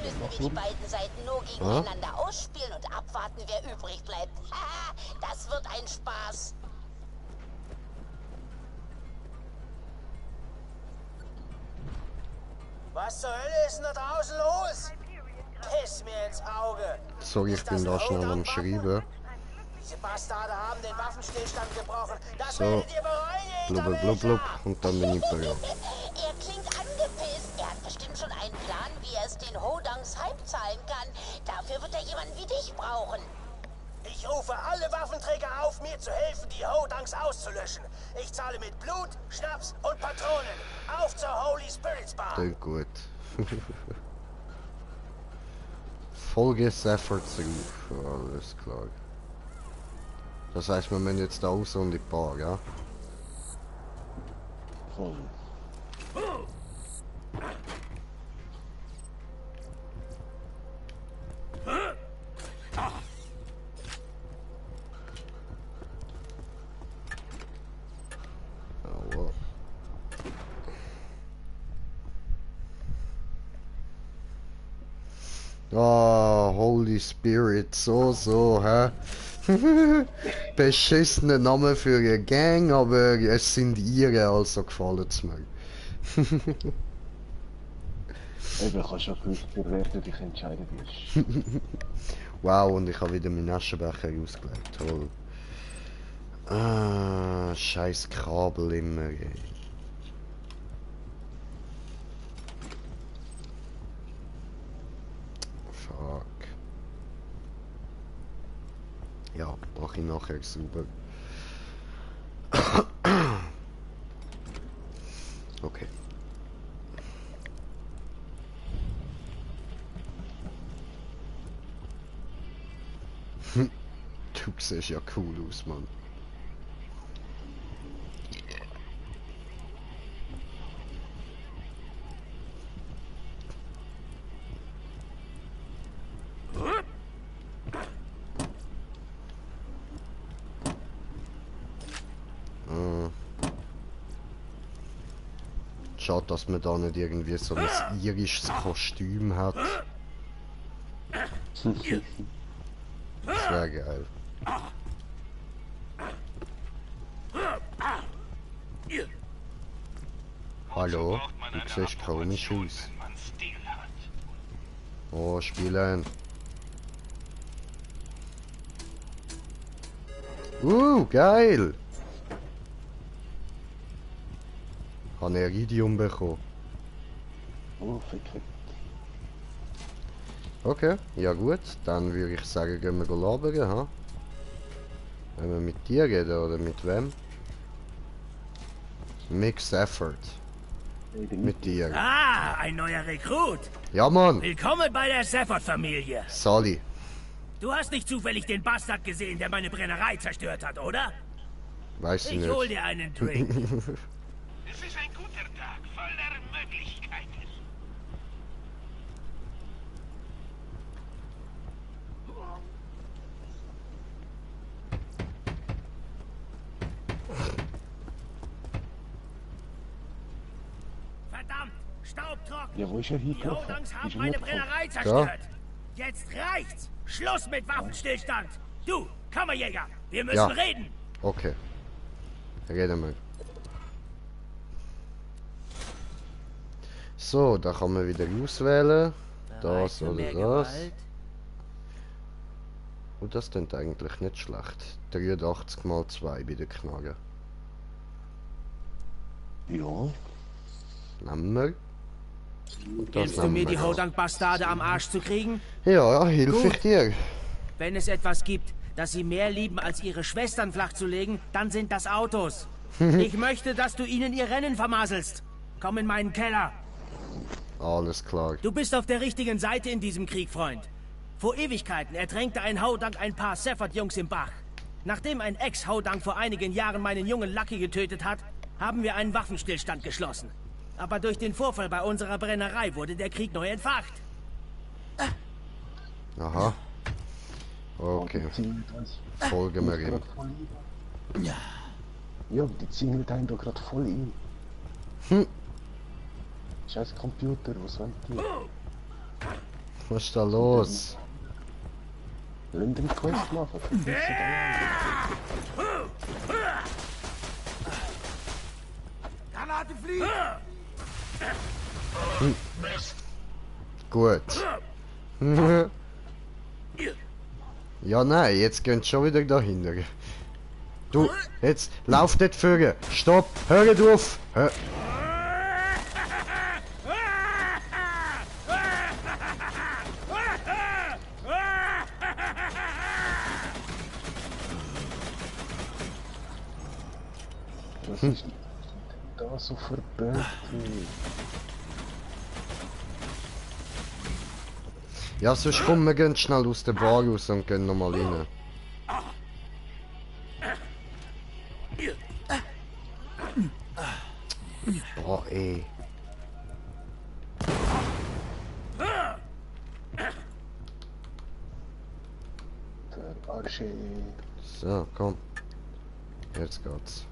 Müssen wir die beiden Seiten nur gegeneinander ausspielen und abwarten, wer übrig bleibt. Haha, das wird ein Spaß. Was zur Hölle ist denn da draußen los? Piss mir ins Auge. Sorry, ich bin da schnell am Schreiben. Diese Bastarde haben den Waffenstillstand gebrochen. Das So, werdet ihr bereuen, blub, blub, und dann bin ich bereit. Er klingt angepisst. Er hat bestimmt schon einen Plan, wie er es den Hodangs halb zahlen kann. Dafür wird er jemanden wie dich brauchen. Ich rufe alle Waffenträger auf, mir zu helfen, die Hodangs auszulöschen. Ich zahle mit Blut, Schnaps und Patronen. Auf zur Holy Spirits Bar. Sehr gut. Folge Sephards auf. Alles klar. Das heißt, wir müssen jetzt da raus und in die Bar, ja? Voll. Ah, Holy Spirit, so, hä? Beschissene Name für eine Gang, aber es sind ihre, also gefallen es mir. Eben, ich habe schon gewusst, für wer du dich entscheiden wirst. Wow, und ich habe wieder meinen Aschenbecher ausgelegt, toll. Ah, scheiß Kabel immer, ey. Ja, mache ich nachher sauber. Okay. Du siehst ja cool aus, Mann. Schade, dass man da nicht irgendwie so ein irisches Kostüm hat. Das wäre geil. Hallo? Du siehst komisch aus. Oh, spielen. Geil! Habe Iridium bekommen. Oh, verkehrt. Okay, ja gut, dann würde ich sagen, gehen wir labern, ha? Wenn wir mit dir reden oder mit wem? Mixed Effort. Mit dir. Ah, ein neuer Rekrut. Ja, Mann. Willkommen bei der Safford-Familie. Sally. Du hast nicht zufällig den Bastard gesehen, der meine Brennerei zerstört hat, oder? Weiß ich nicht. Ich hol dir einen Drink. Es ist ein guter Tag, voller Möglichkeiten. Verdammt, staubtrocken. Ja, wo ist er Die hingelaufen? Hodangs Ist haben er meine nicht gekommen? Brennerei zerstört. Jetzt reicht's. Schluss mit Waffenstillstand. Du, Kammerjäger, wir müssen reden. Okay. Reden wir. So, da kann man wieder auswählen. Das oder das. Und das klingt eigentlich nicht schlecht. 83 mal 2 bei der Knarre. Ja. Nehmen wir. Hilfst du mir, die Hodang-Bastarde am Arsch zu kriegen? Ja, hilf ich dir. Wenn es etwas gibt, das sie mehr lieben, als ihre Schwestern flachzulegen, dann sind das Autos. Ich möchte, dass du ihnen ihr Rennen vermaselst. Komm in meinen Keller. Alles klar. Du bist auf der richtigen Seite in diesem Krieg, Freund. Vor Ewigkeiten ertränkte ein Hodang ein paar Safford-Jungs im Bach. Nachdem ein Ex-Hodang vor einigen Jahren meinen jungen Lucky getötet hat, haben wir einen Waffenstillstand geschlossen. Aber durch den Vorfall bei unserer Brennerei wurde der Krieg neu entfacht. Aha. Okay. Folgen wir ihm. Ja, die zingelt einen da gerade voll ein. Scheiß Computer, was wollt ihr? Was ist da los? Lass den Quest machen, vergiss Granate fliegen! Gut. Ja, nein, jetzt gehen sie schon wieder dahinter. Du, jetzt lauf nicht führen. Stopp, hört auf. Hör. Was ist da so verbögt? Ja, sonst kommen wir ganz schnell aus der Bar raus und gehen nochmal rein. Boah, ey. Verarsche. So, komm. Jetzt geht's.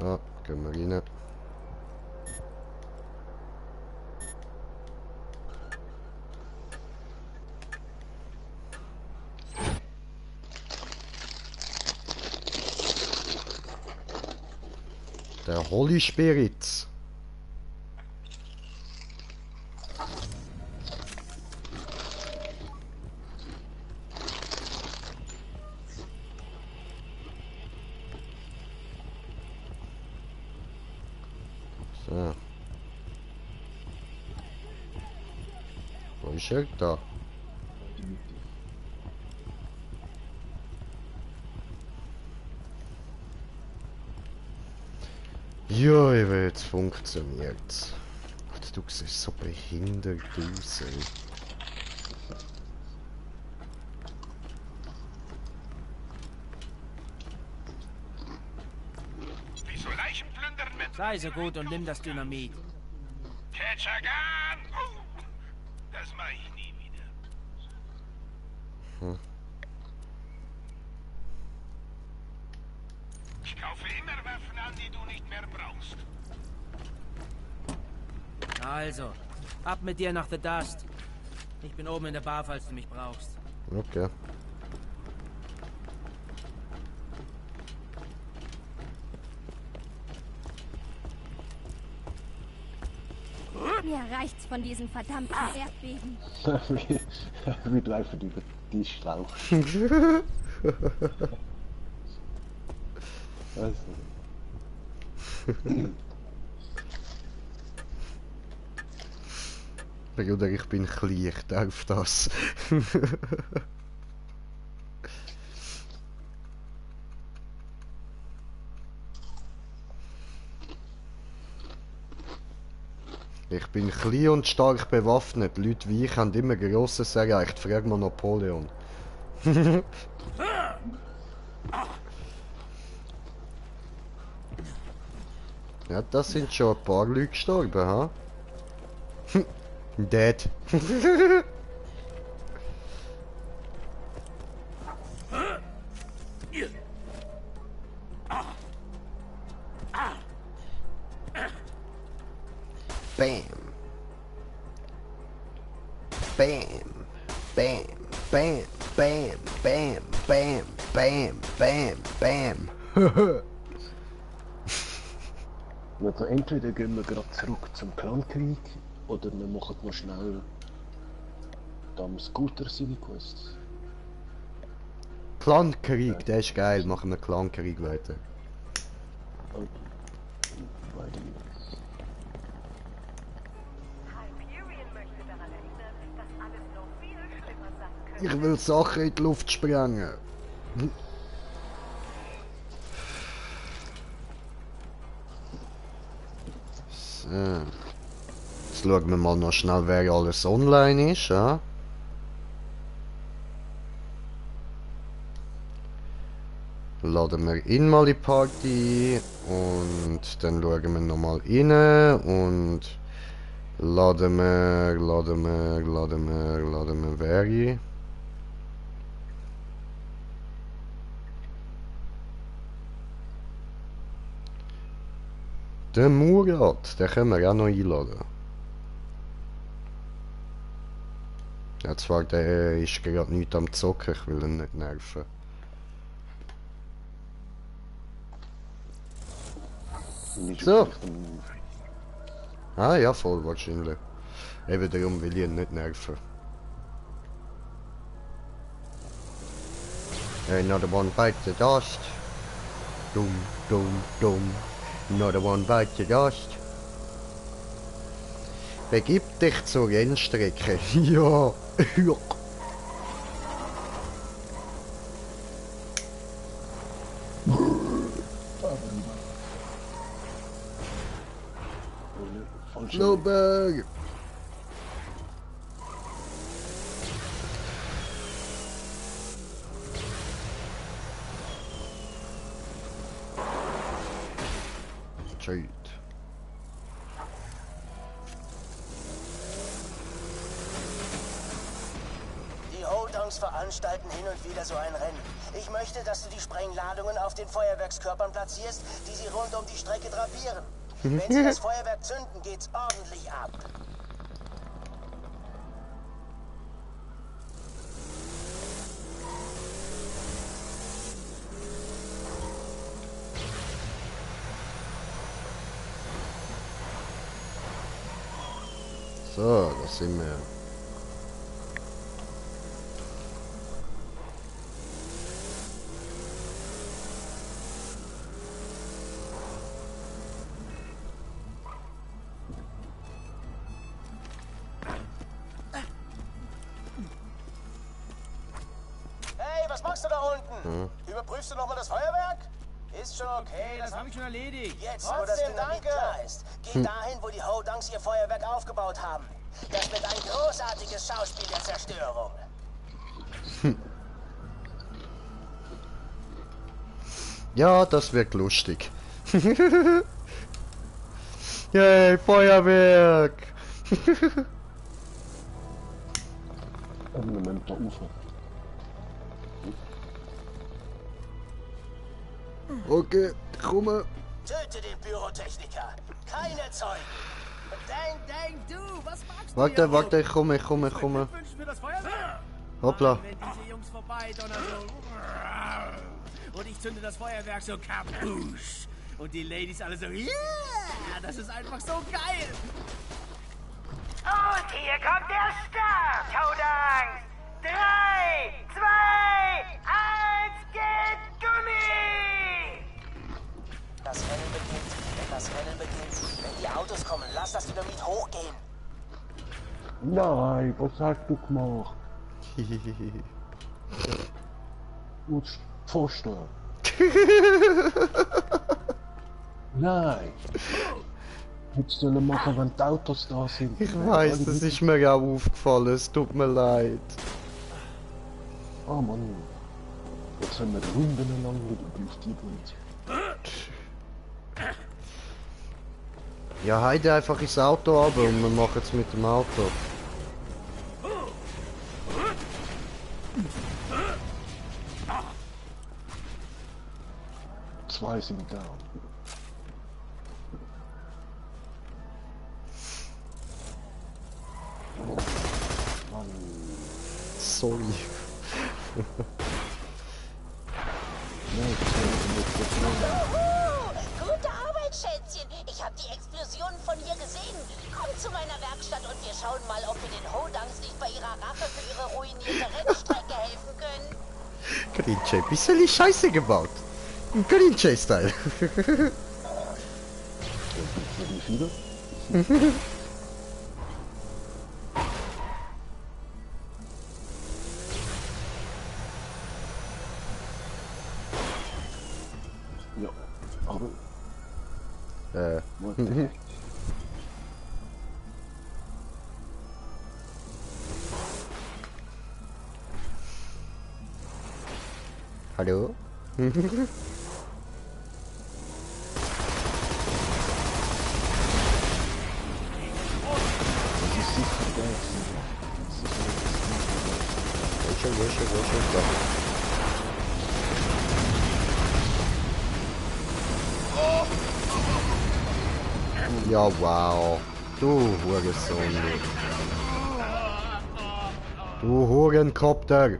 Ja, gehen wir rein. Der Holy Spirits. So. Wo ist er? Da. Ja, jetzt funktioniert's. Du siehst so behindert aus, ey. Wieso Leichen plündern mit... Sei so gut und nimm das Dynamit. Ketchagan! Das mach ich nie wieder. Ich kaufe immer Waffen an, die du nicht mehr brauchst. Also, ab mit dir nach The Dust. Ich bin oben in der Bar, falls du mich brauchst. Okay. Mir reicht's von diesen verdammten Erdbeben. Wie du einfach über die schlauchst. Also. Bruder, ich bin klein, ich darf das. Ich bin klein und stark bewaffnet. Leute wie ich haben immer Grosses erreicht. Frag mal Napoleon. Ja, das sind schon ein paar Leute gestorben, ha? Dead. Bam. Bam. Bam. Bam. Bam. Bam. Bam. Bam. Bam. Bam. Also entweder gehen wir gerade zurück zum Clankrieg oder wir machen noch schnell am Scooter seine Quests. Clankrieg, der ist geil, machen wir Clankrieg weiter. Okay. Weiter. Ich will Sachen in die Luft sprengen. So. Jetzt schauen wir mal noch schnell, wer alles online ist. Ja? Laden wir ihn mal in die Party und dann schauen wir nochmal rein und laden wir wer ein. Den Murat, den können wir auch noch einladen. Ja, zwar, der ist gerade nicht am Zocken, ich will ihn nicht nerven. So. Ah ja, voll wahrscheinlich. Eben darum will ich ihn nicht nerven. Another one bite the dust. Dumm, dumm, dumm. Another one bite the dust. Begib dich zur Rennstrecke. Ja. Ja. Slowberg. Shit. Die Holdowns veranstalten hin und wieder so ein Rennen. Ich möchte, dass du die Sprengladungen auf den Feuerwerkskörpern platzierst, die sie rund um die Strecke drapieren. Wenn sie das Feuerwerk zünden, geht's ordentlich ab. So, da sind wir. was machst du da unten? Überprüfst du nochmal das Feuerwerk? Ist schon okay, Das habe ich schon erledigt. Jetzt, wo das Dynamit klar ist, geh dahin, wo die Hodangs ihr Feuerwerk aufgebaut haben. Das wird ein großartiges Schauspiel der Zerstörung. Ja, das wird lustig. Yay, Feuerwerk! Moment, da Ufer. Okay, komm. Töte den Pyrotechniker. Keine Zeugen. Denk, du, was magst Warte, warte, ich komme. Wünschen für das Feuerwerk? Hoppla. Wenn diese Jungs vorbei donnern so. Und ich zünde das Feuerwerk so kapusch. Und die Ladies alle so, yeah, das ist einfach so geil. Und hier kommt der Start, Hodangs. 3, 2, 1, geht Gummi! Das Rennen beginnt. Wenn das Rennen beginnt, wenn die Autos kommen, lass das Dynamit hochgehen. Nein, was hast du gemacht? Du Pfosten. Nein. Hättest du machen, wenn die Autos da sind. Ich weiß, das ist mir auch aufgefallen, es tut mir leid. Oh Mann. Jetzt haben wir Runden lang wieder auf die Bund. Ja, heide einfach ins Auto runter und wir machen es mit dem Auto. Zwei sind da. Sorry. Gute Arbeit, Schätzchen. Ich habe die Explosionen von hier gesehen. Komm zu meiner Werkstatt und wir schauen mal, ob wir den Hodangs nicht bei ihrer Rache für ihre ruinierte Rennstrecke helfen können. Grinche, bisschen Scheiße gebaut. Grinche-Style. Wie viele? Ja, aber... Hallo? Ja, wow. Du Hurensohn. Du Hurenkopter.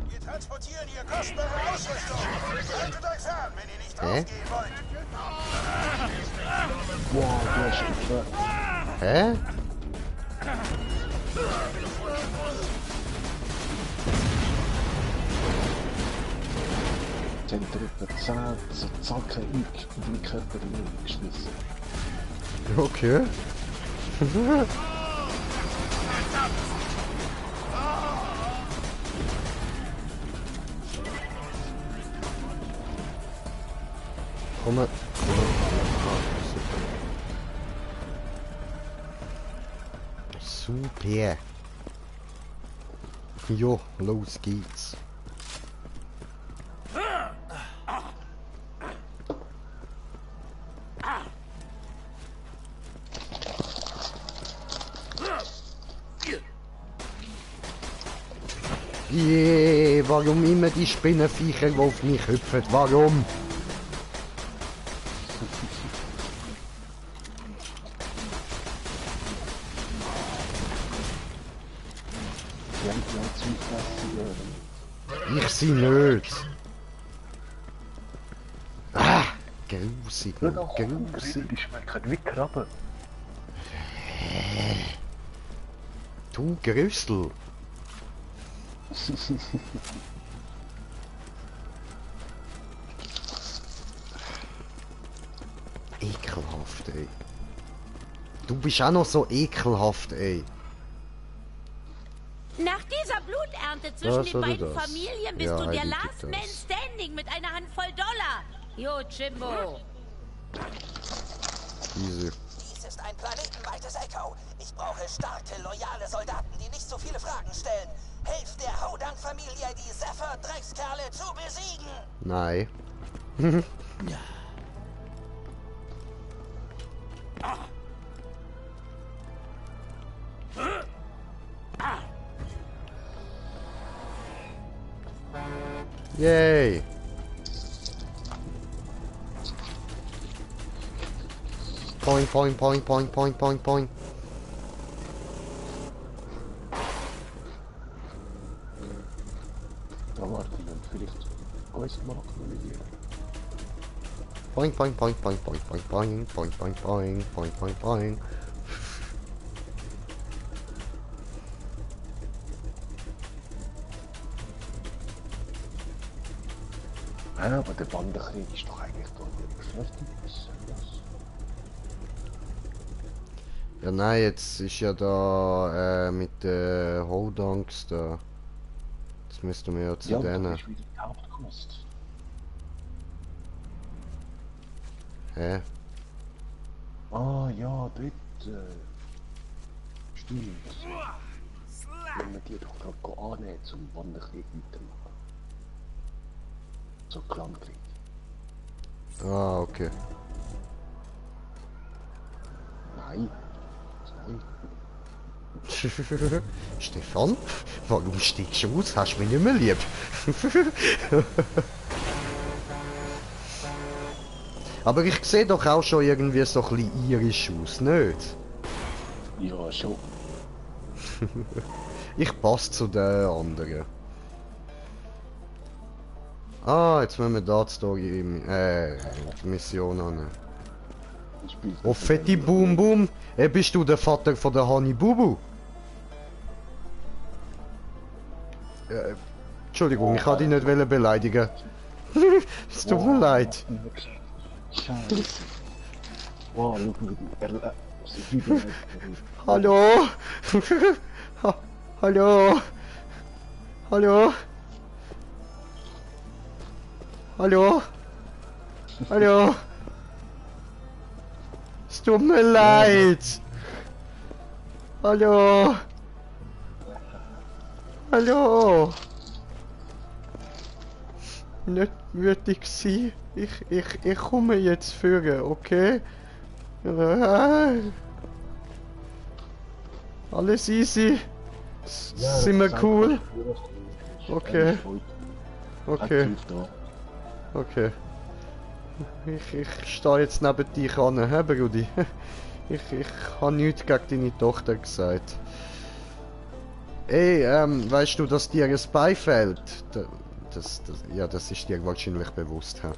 Wir transportieren hier kostbare Ausrüstung. Haltet euch fern, wenn ihr nicht rausgehen wollt. Wow, der ist gefährlich. Hä? Die haben etwa 10 so Zacken in den Körper geschmissen. Okay. Komm. Super. Jo, los geht's. Warum immer die Spinnenviecher, die auf mich hüpfen? Warum? Ich sie nicht. Ah, grusig, grusig. Die schmecken wie Krabben. Du Grüssel. Ekelhaft, ey. Du bist auch noch so ekelhaft, ey. Nach dieser Bluternte zwischen den beiden Familien bist du der Last Man Standing mit einer Handvoll Dollar. Jo, Jimbo. Easy. Dies ist ein planetenweites Echo. Ich brauche starke, loyale Soldaten, die nicht so viele Fragen stellen. Hilf der Hodang-Familie, die Zephyr-Dreckskerle zu besiegen. Nein. Ja. Yay. Point, point, point, point, point, point, point. Da warte ich dann vielleicht uns mal aktualisieren. Point, point, point, point, point, point, point, point, point, point, point, point, point. Ja, aber der Bandenkrieg ist doch eigentlich doch nicht beschäftigt. Ja nein, jetzt ist ja da mit den Hodangs da. Jetzt müssten wir ja zu denen. Ja, das ist wieder die Hauptkost. Hä? Ah ja, dort. Stimmt. Wenn wir die doch gerade annehmen zum Bandenkrieg weitermachen. So Clankrieg. Ah, okay. Nein. Stefan, warum steigst du aus? Hast du mich nicht mehr lieb? Aber ich sehe doch auch schon irgendwie so ein bisschen irisch aus, nicht? Ja, schon. Ich passe zu den anderen. Ah, jetzt müssen wir da die Story die Mission an. Oh, Fetti Boom Boom! Bist du der Vater von der Honey Bubu? Entschuldigung, ich wollte dich nicht beleidigen. Es tut mir leid. Scheiße. Wow, schau mal, Hallo? Hallo? Hallo? Hallo? Hallo? Es tut mir leid. Hallo? Hallo? Nicht würdig sein. Ich komme jetzt führen, okay? Alles easy. Sind wir cool? Okay. Okay. Okay. Ich stehe jetzt neben dich an, hä, Brudi? Ich habe nichts gegen deine Tochter gesagt. Ey, weißt du, dass dir ein Bein fehlt? Ja, das ist dir wahrscheinlich bewusst, hä?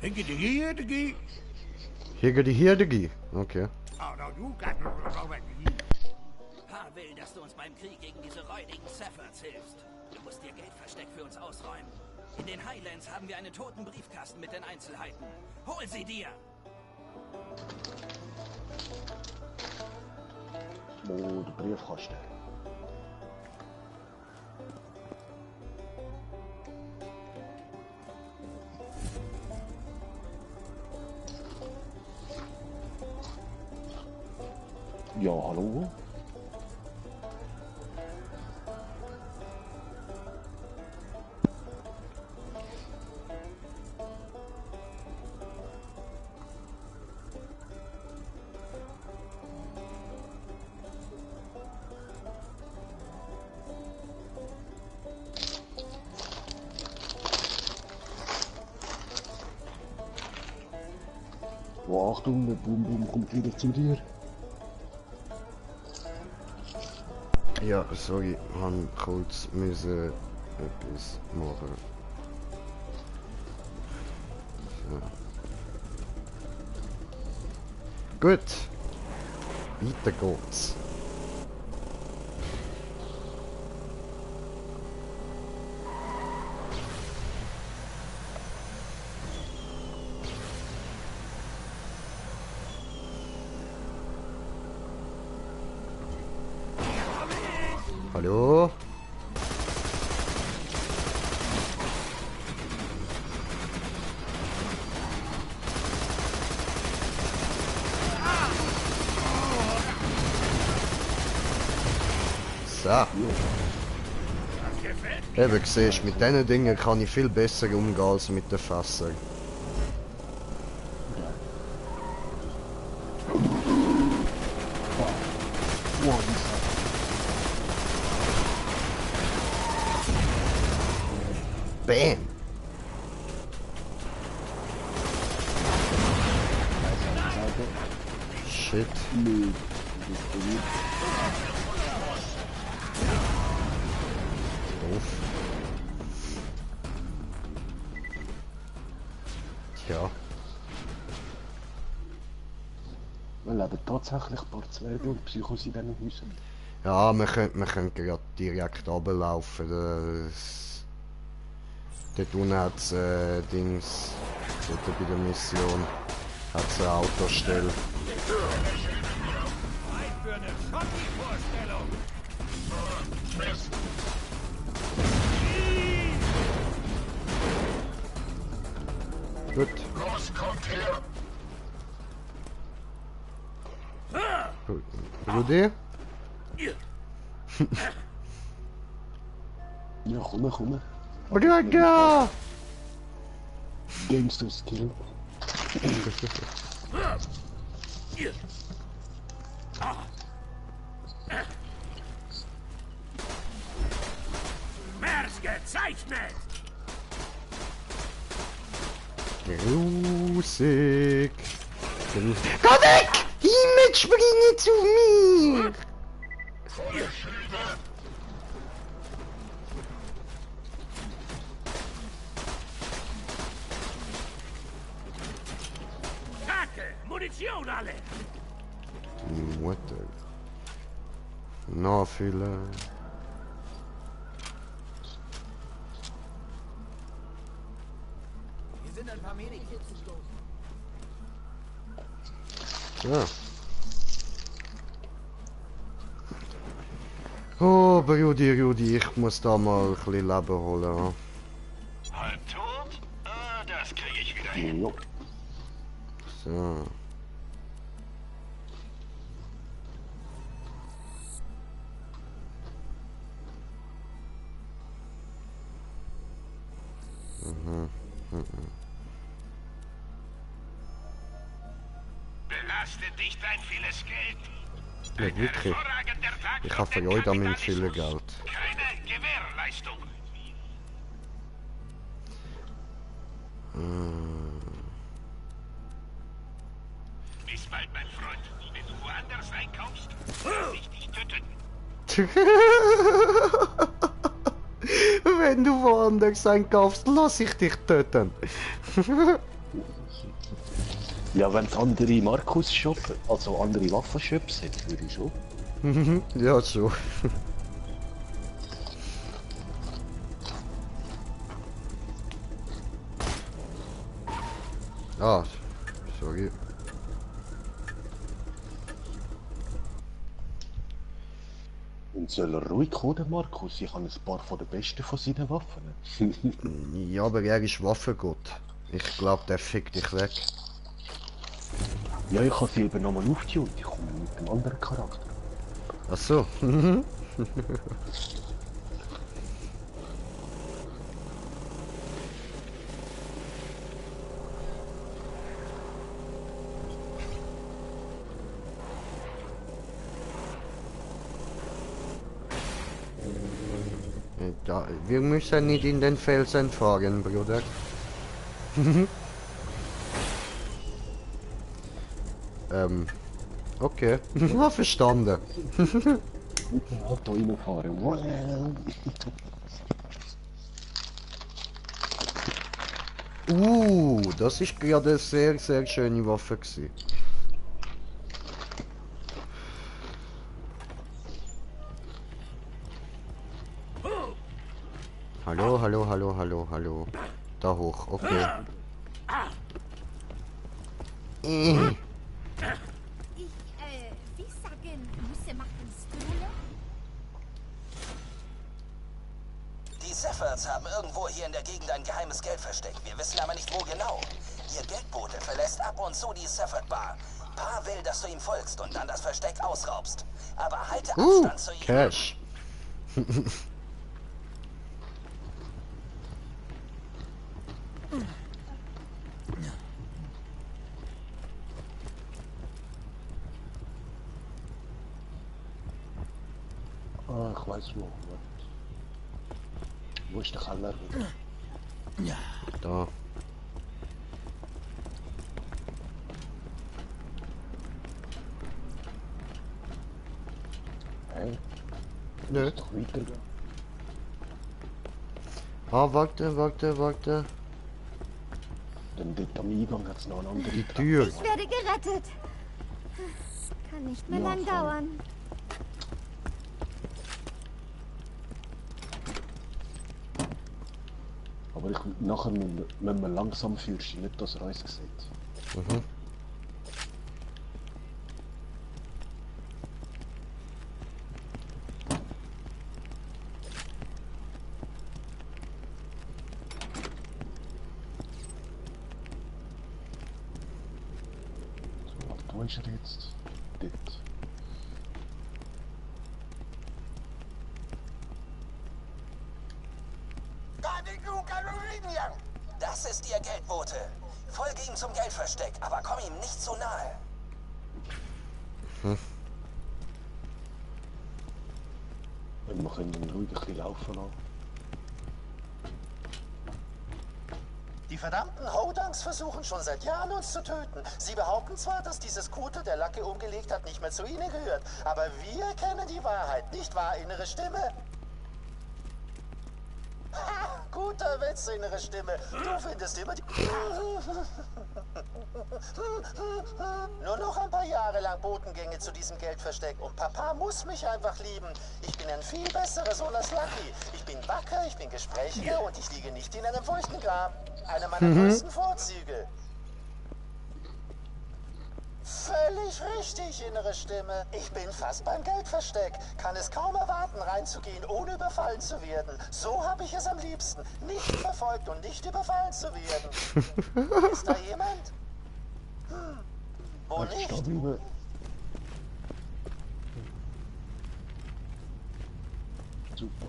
Higedi. Okay. Pa will, dass du uns beim Krieg gegen diese räudigen Zephyrs hilfst. Du musst dir Geldversteck für uns ausräumen. In den Highlands haben wir einen toten Briefkasten mit den Einzelheiten. Hol sie dir! Wo der Briefkasten? Ja, hallo? Oh, Achtung, der Boom Boom kommt wieder zu dir. Ja, sorry, ich musste kurz etwas machen. So. Gut, weiter geht's. Hallo? So. Eben, siehst, mit diesen Dingen kann ich viel besser umgehen als mit den Fässern. Bam! Shit. Doof. Tja. Wir leben tatsächlich ein paar Zwerge und Psychos in diesen Häusern. Ja, wir können gerade direkt runterlaufen. Dort unten hat es Dings, dort bei der Mission, hat es eine Autostelle. Für eine Schotti-Vorstellung. Gut. Los, kommt her! Brudi? Ja, komm. Brügge! Gangster Skill. Mers gezeichnet! Grusig! Geh weg! Himmel, springe zu mir! Kacke! Munition alle! Mutter. Na, viele. Hier sind ein paar Medikits gestoßen. Ja. Oh, Rudi, ich muss da mal ein bisschen Leben holen. Halb tot? Das kriege ich wieder hin. Ja. So. Belastet dich dein vieles Geld? Ja, wirklich. Ich habe für euch damit viel Geld. Keine Gewährleistung. Bis bald, mein Freund. Wenn du woanders einkaufst, lass ich dich töten. Wenn du woanders einkaufst, lass ich dich töten. Ja, wenn es andere Markus-Shop, also andere Waffenshops sind, würde ich schon. Ja, schon. Ah, sorry. Und soll er ruhig kommen, der Markus? Ich habe ein paar von den besten von seinen Waffen. Ja, aber er ist Waffengott. Ich glaube, der fickt dich weg. Ja, ich habe sie eben nochmal aufgetunt. Ich komme mit einem anderen Charakter. Ach so. Ja, wir müssen nicht in den Felsen fahren, Bruder. Okay. Ja, verstanden. Auto reinfahren. Das ist gerade eine sehr, sehr schöne Waffe gewesen. Hallo. Da hoch, okay. Wie sagen, Musse machen Strule? Seffords haben irgendwo hier in der Gegend ein geheimes Geldversteck. Wir wissen aber nicht, wo genau. Ihr Geldbote verlässt ab und zu die Safford Bar. Pa will, dass du ihm folgst und dann das Versteck ausraubst. Aber halte Abstand zu ihm. Cash. Ah, ich weiß wo. Wo ist der Keller wieder? Ja. Da. Hey? Nö. Doch weitergehen. Ah, warte. Denn dort am Eingang hat es noch eine andere Die Tür. Ich werde gerettet. Kann nicht mehr lang dauern. Aber nachher müssen wir langsam fürchten, nicht dass er uns sieht. Mhm. So, wo ist er jetzt? Dort. Das ist ihr Geldbote. Folge ihm zum Geldversteck, aber komm ihm nicht zu nahe. Wir können dann ruhig ein bisschen laufen lassen. Die verdammten Hodangs versuchen schon seit Jahren, uns zu töten. Sie behaupten zwar, dass dieses Scooter, der Lucky umgelegt hat, nicht mehr zu ihnen gehört. Aber wir kennen die Wahrheit, nicht wahr, innere Stimme? Ha, guter Witz, innere Stimme. Du findest immer die... Nur noch ein paar Jahre lang Botengänge zu diesem Geldversteck und Papa muss mich einfach lieben. Ich bin ein viel besserer Sohn als Lucky. Ich bin wacker, ich bin gesprächiger und ich liege nicht in einem feuchten Grab. Einer meiner größten Vorzüge. Völlig richtig, innere Stimme. Ich bin fast beim Geldversteck. Kann es kaum erwarten, reinzugehen, ohne überfallen zu werden. So habe ich es am liebsten. Nicht verfolgt und nicht überfallen zu werden. Ist da jemand? Wo nicht? Super.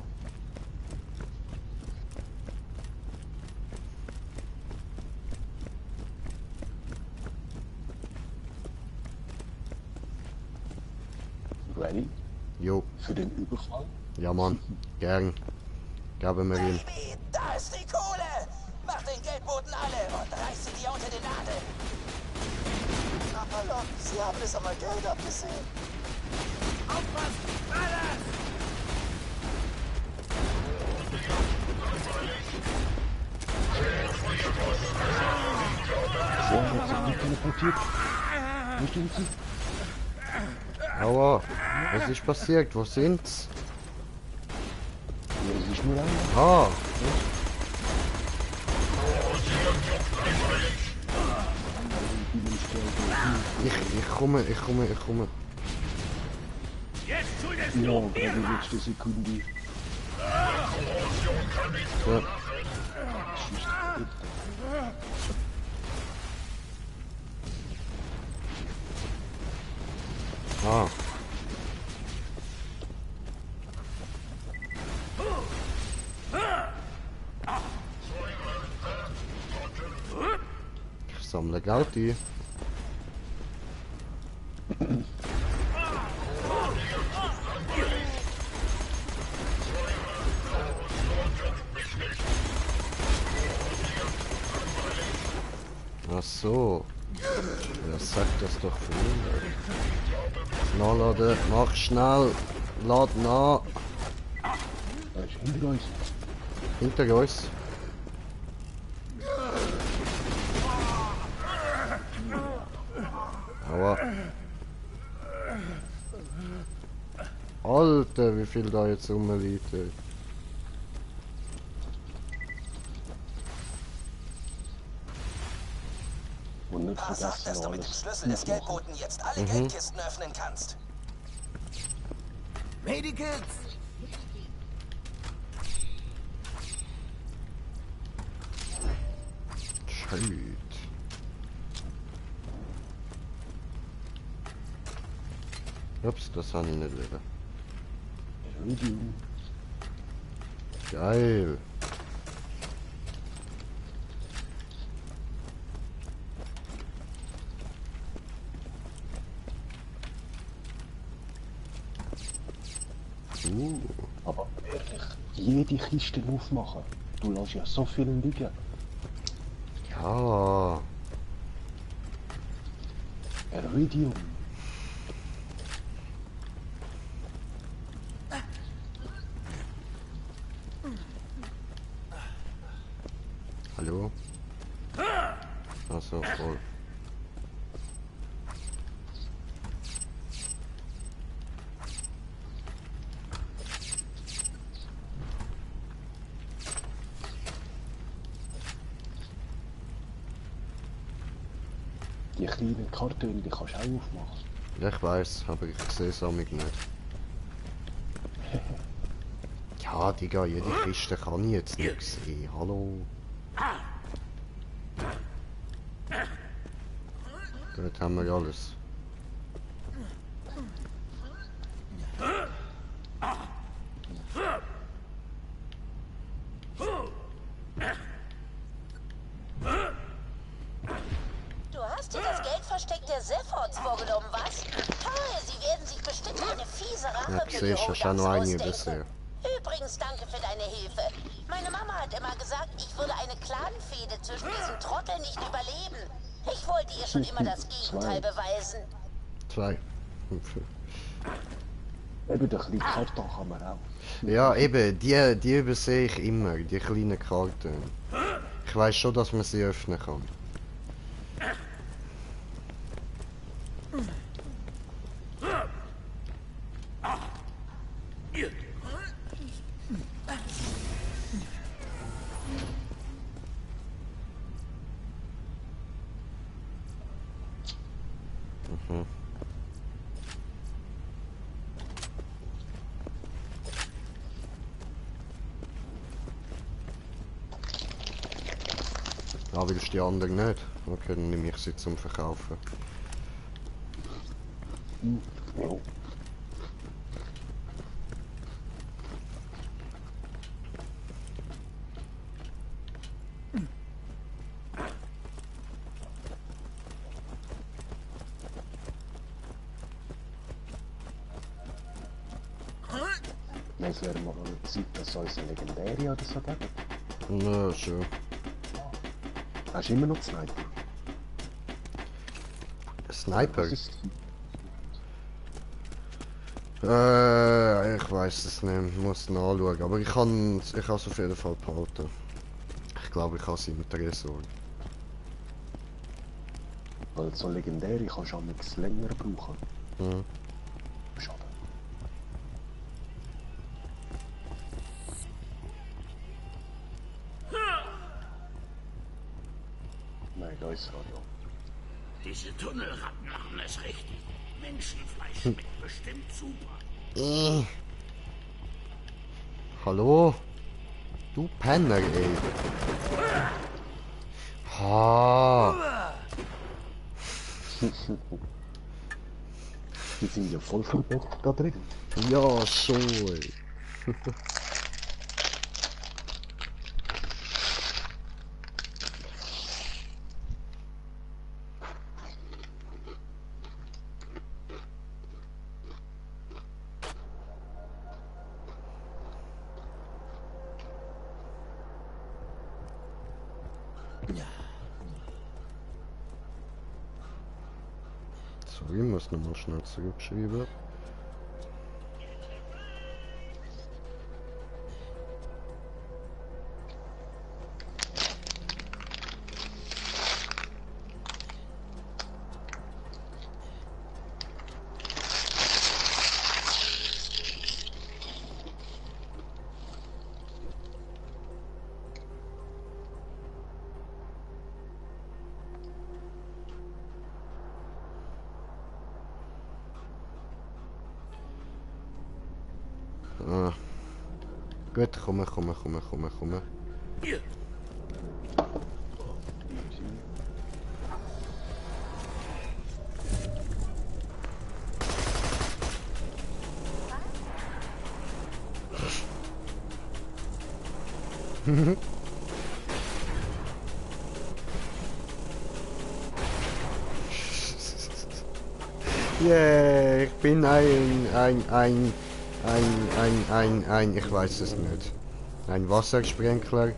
Ready? Jo. Für den Überfall? Ja, Mann. Gern. Gaben wir ihn. Baby, da ist die Kohle! Mach den Geldboten alle und reiß sie dir unter den Nagel! Apollo, Sie haben es einmal Geld abgesehen. Aufpassen! Alles! So, jetzt sind die teleportiert. Wo stehen sie? Aua, was ist passiert? Wo sind's? Ja, es ist nur einer. Ah! Ich komme. Jetzt schuldest Ja, du bei der letzten Sekunde. So. Ah. Ich sammle Gauti. Ach so. Wer sagt das doch vorhin? Nachladen, mach schnell. Lad nach. Er ist hinter uns. Hinter uns. Aua. Alter, wie viel da jetzt rumliegt. Und nicht Pass auf, dass du mit dem Schlüssel des Geldboten jetzt alle Geldkisten öffnen kannst. Medikits! Halt. Ups, das habe ich nicht wieder. Geil. Aber wirklich, jede Kiste aufmachen. Du lässt ja so viel liegen. Ja. Iridium. Hallo? Achso, voll. Die kleinen Kartons, die kannst du auch aufmachen. Ja, ich weiß, aber ich sehe es amig nicht. Ja, Digga, jede Kiste kann ich jetzt nicht sehen. Hallo? Gut, haben wir alles. Du hast dir das Geld versteckt der Sephards vorgenommen, was? Toll, sie werden sich bestimmt eine fiese Rache für die Holdougs ausdenken. Übrigens, danke für deine Hilfe. Meine Mama hat immer gesagt, ich würde eine Clanfehde zwischen diesen Trotteln nicht überleben. Ich wollte ihr schon immer das Gegenteil beweisen. 2. Eben, der kleine Karton kann man auch. Ja, eben, die übersehe ich immer, die kleinen Karten. Ich weiß schon, dass man sie öffnen kann. Mhm. Ah, willst du die anderen nicht? Okay, dann nehme ich sie zum Verkaufen. Ja. Es wäre mal eine Zeit, dass uns eine Legendäre oder so geben. Na, schon. Hast du immer noch Sniper? Sniper? Ich weiß es nicht, muss nachschauen, aber ich kann es auf jeden Fall behalten. Ich glaube, ich habe sie im Tresor. Weil so Legendäre kannst du auch nichts länger brauchen. Mhm. Schade. Nein, da ist Radio. Diese Tunnelratten machen es richtig. Menschenfleisch schmeckt bestimmt super. Hallo? Du Penner, ey. Ha. Die sind ja voll verbockt da drin. Ja, schon. Sorry, ich muss nochmal schnell zurückschreiben. Ah. Gut, komm. Yeah, ich bin ich weiß es nicht. Ein Wassersprenkler.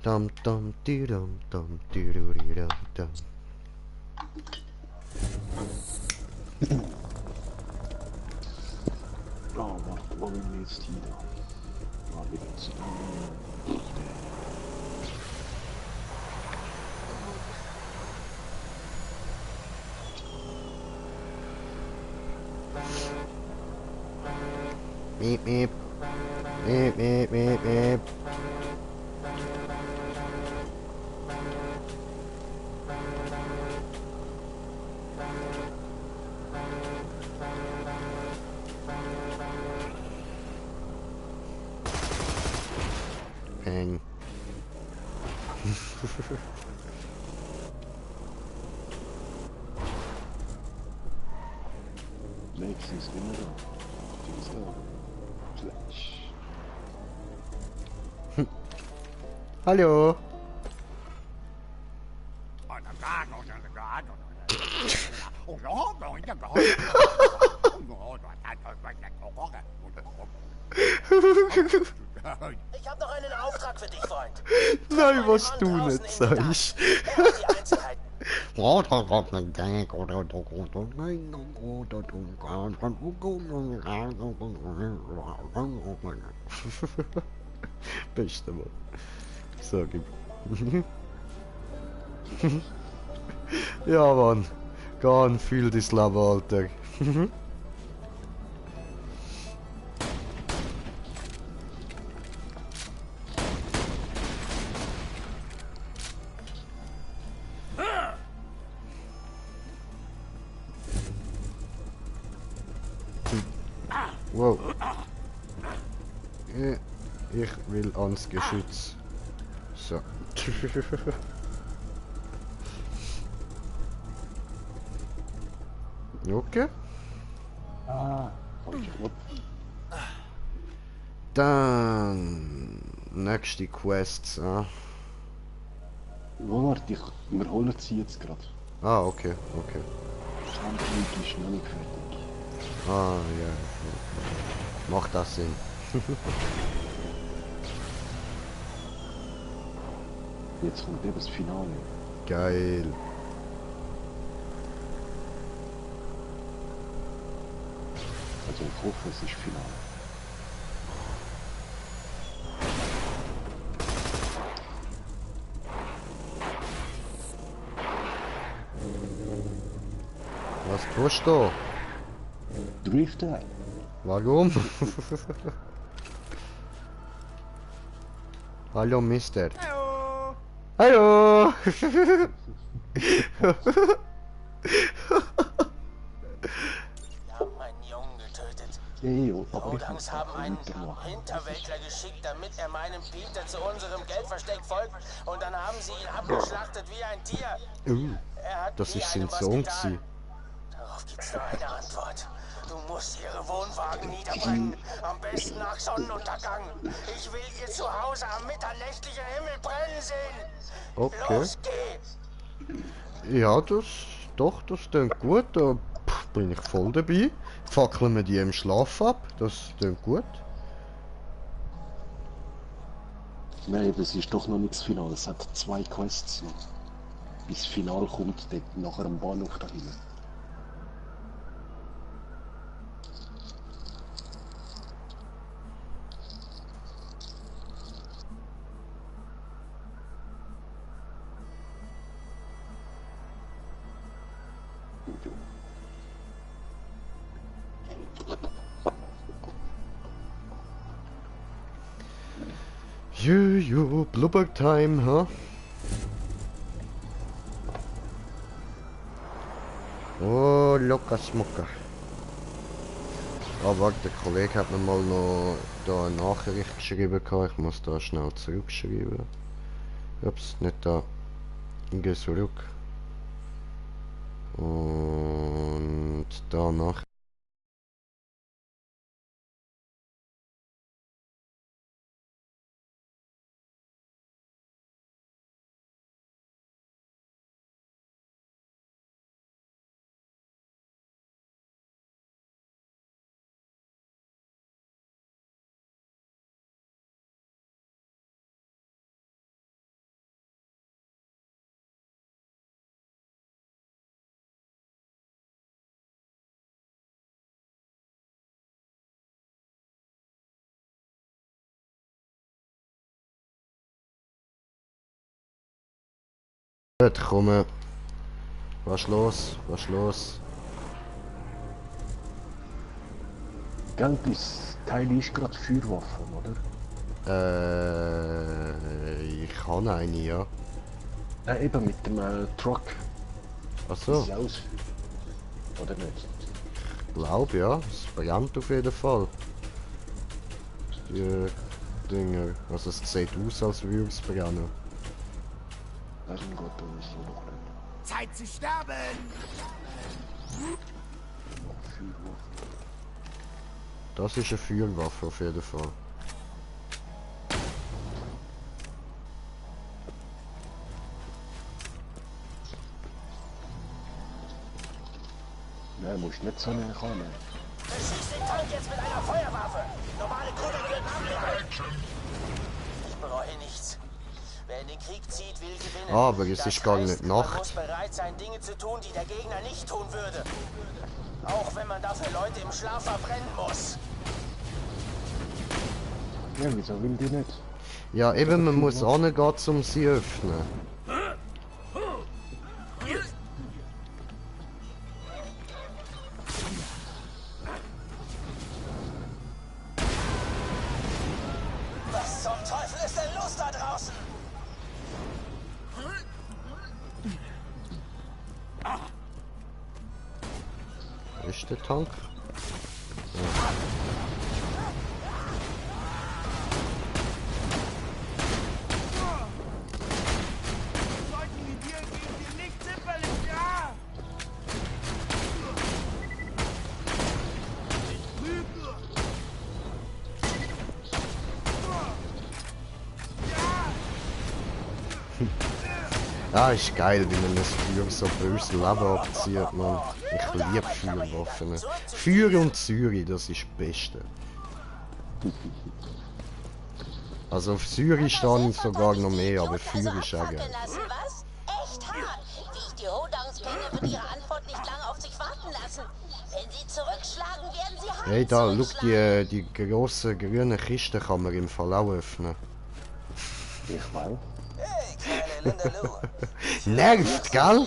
Dum dum dee dum dum dee doo dee dum dum. Oh, wat wil je jetzt hier dan? Waar wil je het Meep meep. Meep meep meep meep. Peng. Lex ist immer da. Die ist da. Flash. Hallo. Ich habe noch einen Auftrag für dich, Freund. Nein, was du nicht sagst. Beste Mann. Sag ihm. Ja, Mann. Geh fühl das Leben, Alter. Wow. Ich will ans Geschütz. So. Okay. Dann nächste Quests. Warte, wir holen sie jetzt gerade. Ah, okay, okay. Das Handbild ist noch nicht fertig. Ah, ja. Macht das Sinn. Jetzt kommt eben das Finale. Geil. Also ich hoffe, es ist Finale. Was tust du? Driften. Warum? Hallo, Mister. Hallo. Hallo. Wir haben einen Jungen getötet. Die Odangs haben einen Hinterwäldler geschickt, damit er meinem Peter zu unserem Geldversteck folgt. Und dann haben sie ihn abgeschlachtet wie ein Tier. Das ist sein Sohn. Darauf gibt's nur eine Antwort. Du musst ihre Wohnwagen niederbrennen. Am besten nach Sonnenuntergang. Ich will ihr zu Hause am mitternächtlichen Himmel brennen sehen. Okay. Los, geh. Ja, das klingt gut. Da bin ich voll dabei. Fackeln wir die im Schlaf ab. Das klingt gut. Nein, das ist doch noch nicht das Finale. Es hat 2 Quests noch. Bis das Finale kommt, dort nachher am Bahnhof dahin. Jo, Blubber Time, huh? Oh. locker schmucker. Ah, warte, der Kollege hat mir mal noch da eine Nachricht geschrieben. Ich muss da schnell zurückschreiben. Ups, nicht da. Ich gehe zurück. Und danach. Gut, komm. Was ist los? Was ist los? Gell, das Teil ist gerade Feuerwaffen, oder? Ich habe eine, ja. Eben mit dem Truck. Ach so. Das ist oder nicht? Ich glaube, ja. Es brennt auf jeden Fall. Die Dinger. Also es sieht aus, als würde es brennen. Das ist ein guter so noch nicht. Zeit zu sterben! Das ist eine Feuerwaffe auf jeden Fall. Nein, musst nicht so näher kommen. Beschieß den Tank jetzt mit einer Feuerwaffe! Normale Kugeln würden ableiten! Ich bereue nichts. Wer in den Krieg zieht, will gewinnen. Aber es ist gar nicht Nacht. Man muss bereit sein, Dinge zu tun, die der Gegner nicht tun würde. Auch wenn man dafür Leute im Schlaf verbrennen muss. Ja, wieso will die nicht? Ja, eben, man muss angehen, um sie zu öffnen. Was zum Teufel ist denn los da draußen? Wo ist der Tank? Ja. Ja, ist geil, wie man das Feuer so böse Leben abzieht, man. Ich liebe Feuerwaffen. Feuer und Säure, das ist das Beste. Also auf Säure stehe ich sogar noch mehr, aber Feuer ist auch geil. Echt hart. Wie ich die Hodangs kenne, wird ihre Antwort nicht lange auf sich warten lassen. Wenn sie zurückschlagen, werden sie hart. Hey, da, schau, die grosse grüne Kiste kann man im Fall auch öffnen. Ich weiß. Nervt, gell?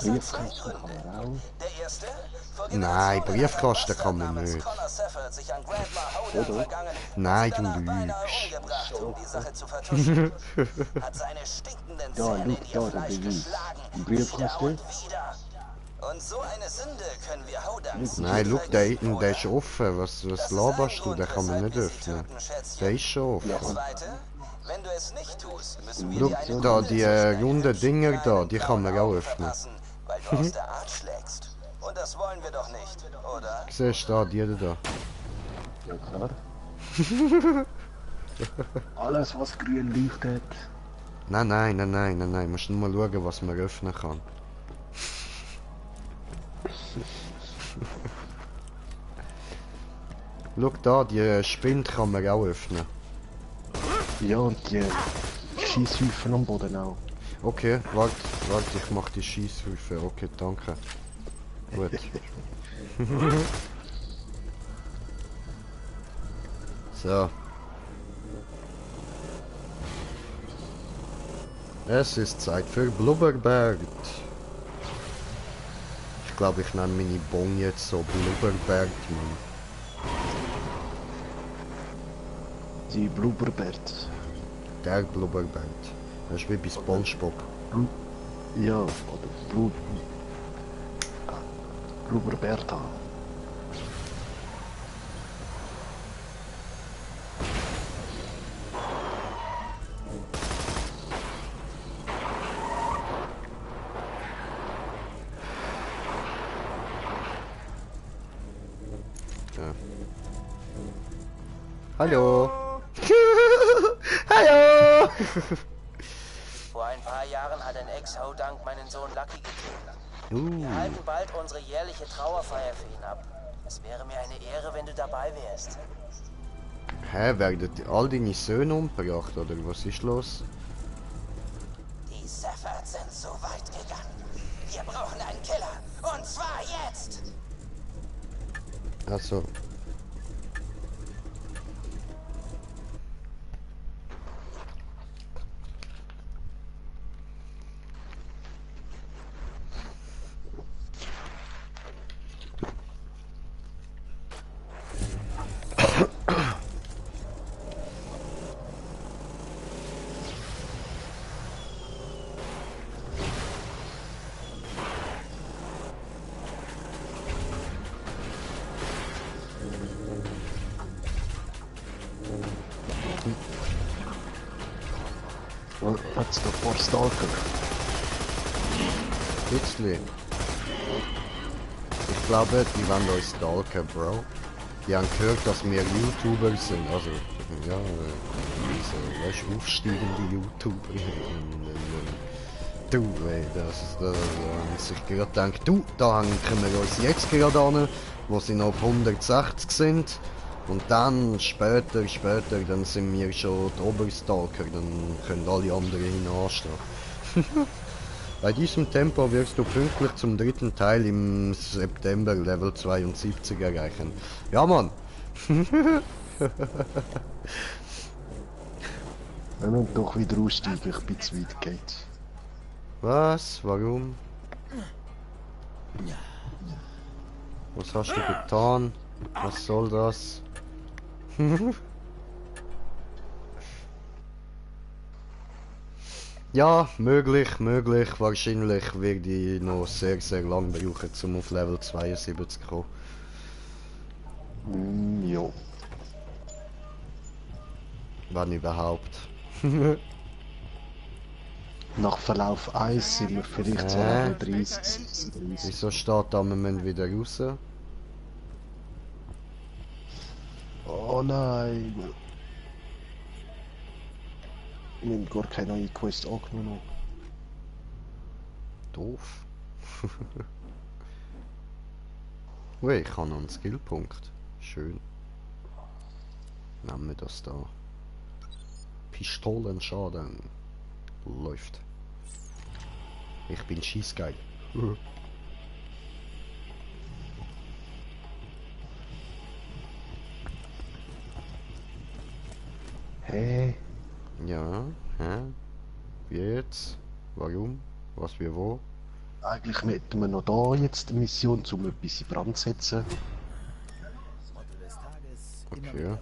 Briefkasten kann man auch. Nein, Briefkasten kann man nicht. Oder? Nein, du lügst. Ja, schau, da, der Beweis. Ein Briefkasten. Und so eine Sünde können wir Hodangs. Nein, schau, der ist offen. Was laberst du? Den kann man nicht öffnen. Der ist schon offen. Wenn du es nicht tust, müssen wir schau, da, die runden Dinger da, die kann man auch öffnen. Weil du aus der Art schlägst. Und das wollen wir doch nicht, oder? Siehst du da, die da. Ja, klar. Alles, was grün leuchtet. Nein. Musst nur mal schauen, was man öffnen kann. Schau da, die Spind kann man auch öffnen. Ja, und die Schiesshäufen am Boden auch. Okay, warte, ich mach die Schiesshäufen. Okay, danke. Gut. So. Es ist Zeit für Blubberbert. Ich glaube, ich nenne meine Bon jetzt so Blubberbert, Mann. Die Blubberbert. Der Blubberbert. Das ist wie bei SpongeBob. Ja, oder Roberta. Ja. Hallo! Hallo! Vor ein paar Jahren hat ein Ex-Hodank meinen Sohn Lucky getötet. Wir halten bald unsere jährliche Trauerfeier für ihn ab. Es wäre mir eine Ehre, wenn du dabei wärst. Hä, werden all deine Söhne umgebracht, oder was ist los? Die Sephards sind so weit gegangen. Wir brauchen einen Killer. Und zwar jetzt! Also. Hat's da vor Stalker? Bisschen. Ich glaube, die wollen uns stalken, Bro. Die haben gehört, dass wir YouTuber sind. Also, ja, so, weißt du, aufsteigende YouTuber. Du, ey, da haben sich gerade gedacht, du, da hängen wir uns jetzt gerade an, wo sie noch auf 160 sind. Und dann, später, dann sind wir schon die Oberstalker, dann können alle anderen hinanstehen. Bei diesem Tempo wirst du pünktlich zum 3. Teil im September Level 72 erreichen. Ja, Mann! Wir müssen doch wieder aussteigen, ich bin zu weit geht. Was? Warum? Was hast du getan? Was soll das? Ja, möglich. Wahrscheinlich werde ich noch sehr lang brauchen, um auf Level 72 zu kommen. Ja. Wenn überhaupt. Nach Verlauf 1 sind wir vielleicht so Level 30, 36. Wieso steht da, wir müssen wieder raus? Oh nein! Ich habe gar keine neue Quest angenommen. Doof. Ui, ich habe noch einen Skillpunkt. Schön. Nehmen wir das da. Pistolenschaden. Läuft. Ich bin schießgeil. Hey. Ja, hä? Wie jetzt? Warum? Was, wie, wo? Eigentlich hätten wir noch da jetzt eine Mission, um etwas in Brand zu setzen. Okay.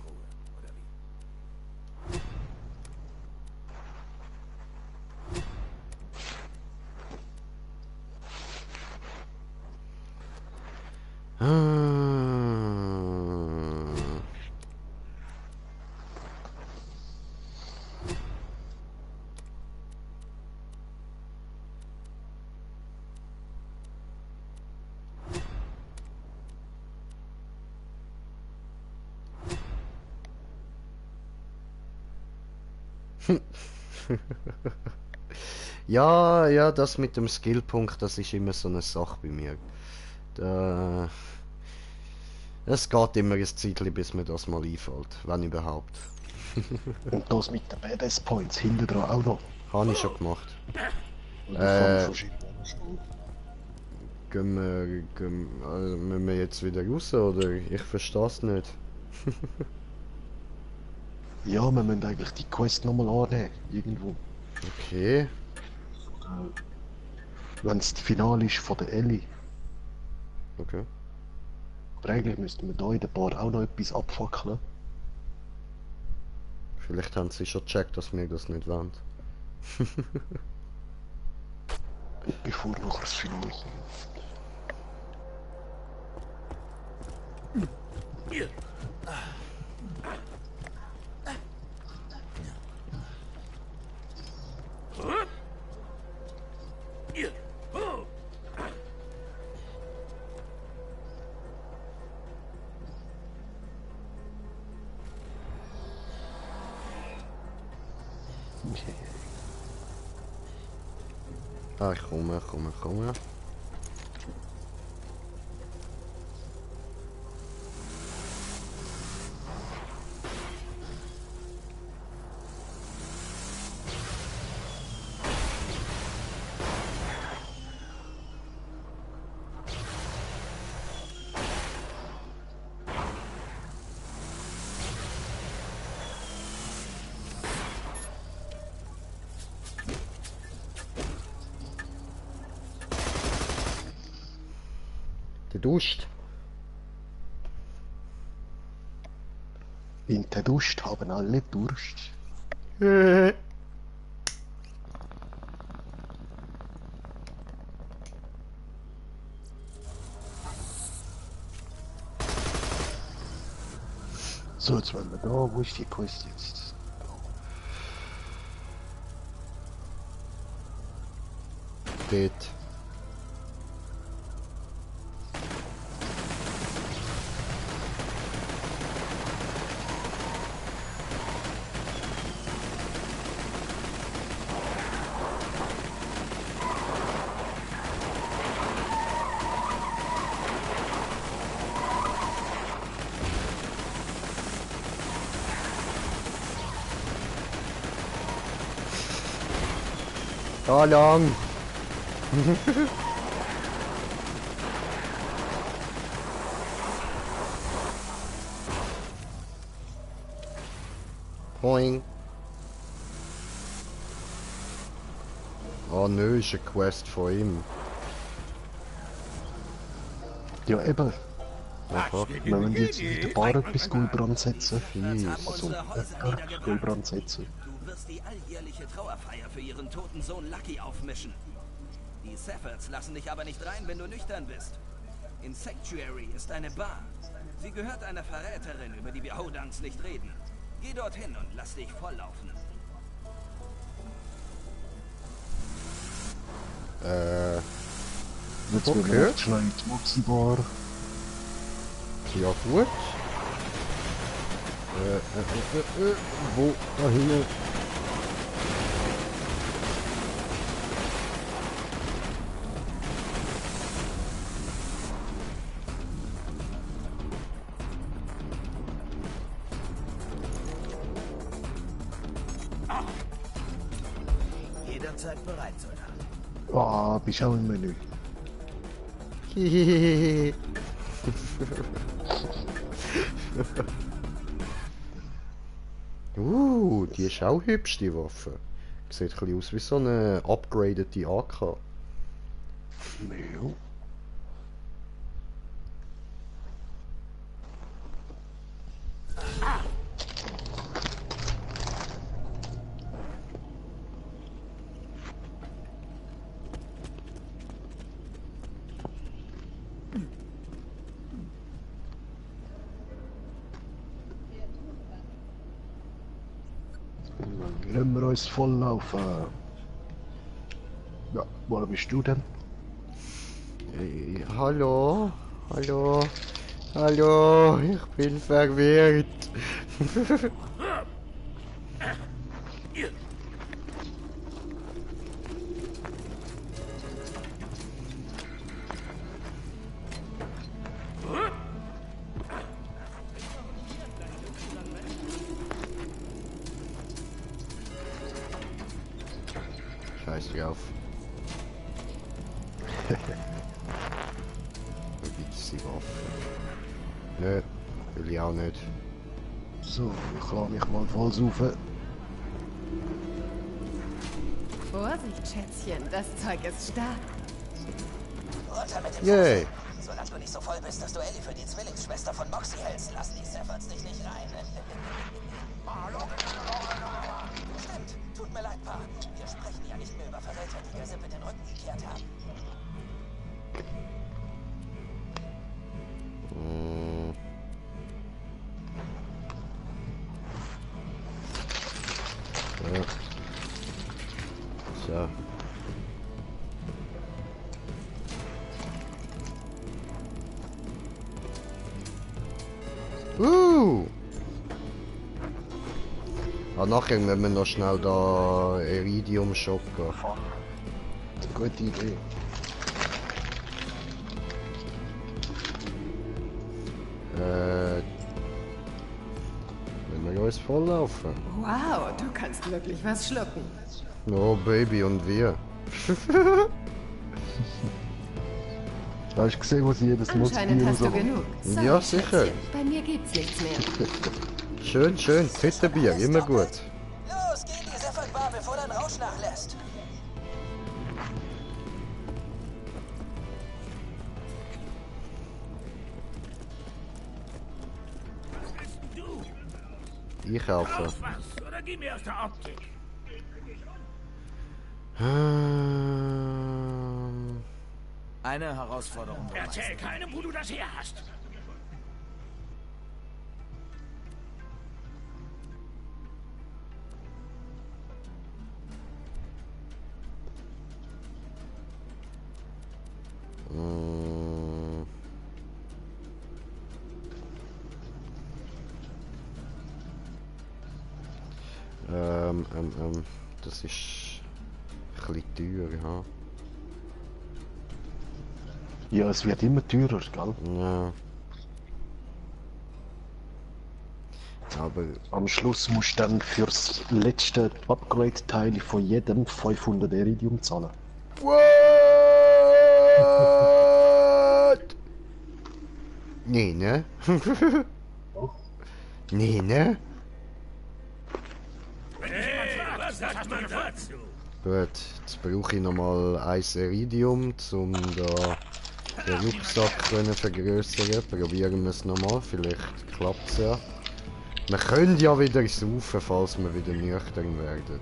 Ja, das mit dem Skillpunkt, das ist immer so eine Sache bei mir. Es geht immer ein Zeitchen, bis mir das mal einfällt, wenn überhaupt. Und das mit den Badass Points hinten dran auch noch. Habe ich schon gemacht. Müssen wir jetzt wieder raus, oder? Ich verstehe es nicht. Ja, wir müssen eigentlich die Quest nochmal annehmen, irgendwo. Okay. Wenn es das Finale ist von der Ellie. Okay. Aber eigentlich müssten wir da in der Bar auch noch etwas abfackeln. Vielleicht haben sie schon gecheckt, dass wir das nicht wollen. Bevor noch das Finale kommt. Ah, ich komme. Duscht. In der Duscht haben alle Durst. So, jetzt wollen wir da, wo ist die Quest jetzt? Dort. Da lang. Poing. Oh nö, ist eine Quest von ihm. Ja, eben. Aha. Wir müssen jetzt mit der Bar etwas Gullbrand setzen. Also, Gullbrand setzen. Du wirst die alljährliche Trauerfeier für ihren toten Sohn Lucky aufmischen. Die Seffords lassen dich aber nicht rein, wenn du nüchtern bist. In Sanctuary ist eine Bar. Sie gehört einer Verräterin, über die wir Hodunks nicht reden. Geh dorthin und lass dich volllaufen. Jetzt okay. wird man schnell die Moxie-Bar. Ja gut. Wo? Da hinten. Jederzeit bereit, Soldat. Ah, bist auch im Menü. Die ist auch hübsch, die Waffe. Sieht ein bisschen aus wie so eine upgradete AK. Ja. Lassen wir uns volllaufen. Ja, wo bist du denn? Hallo? Hallo? Hallo? Ich bin verwirrt. Scheiß drauf. Wo gibt's die Waffe? Nö, will ich auch nicht. So, ich lasse mich mal voll saufen. Vorsicht, Schätzchen, das Zeug ist stark. Runter mit dem Yay. Solange du nicht so voll bist, dass du Ellie für die Zwillingsschwester von Moxie hältst, lassen die Seffords dich nicht rein. Stimmt, tut mir leid, Pa. Wir sprechen ja nicht mehr über Verräter, die der Sippe den Rücken gekehrt haben. Nachher müssen wir noch schnell da Iridium shoppen. Gute Idee. Wenn wir uns volllaufen. Wow, du kannst wirklich was schlucken. Oh Baby, und wir? Hast du gesehen, wo sie jedes Mal Anscheinend hast du genug. So, ja, sicher. Bei mir gibt's nichts mehr. Schön, schön. Tütenbier, immer gut. Los, geh in die Seffertbar, bevor dein Rausch nachlässt. Ich kaufe. Oder geh mir aus der Optik. Eine Herausforderung. Erzähl keinem, wo du das her hast. Das ist ein bisschen teuer, ja. Ja, es wird immer teurer, gell? Ja. Aber am Schluss musst du dann fürs letzte Upgrade-Teil von jedem 500 Iridium zahlen. What? Nee, ne? Nee, ne? Was sagt man dazu? Gut, jetzt brauche ich nochmal ein Iridium, um da den Rucksack zu vergrößern. Probieren wir es nochmal, vielleicht klappt es ja. Wir können ja wieder saufen, falls wir wieder nüchtern werden.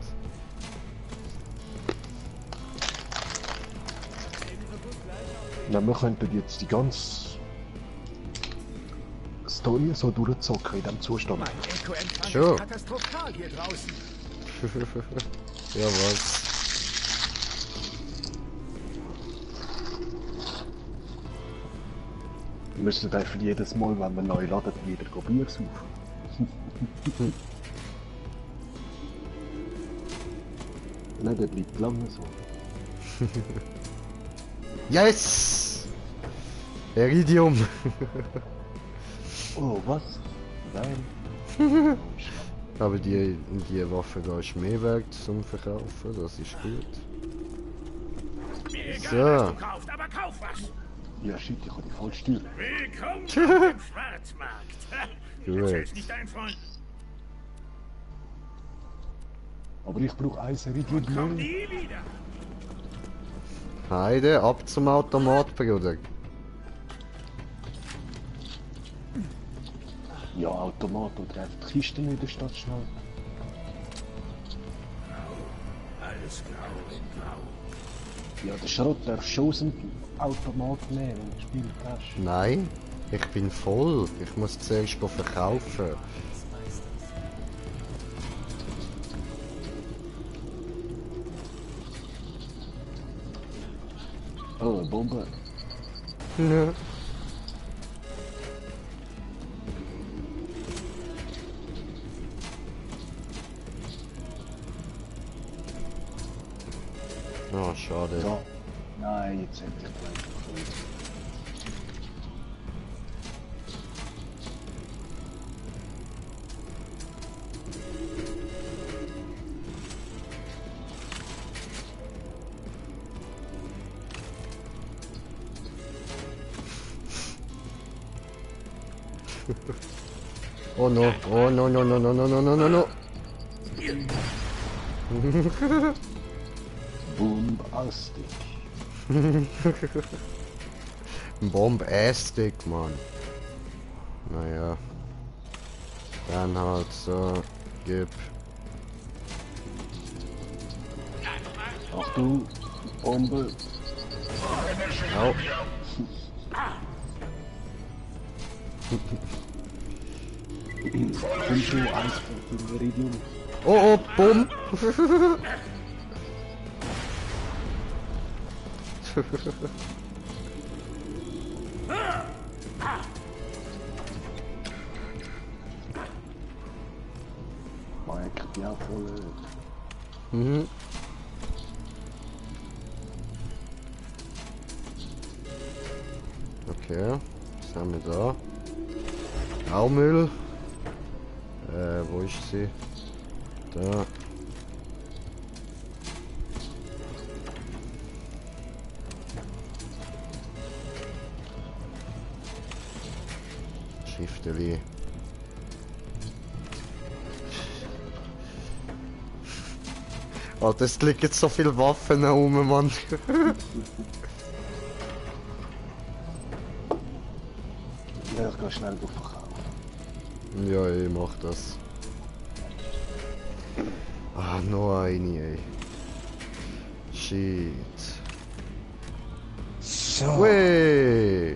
Na, wir könnten jetzt die ganze Story so durchzocken in diesem Zustand. Schon. Katastrophal hier draußen. Ja, was? Wir müssen einfach jedes Mal, wenn wir neu laden, wieder Bier saufen. Nein, der bleibt lange so. Yes! Iridium! Oh, was? Nein. Aber die Waffe da ist mehr wert zum Verkaufen, das ist gut. So. Ja, shit, ich habe die voll still. Willkommen auf dem Schwarzmarkt. Gut. Nicht dein Freund. Aber ich brauche ein Iridium mehr. Heide, ab zum Automat, Bruder. Ja, Automat oder einfach die Kisten in der Stadt schnell. Alles grau in grau. Ja, der Schrott darfst schon aus dem Automat nehmen, wenn du gespielt hast. Nein, ich bin voll. Ich muss zuerst verkaufen. Oh, eine Bombe. Ja. Oh, schade. Ja. Nein, jetzt hätte ich gleich. Oh no, oh no, no, no, no, no, no, no, no, no. Bombastic. Bombastic, Mann. Naja. Dann halt so, gib. Achtung, Bombe. Au. Komm schon, eins von dem Iridium. Oh, oh, bumm. Ja, voll. Mhm. Okay, was haben wir da? Graumüll. Wo ist sie? Da. Schifteli. Oh, das liegt jetzt so viel Waffen herum, Mann. Ja, ich gehe schnell verkaufen. Ja, ich mach das. Ah, noch eine, ey. Shit. So. Weh!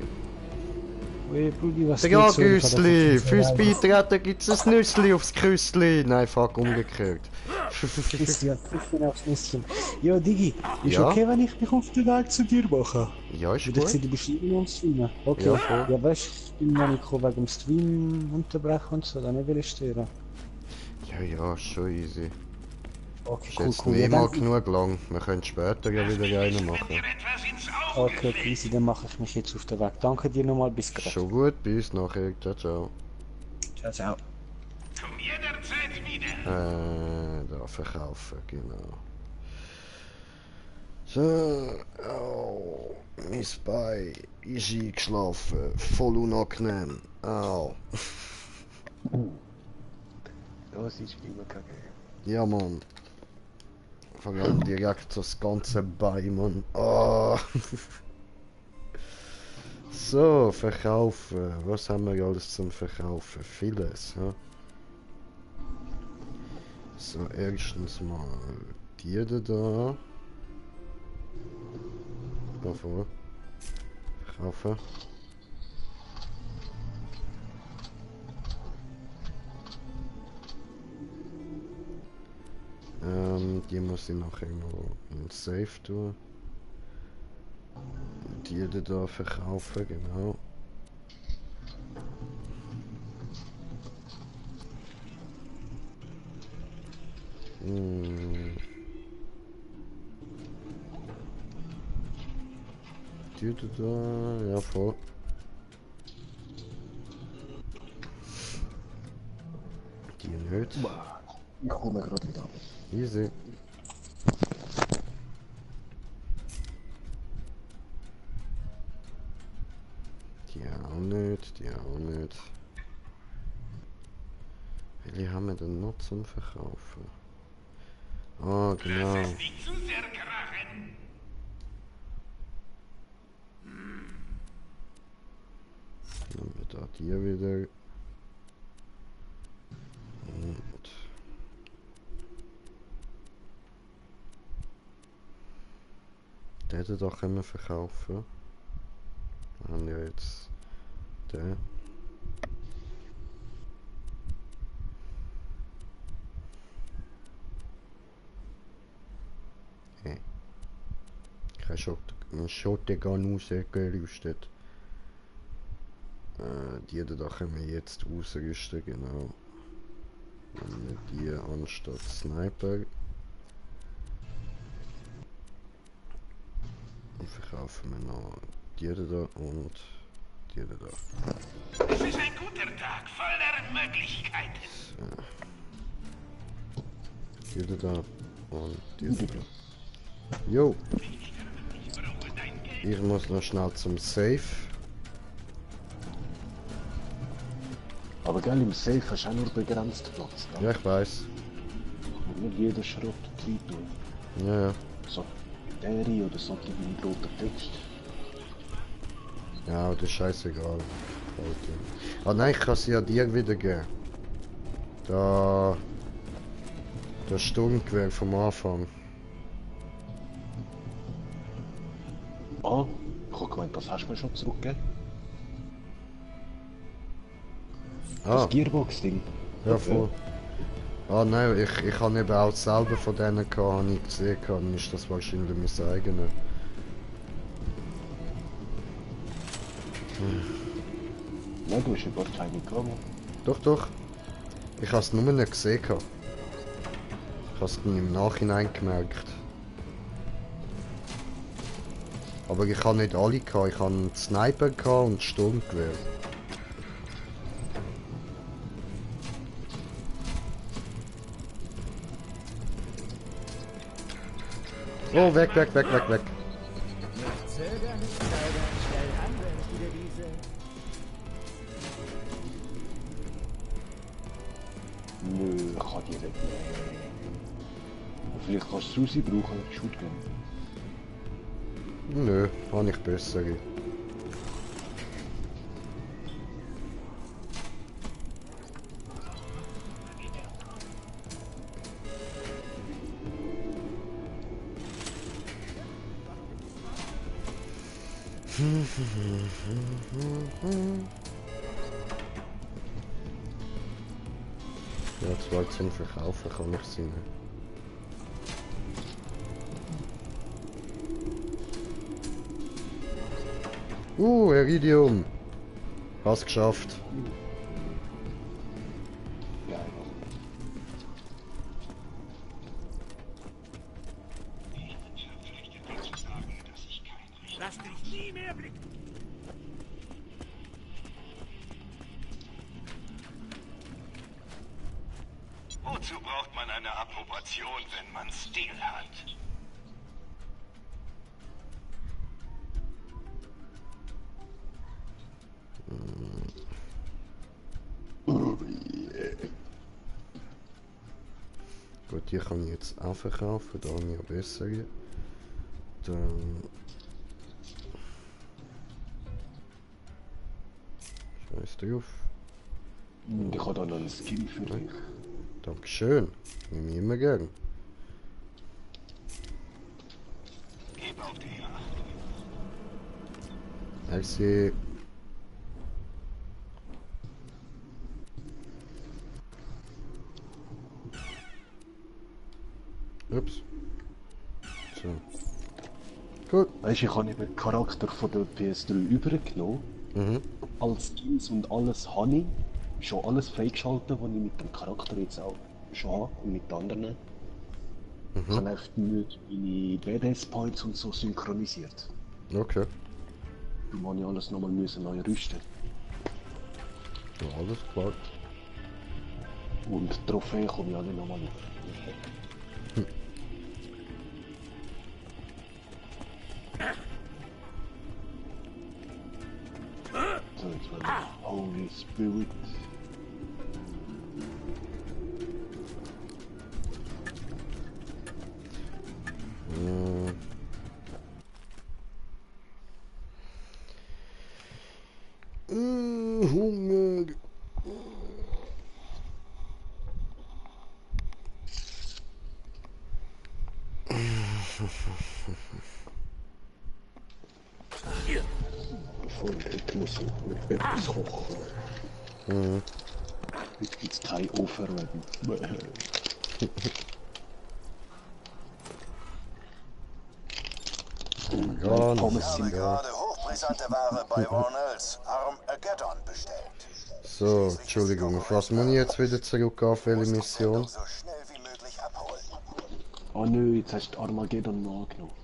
Ui, Brudi, was Ja, gibt's so? Güssli! Fürs Beitreten gibt's ein Nüssli aufs Küssli! Nein, fuck, umgekehrt. Christian, Küsschen aufs Nüsschen. Ja, Digi, ist Ja? okay, wenn ich mich auf den Weg zu dir mache? Ja, ist Ich gut. sehe, du bist immer am Streamen. Okay. Ja, voll. Ja, weißt du, ich bin noch nicht gekommen wegen dem Stream unterbrechen und so, dann will ich stören. Ja, schon easy. Okay, Ist cool, jetzt cool. nicht Ja, mal dann, genug lang. Wir können später ja wieder einen machen. okay, easy, dann mache ich mich jetzt auf den Weg. Danke dir nochmal, bis gleich. Schon gut, bis nachher. Ciao, ciao. Ciao, ciao. Da verkaufen, genau. So, oh, mein Bein ist eingeschlafen, voll unangenehm. Au. Das ist immer kacke. Ja, Mann. Vor allem direkt das ganze Bein, Mann. Oh. So, verkaufen. Was haben wir alles zum Verkaufen? Vieles, ja. So, erstens mal die da. Davor. Verkaufen. Die muss ich nachher noch in Safe tun. Die da verkaufen, genau. Die da, ja voll. Die nicht. Ich komme gerade wieder. Easy. Die auch nicht, die auch nicht. Welche haben wir denn noch zum Verkaufen? Ah, genau. Dann haben wir da die wieder. Und den da können wir verkaufen. Wir haben ja jetzt den. Hey. Kein Shotgun ausgerüstet. Die da können wir jetzt ausrüsten, genau. Nehmen wir die anstatt Sniper. Und verkaufen wir noch die da und die da. Es ist ein guter Tag, voller Möglichkeiten. So. Die da und die da. Jo! Ich muss noch schnell zum Safe. Aber gell, im Safe hast du auch nur begrenzt Platz. Gell? Ja, ich weiß. Nicht jeder Schrott rein tun. Ja, ja. So, Batterie oder so, die mit roter Text. Ja, das ist scheißegal. Ah nein, ich kann sie ja dir wieder geben. Da... Das Sturmgewehr vom Anfang. Ah, ich habe gemeint, das hast du mir schon zurückgegeben. Das Gearbox-Ding. Ja, voll. Ah nein, ich habe eben auch selber von denen gehabt, habe ich gesehen, dann ist das wahrscheinlich mein eigenes. Nein, du hast ja gar keine gehabt. Doch, doch. Ich habe es nur nicht gesehen. habe es nie im Nachhinein gemerkt. Aber ich habe nicht alle gehabt. Ich habe einen Sniper gehabt und Sturmgewehr. Oh, weg, weg, weg, weg, weg. Nicht zögern, nicht zögern, schnell handeln, die Devise. Nö, kann die nicht. Vielleicht kannst du Susi brauchen, Shotgun. Nö, habe ich bessere. Ja, zwei zum Verkaufen kann ich sie nicht. Iridium! Hast geschafft. Lass dich nie mehr blicken! Wozu braucht man eine Approbation, wenn man Stil hat? Gut, die kann ich jetzt auch verkaufen, da habe ich ja bessere. Dann... Scheiß drauf. Ich habe da noch einen Skin für dich. Dankeschön, nehme ich immer gern. Gib auf die Acht. Merci. Ups. So. Gut. Weißt du, ich habe den Charakter von der PS3 übergenommen. Als Skins und alles habe ich schon alles freigeschaltet, was ich mit dem Charakter jetzt auch schon habe und mit anderen. Ich habe einfach nicht meine BDS-Points und so synchronisiert. Okay. Darum habe ich alles nochmal neu rüsten. Ja, alles klar. Und die Trophäen komme ich alle nochmal auf. So, jetzt mal Holy Spirit. Hunger. Ich muss mit etwas kochen. Jetzt gibt es kein Aufwärmen. Ich habe gerade hochbrisante Ware bei Ornells Armageddon bestellt. So, Entschuldigung, auf was muss ich jetzt wieder zurück auf welche Mission? So schnell wie möglich abholen. Oh nö, jetzt hast du Armageddon angenommen.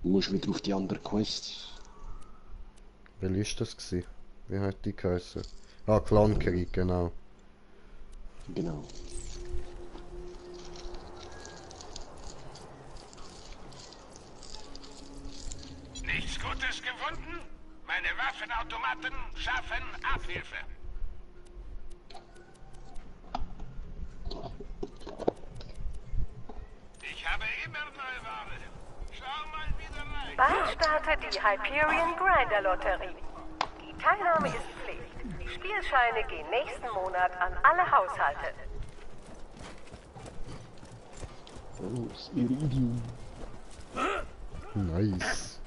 Du musst wieder auf die andere Quest. Welche ist das gewesen? Wie hat die geheißen? Ah, Clankrieg, genau. Genau. Nichts Gutes gefunden? Meine Waffenautomaten schaffen Abhilfe. Ich habe immer neue Ware. Schau mal wieder rein. Bald startet die Hyperion Grinder Lotterie. Die Teilnahme ist Pflicht. Die Spielscheine gehen nächsten Monat an alle Haushalte. Oh, das Iridium. Nice.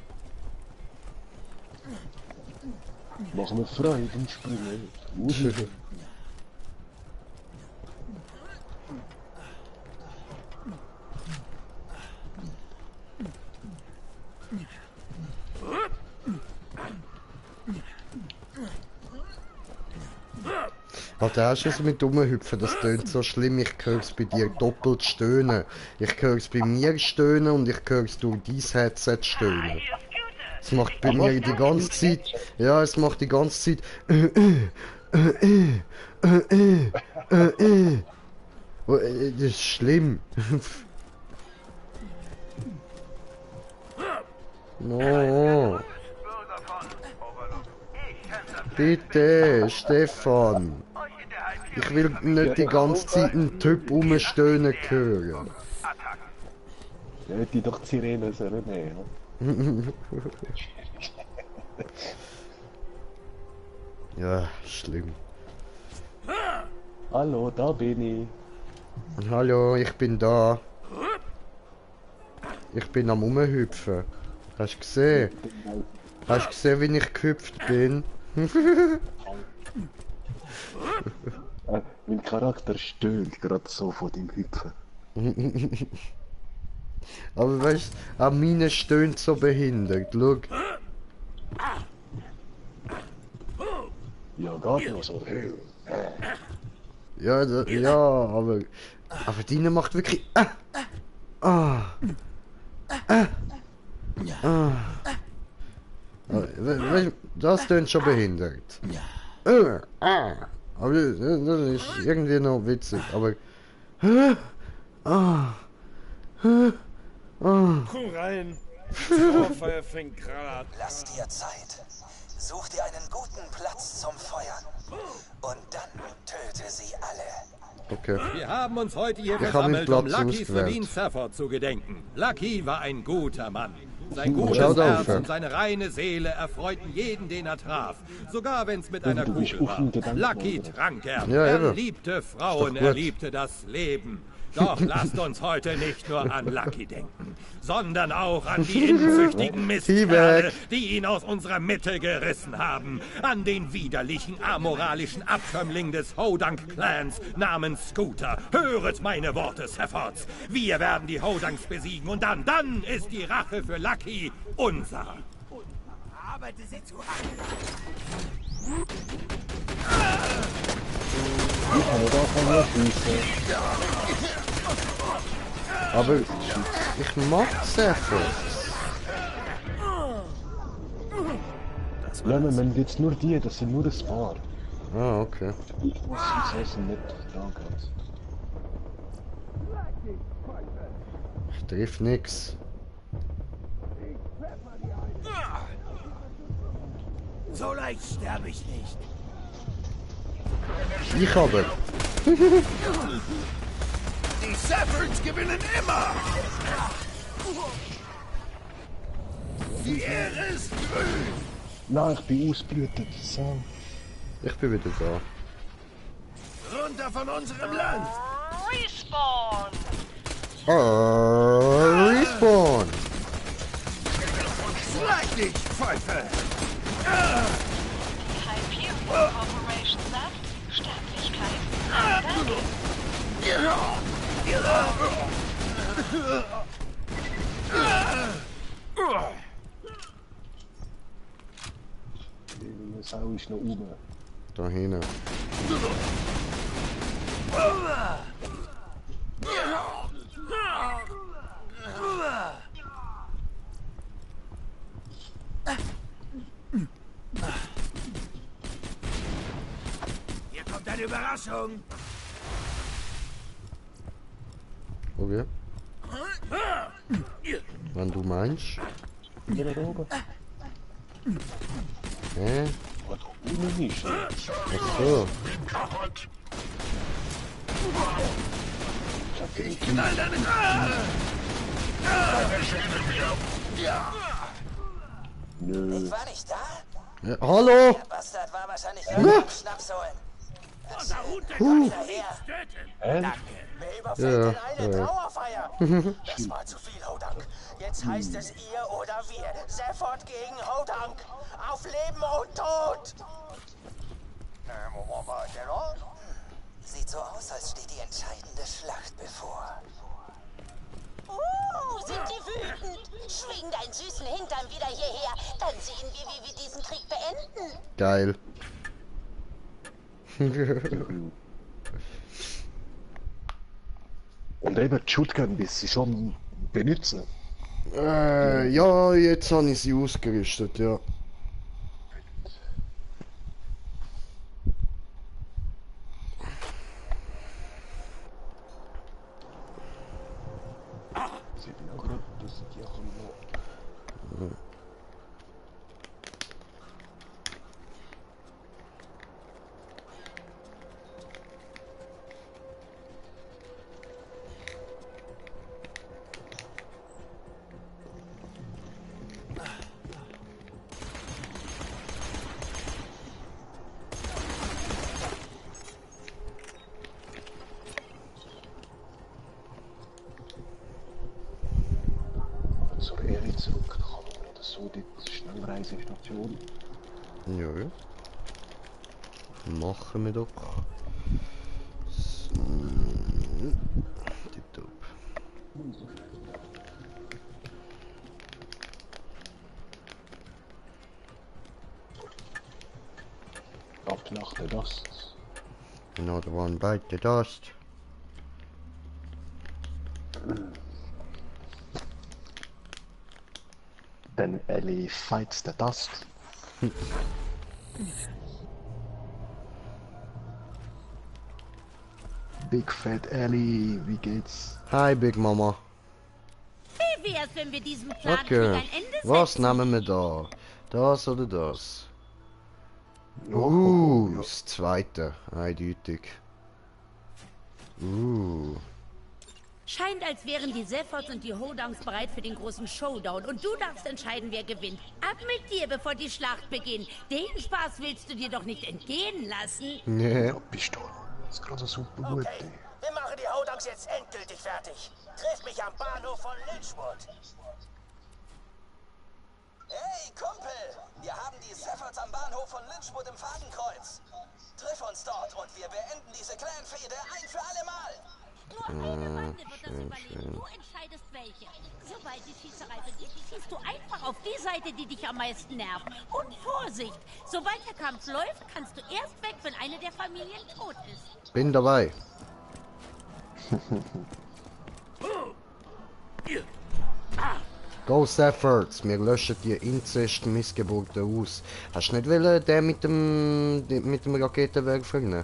Machen wir frei und springen. Alter, hast du es mit rumhüpfen? Das tönt so schlimm. Ich höre es bei dir doppelt stöhnen. Ich höre es bei mir stöhnen und ich höre es durch dein Headset stöhnen. Es macht bei mir die ganze Zeit... Ja, es macht die ganze Zeit... Das ist schlimm. No. Bitte, Stefan. Ich will nicht die ganze Zeit einen Typ rumstöhnen hören. Ja, hätte doch die Sirene sollen nehmen. Ja, schlimm. Hallo, da bin ich. Hallo, ich bin da. Ich bin am Rumhüpfen. Hast du gesehen? Hast du gesehen, wie ich gehüpft bin? Mein Charakter stöhnt gerade so von dem Hüpfen. Aber weißt du, an meine stöhnt so behindert. Schau. Ja, geht noch so. Ja, ja, aber deine macht wirklich. Weißt, das tönt schon behindert. Aber das ist irgendwie noch witzig. Aber. Komm rein. Das Trauerfeuer fängt gerade an. Lass dir Zeit. Such dir einen guten Platz zum Feuern. Und dann töte sie alle. Okay. Wir haben uns heute hier versammelt, um Lucky Celine Safford zu gedenken. Lucky war ein guter Mann. Sein gutes Herz und seine reine Seele erfreuten jeden, den er traf. Sogar wenn es mit einer Kugel war. Lucky trank er. Ja, er liebte Frauen, er liebte das Leben. Doch lasst uns heute nicht nur an Lucky denken, sondern auch an die inzüchtigen Mistkerle, die ihn aus unserer Mitte gerissen haben. An den widerlichen, amoralischen Abkömmling des Hodunk-Clans namens Scooter. Höret meine Worte, Saffords. Wir werden die Hodanks besiegen und dann ist die Rache für Lucky unser. Arbeite sie zu Hause. Ich kann doch von mir schießen. Aber ich mag Saffords. Ja, man jetzt nur die, das sind nur ein paar. Ah, okay. Das sind nicht da ganz. Ich triff nix. So leicht sterbe ich nicht. Ich aber. Die Saffords gewinnen immer! Die Ehre ist grün! Nein, ich bin ausgeblütet. So. Ich bin wieder da. Runter von unserem Land! Respawn! Respawn! Schlag dich, Pfeife! Hyperion Corporation sagt, Sterblichkeit. Danke. Die Sau ist noch oben. Da hinten. Hier kommt eine Überraschung! Okay. Wenn du meinst. Ja, da oben. Hä? Nicht. Ach so. Ich knall deine... Nö. Ich war nicht da? Ja, hallo? Der Bastard war wahrscheinlich Schnaps holen. Danke. Mir überfällt eine Trauerfeier. Das war zu viel, Hodank. Jetzt heißt es ihr oder wir. Safford gegen Hodank. Auf Leben und Tod. Sieht so aus, als steht die entscheidende Schlacht bevor. Sind die wütend? Schwing deinen süßen Hintern wieder hierher. Dann sehen wir, wie wir diesen Krieg beenden. Geil. Und eben die Shotgun bist du schon benutzen. Ja, jetzt habe ich sie ausgerüstet, ja. Zur Erde zurück, dann kann man oder so die Schnellreisestation. Ja, ja. Machen wir doch. So. Tipptopp. Ab nach der Dust. Another one bite the dust. Then Ellie fights the dust. Big Fat Ellie, wie geht's? Hi Big Mama. Wie wär's, wenn wir diesem Plan Okay, ein Ende setzen? was nehmen wir da? Das oder das? Das zweite, eindeutig. Scheint, als wären die Zephyrs und die Hodongs bereit für den großen Showdown. Und du darfst entscheiden, wer gewinnt. Ab mit dir, bevor die Schlacht beginnt. Den Spaß willst du dir doch nicht entgehen lassen. Nee. Pistole. Das ist gerade super gut. Okay, wir machen die Hodongs jetzt endgültig fertig. Triff mich am Bahnhof von Lynchwood. Hey, Kumpel! Wir haben die Zephyrs am Bahnhof von Lynchwood im Fadenkreuz. Triff uns dort und wir beenden diese Clan-Fehde ein für alle Mal. Nur eine Bande wird das überleben. Du entscheidest welche. Sobald die Schießerei beginnt, schießt du einfach auf die Seite, die dich am meisten nervt. Und Vorsicht! Sobald der Kampf läuft, kannst du erst weg, wenn eine der Familien tot ist. Bin dabei. Go Zephyrs, wir löschen die Inzest-Missgeburten aus. Hast du nicht wollen, den mit dem Raketenwerfer nehmen?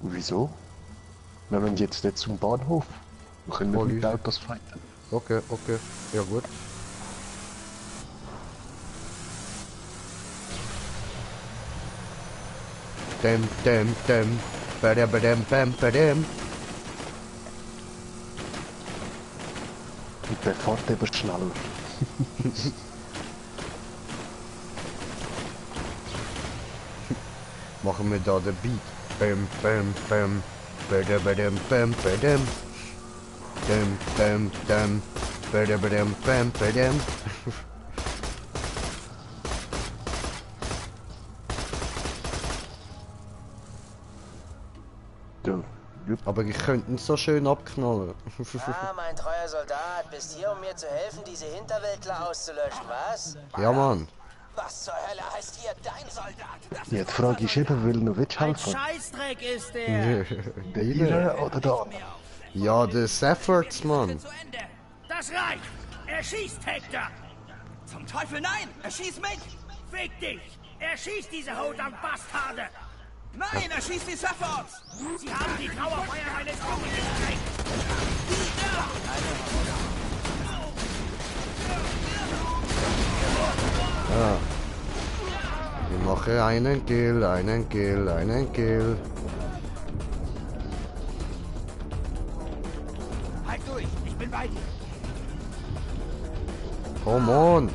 Wieso? Wir müssen jetzt nicht zum Bahnhof. Wir können nicht mit Autos fighten. Okay, ja gut. Badam. Und der fährt eben schnell. Machen wir da den Beat. Bam. Badam. Badam. Aber ich könnte ihn so schön abknallen. Mein treuer Soldat, bist hier, um mir zu helfen, diese Hinterwäldler auszulöschen, was? Ja, Mann. Was zur Hölle heißt hier dein Soldat? Ja, die Frage ist eben, will noch willst helfen? Scheißdreck ist der! Der Ihre oder der andere? Ja, der Zephyrs, Mann. Das reicht! Erschießt Hector! Zum Teufel nein! Erschieß mich! Fick dich! Erschießt diese Hodong-Bastarde! Nein, erschieß die Zephyrs! Sie haben die Trauerfeier meines Jungen gestreckt! Ja. Ich mache einen Kill. Halt durch, ich bin bei dir. Come on.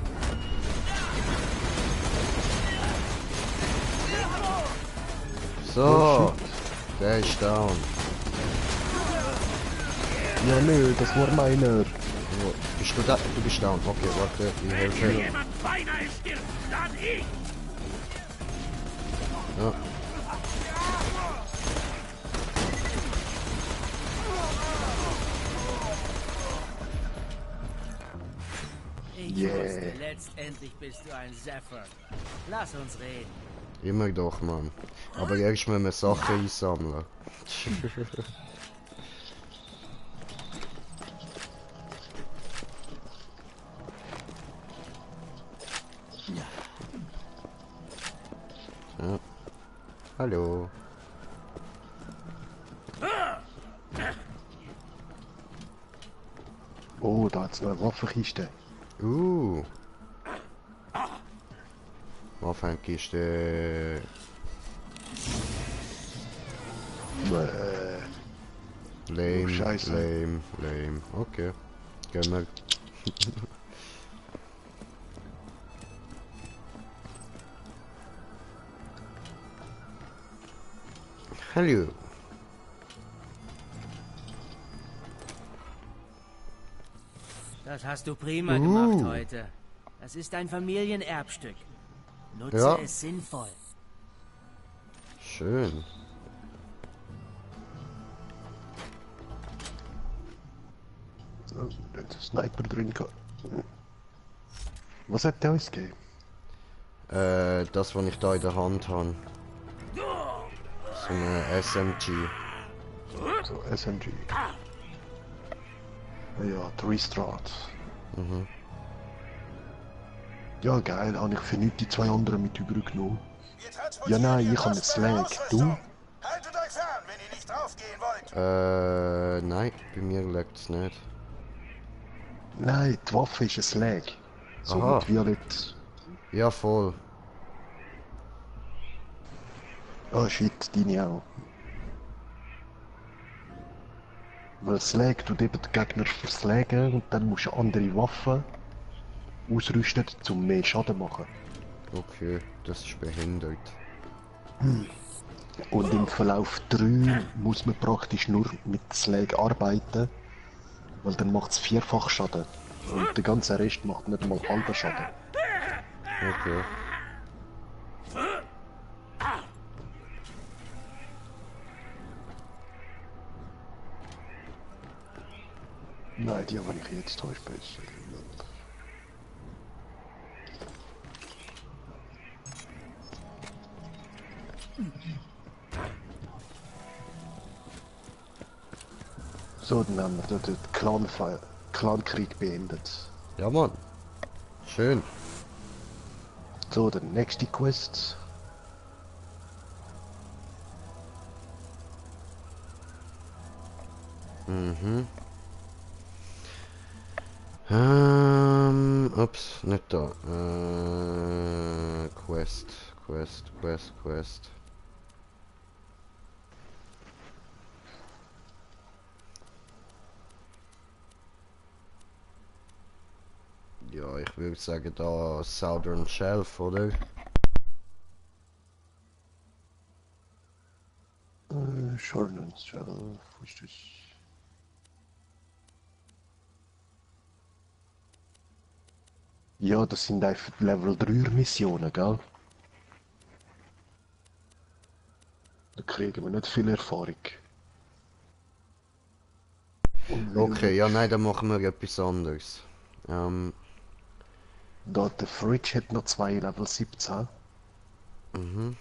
So, der ist down. Ja, nö, das war meiner. Bist du da? Du bist down. Okay, warte, ich helfe. Wenn jemand beinahe stirbt, dann ich! Ja. Ich wusste, letztendlich bist du ein Zephyr. Lass uns reden. Immer doch, Mann. Aber erst müssen wir Sachen einsammeln. Ja. Hallo. Oh, da hat's noch eine Waffenkiste. Waffenkiste. Lame, Scheiße. lame. Okay. Gehen wir. Hallo. Das hast du prima gemacht heute. Das ist ein Familienerbstück. Nutze es sinnvoll. Schön. Da ist ein Sniper drin. Was hat der uns gegeben? Das, was ich da in der Hand habe. So eine SMG. So, SMG. Ja, 3 Strat. Mhm. Ja, geil, habe ich für nichts die 2 anderen mit übergenommen. Ja, nein, ich habe einen Slag. Du? Haltet euch fern, wenn ihr nicht draufgehen wollt. Nein, bei mir liegt es nicht. Nein, die Waffe ist ein Slag. So Aha. mit Violett. Ja, voll. Oh shit, deine auch. Weil Slag tut eben den Gegner verslagen und dann musst du andere Waffen ausrüsten, um mehr Schaden zu machen. Okay, das ist behindert. Und im Verlauf 3 muss man praktisch nur mit Slag arbeiten, weil dann macht es 4-fach Schaden. Und der ganze Rest macht nicht mal halben Schaden. Okay. Nein, die habe ich jetzt da ist besser. So, dann haben wir den Clankrieg beendet. Ja, Mann. Schön. So, der nächste Quest. Mhm. Ups, nicht da. Quest. Ja, ich würde sagen da Southern Shelf, oder? Shortlands Shelf, wo ist das? Ja, das sind einfach Level 3 Missionen, gell? Da kriegen wir nicht viel Erfahrung. Okay, ja, nein, dann machen wir etwas anderes. Da der Fridge hat noch 2 Level 17. Mhm.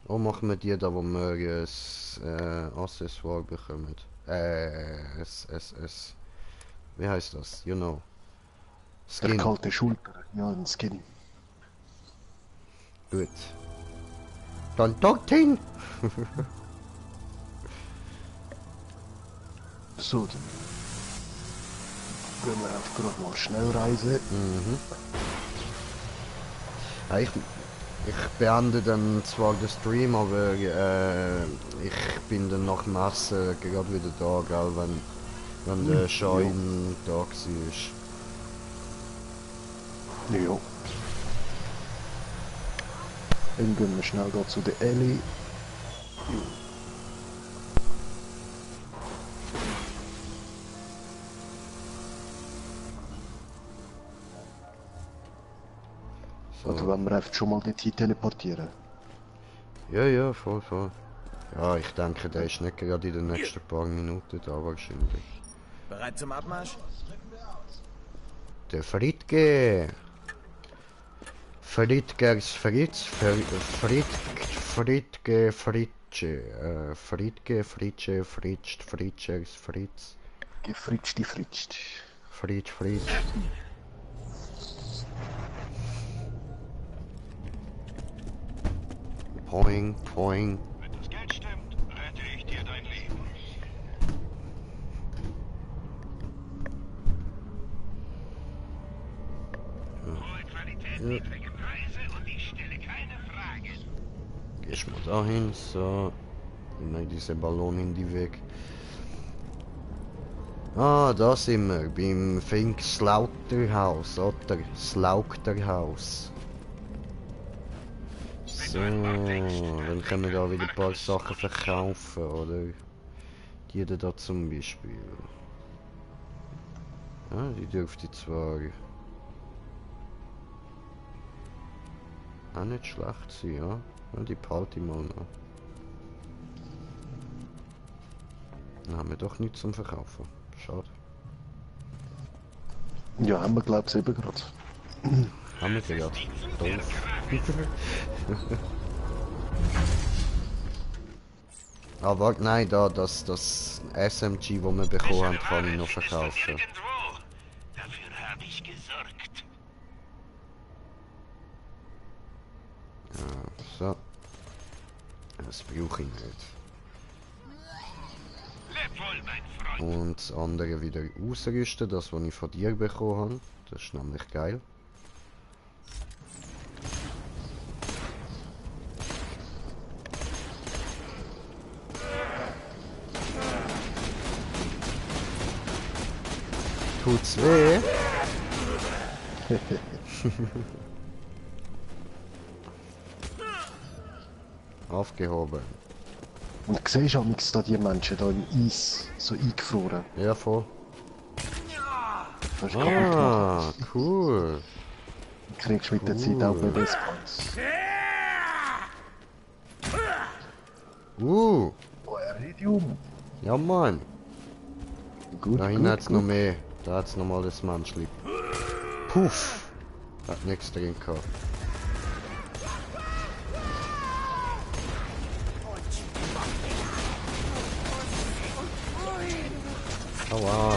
Oh, machen wir die da, wo wir ein Accessoire bekommen. Wie heißt das? You know. Skin. Der kalte Schulter, ja, ein Skin. Gut. Dann Ding. So, dann gehen wir einfach gerade mal schnell reisen. Mhm. Ja, ich beende dann zwar den Stream, aber ich bin dann nach dem Essen gerade wieder da, gell, wenn der Schein da war. Ja. Dann gehen wir schnell da zu der Ellie. So. Oder wenn wir einfach schon mal dorthin teleportieren. Ja, voll. Ja, ich denke, der ist nicht gerade in den nächsten paar Minuten da wahrscheinlich. Bereit zum Abmarsch? Der Friedke. Friedgers Fritz. Friedke Fritsche. Friedke Fritsche Fritschers Fritz. Gefritscht. Fritsch. Poing. Wenn das Geld stimmt, rette ich dir dein Leben. Hohe Qualität, niedrige Preise und ich stelle keine Fragen. Gehst mal dahin, so. Nein, diese Ballon in die Weg. Ah, da sind wir, beim Fink Slaughterhouse, oder? Slaughterhouse. So, dann können wir da wieder ein paar Sachen verkaufen, oder? Die da zum Beispiel. Ja, die dürfte zwar auch nicht schlecht sein, ja. Ja, die behalte ich mal noch. Dann haben wir doch nichts zum Verkaufen. Schade. Ja, haben wir glaube ich eben gerade. Haben wir gerade. Doof. Aber nein, da, das SMG, das wir bekommen haben, kann ich noch verkaufen. Dafür habe ich gesorgt. Ja, so. Das brauche ich nicht. Und das andere wieder ausrüsten, das was ich von dir bekommen habe. Das ist nämlich geil. Tut's weh? Aufgehoben. Und siehst du auch da die Menschen da im Eis so eingefroren? Ja, voll. Das ist kaputt gemacht. Cool. Du kriegst mit der Zeit auch Response. Oh, Iridium. Ja, Mann. Gut, da hinten hat's noch mehr. Da hat's noch mal das Menschli. Puff. Hat nichts drin gehabt. Aua.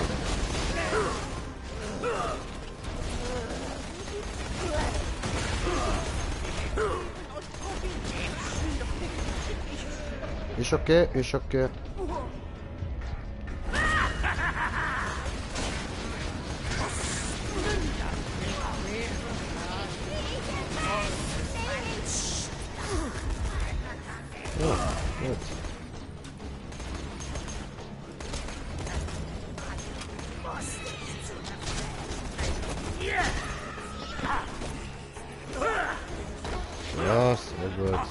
Ist okay, ist okay. Ja, gut. Ja, sehr gut.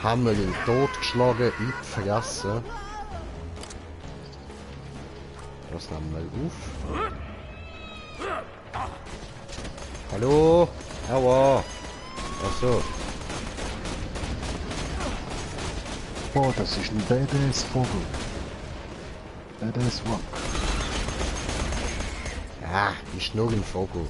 Haben wir ihn totgeschlagen, in die Fresse. Das nehmen wir auf. Hallo? Aua. Achso. Boah, das ist ein badass Vogel. Badass Rock. Ah, ist nur ein Vogel.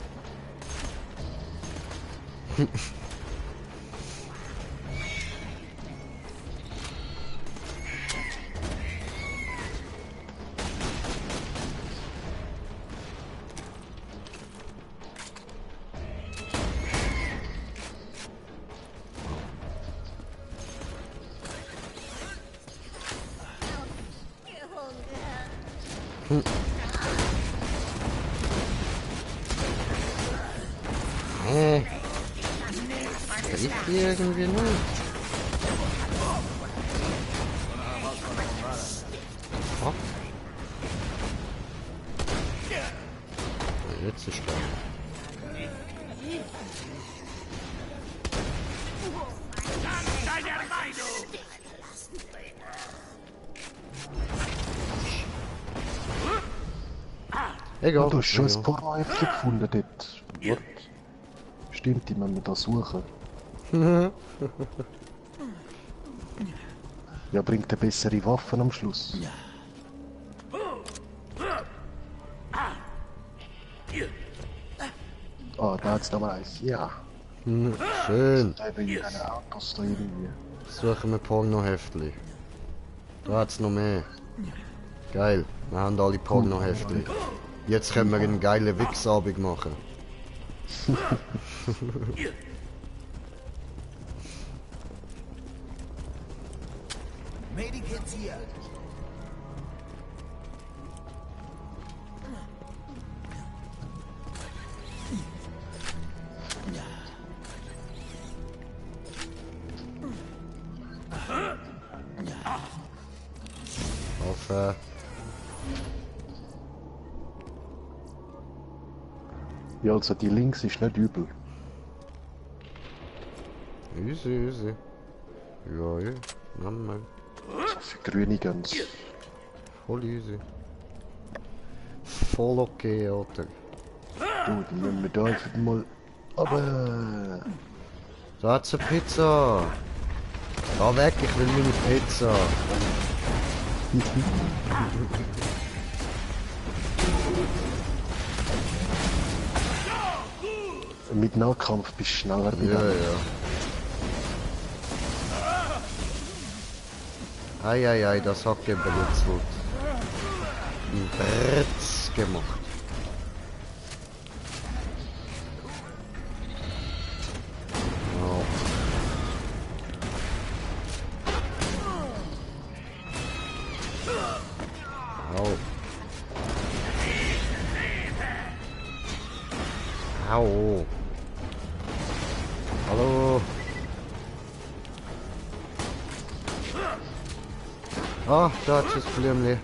Kriegt die irgendwie nicht? Oh. Jetzt ist geil. Egal. Du hast schon ein Porno-Heftchen gefunden dort. What? Stimmt, die müssen wir da suchen. Ja, bringt eine bessere Waffen am Schluss. Oh, da hat's noch eins. Ja. Schön. Autos da irgendwie. Suchen wir Porno-Heftli. Da hat's noch mehr. Geil, wir haben alle Porno-Heftli. Jetzt können wir einen geilen Wichsabend machen. Medikits hier. Hoffe. Ja, also die links ist nicht übel. Easy, easy. Ja, ja. Nochmal. So für grüne Gans. Voll easy. Voll okay, Alter. Du, die nehmen wir da einfach mal. Aber. Da hat's eine Pizza. Da weg, ich will meine Pizza. Mit Nahkampf bist du schneller wieder. Ja, ja. Eieiei, das hat geblitzelt. Ein Bretz gemacht. Au. Hallo. Ah, da ist das Blümli.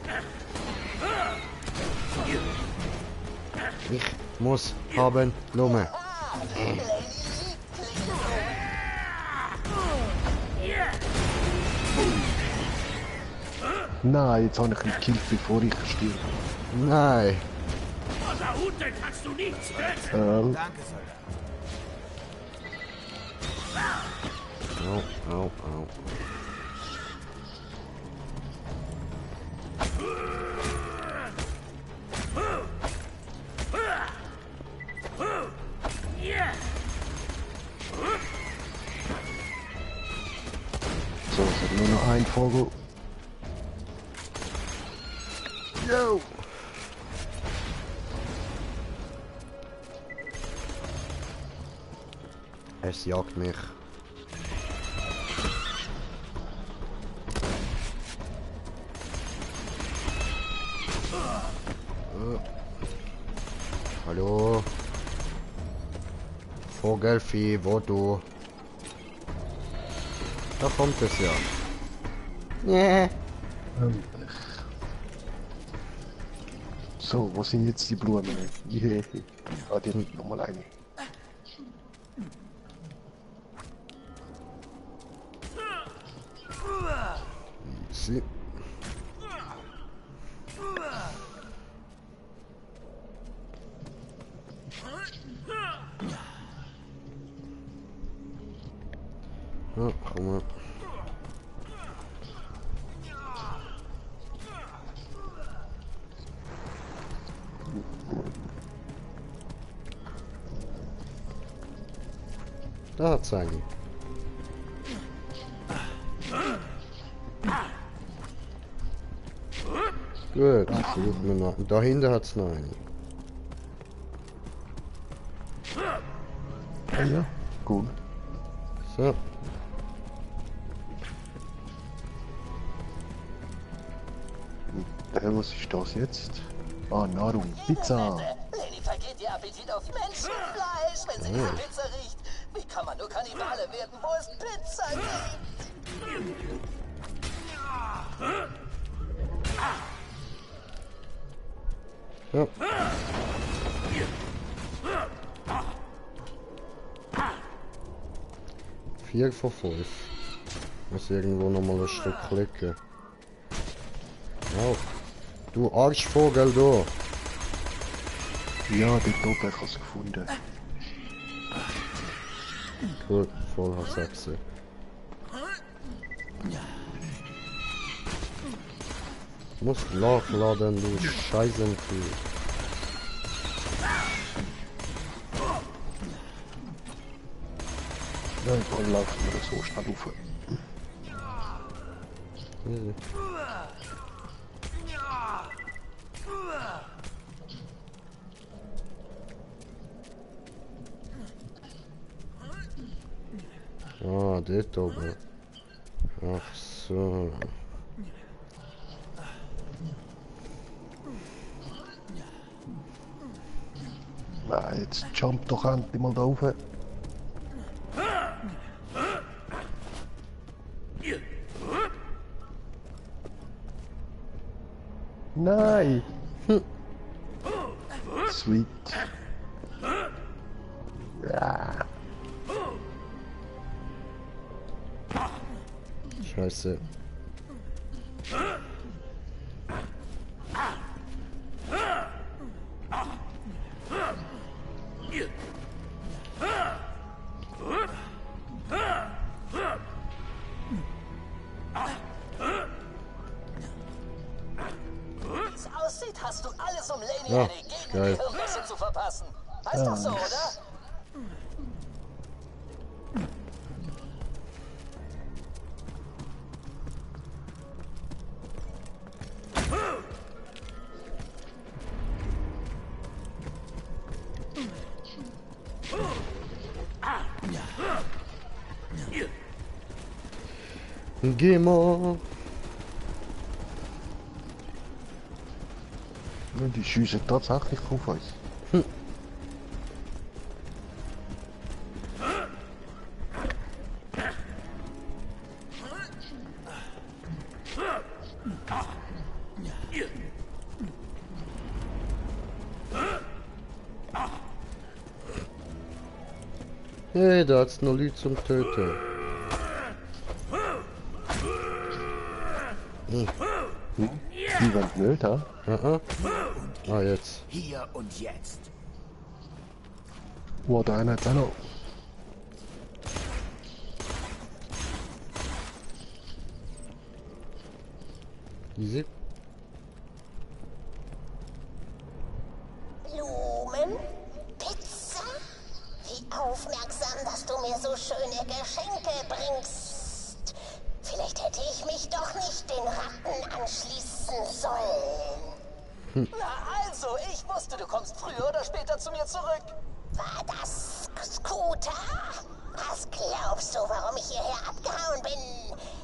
Ich muss haben Blume. Nein, jetzt habe ich ihn gekillt, bevor ich stirb. Nein. Kannst du nichts Danke, Au, au, au. So, es hat nur noch ein Vogel. Yo! Es jagt mich. Hallo? Vogelfieh, wo du? Da kommt es ja. Nee. So, wo sind jetzt die Blumen? Yeah. Ah, die nimmt nochmal eine. Easy. Ja, komm mal. Da hat's einen. Gut, suchen wir noch. Dahinter hat's noch einen. Ah ja, gut. So. Was ist das jetzt? Ah, Nahrung, Pizza. Lady vergeht ihr Appetit auf Menschenfleisch, wenn sie diese Pizza riecht. Wie kann man nur Kannibale werden, wo es Pizza gibt? Ja. Vier von 5. Muss irgendwo noch mal ein Stück klicken. Oh. Du Arschvogel, du! Ja, dort oben, ich hab's gefunden. Gut, voll H6. Muss nachladen, du Scheißenvieh. Ja, dann laufen wir so schnell rauf. Ah, dort oben. Ach so. Na, jetzt jump doch endlich mal da rauf. Nein! Sweet. Ja. Scheiße. Wie es aussieht, hast du alles, um Lady Ja, eine gegen geil. die Hirnwäsche zu verpassen. Heißt doch so, oder? Geh mal. Die schiessen tatsächlich auf uns. Hey, da hat's noch Leute zum Töten. Die wollen nicht, ha? Ah, jetzt. Hier und jetzt. Oh, da einer hat's auch noch. Easy. Blumen? Pizza? Wie aufmerksam, dass du mir so schöne Geschenke bringst. Vielleicht hätte ich mich doch nicht den Ratten anschließen sollen. Na also, ich wusste, du kommst früher oder später zu mir zurück. War das Scooter? Was glaubst du, warum ich hierher abgehauen bin?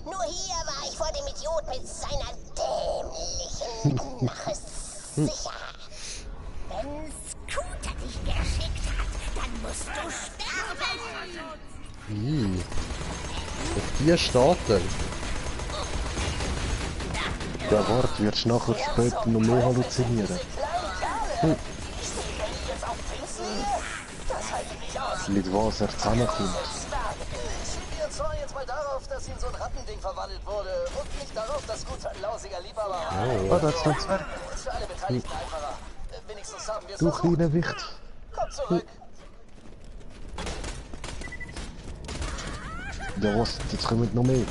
Nur hier war ich vor dem Idiot mit seiner dämlichen Knarre sicher. Wenn Scooter dich geschickt hat, dann musst du sterben. Auf 4 starten. Ja, warte, wirst nachher später noch mehr halluzinieren. Mit was er zusammenkommt. Wir zwar jetzt mal darauf, dass ihm so ein Rattending verwandelt wurde und nicht darauf, dass Scooter ein lausiger Liebhaber war. Oh, da hat's noch zwei. Ist für alle Beteiligten einfacher. Wenigstens haben wir es Du versucht. kleiner Wicht. Komm zurück. Ja was, jetzt kommen noch mehr.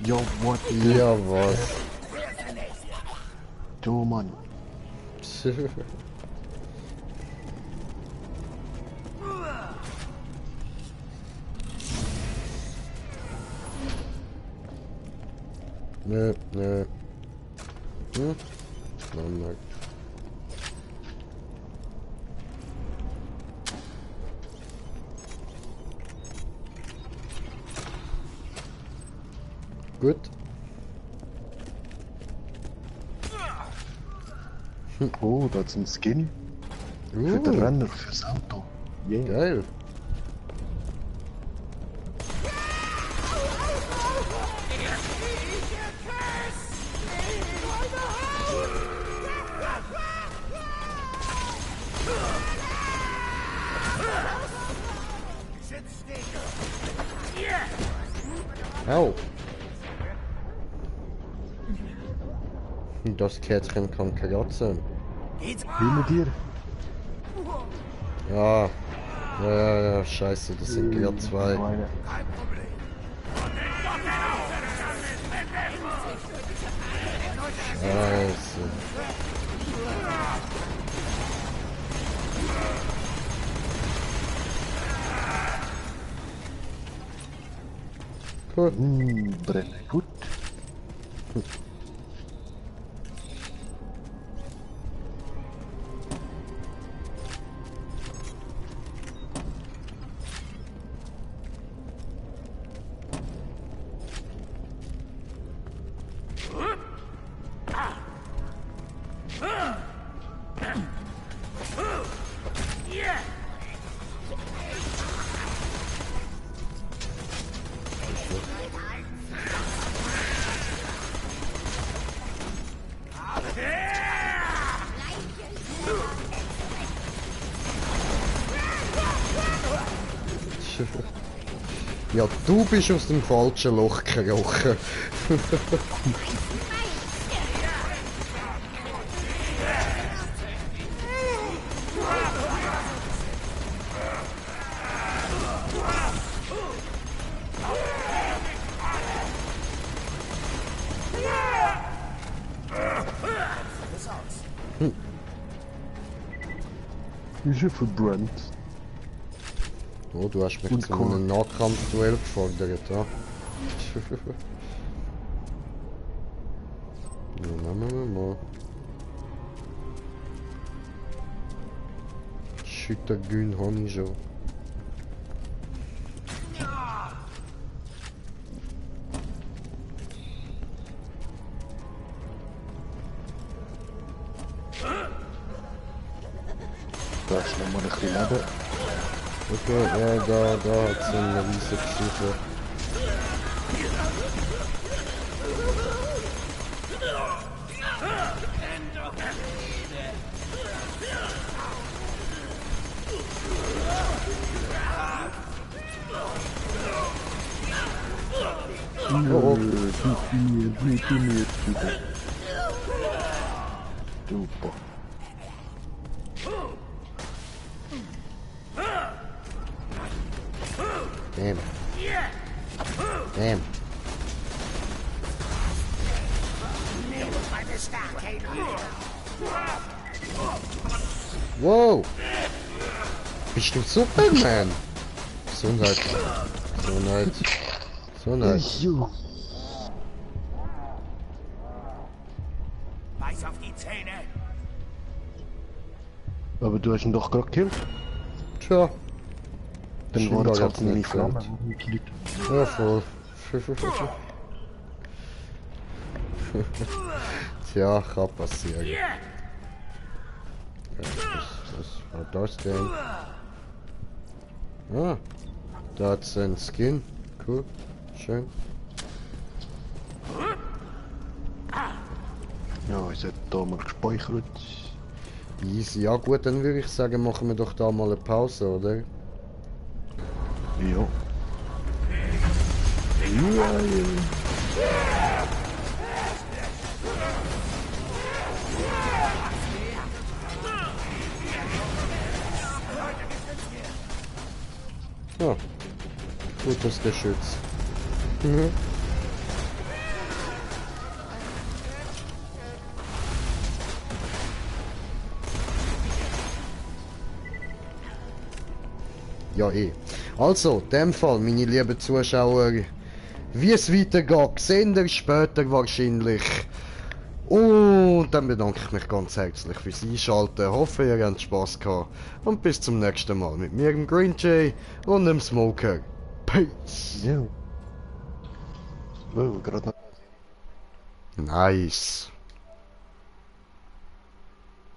Ja, what? Ja, was? Du, Mann. Nö, nö. Mann, gut. Oh, da ist ein Skin. Für den Renner, fürs Auto. Yeah. Geil. Au. Das Kätzchen kann kratzen. Wie mit dir? Ja. Ja, scheiße, das sind gerade 2. Scheiße. Gut. Brennt gut. Ja, du bist aus dem falschen Loch gekrochen. Ist er verbrannt? Oh, du hast mich zu einem Nahkampfduell gefordert, ja? Ja, nehmen wir mal. Schüttergün habe ich schon. Da ist nochmal ein bisschen Leben. Okay, ja, da hat es eine riesige Psyche. Oh, super. Damn. Damn. Wow! Bist du Superman? Gesundheit. Gesundheit. Gesundheit. Beiß auf die Zähne! Aber du hast ihn doch gerade gekillt. Tja. Dann war das halt meine Flamme. Ja, voll. Tja, kann passieren. Ja, was war das denn? Ah, da hat es ein Skin. Cool, schön. Ja, ich hätte da mal gespeichert. Easy, ja gut, dann würde ich sagen, machen wir doch da mal eine Pause, oder? Ja. Ja. Gutes Geschütz. Mhm. Ja, eh. Also, in dem Fall, meine lieben Zuschauer, wie es weitergeht, sehen wir später wahrscheinlich. Und dann bedanke ich mich ganz herzlich fürs Einschalten. Hoffe, ihr habt Spass gehabt. Und bis zum nächsten Mal mit mir, dem Green Jay und dem Smoker. Peace! Ja. Oh, gerade noch. Nice.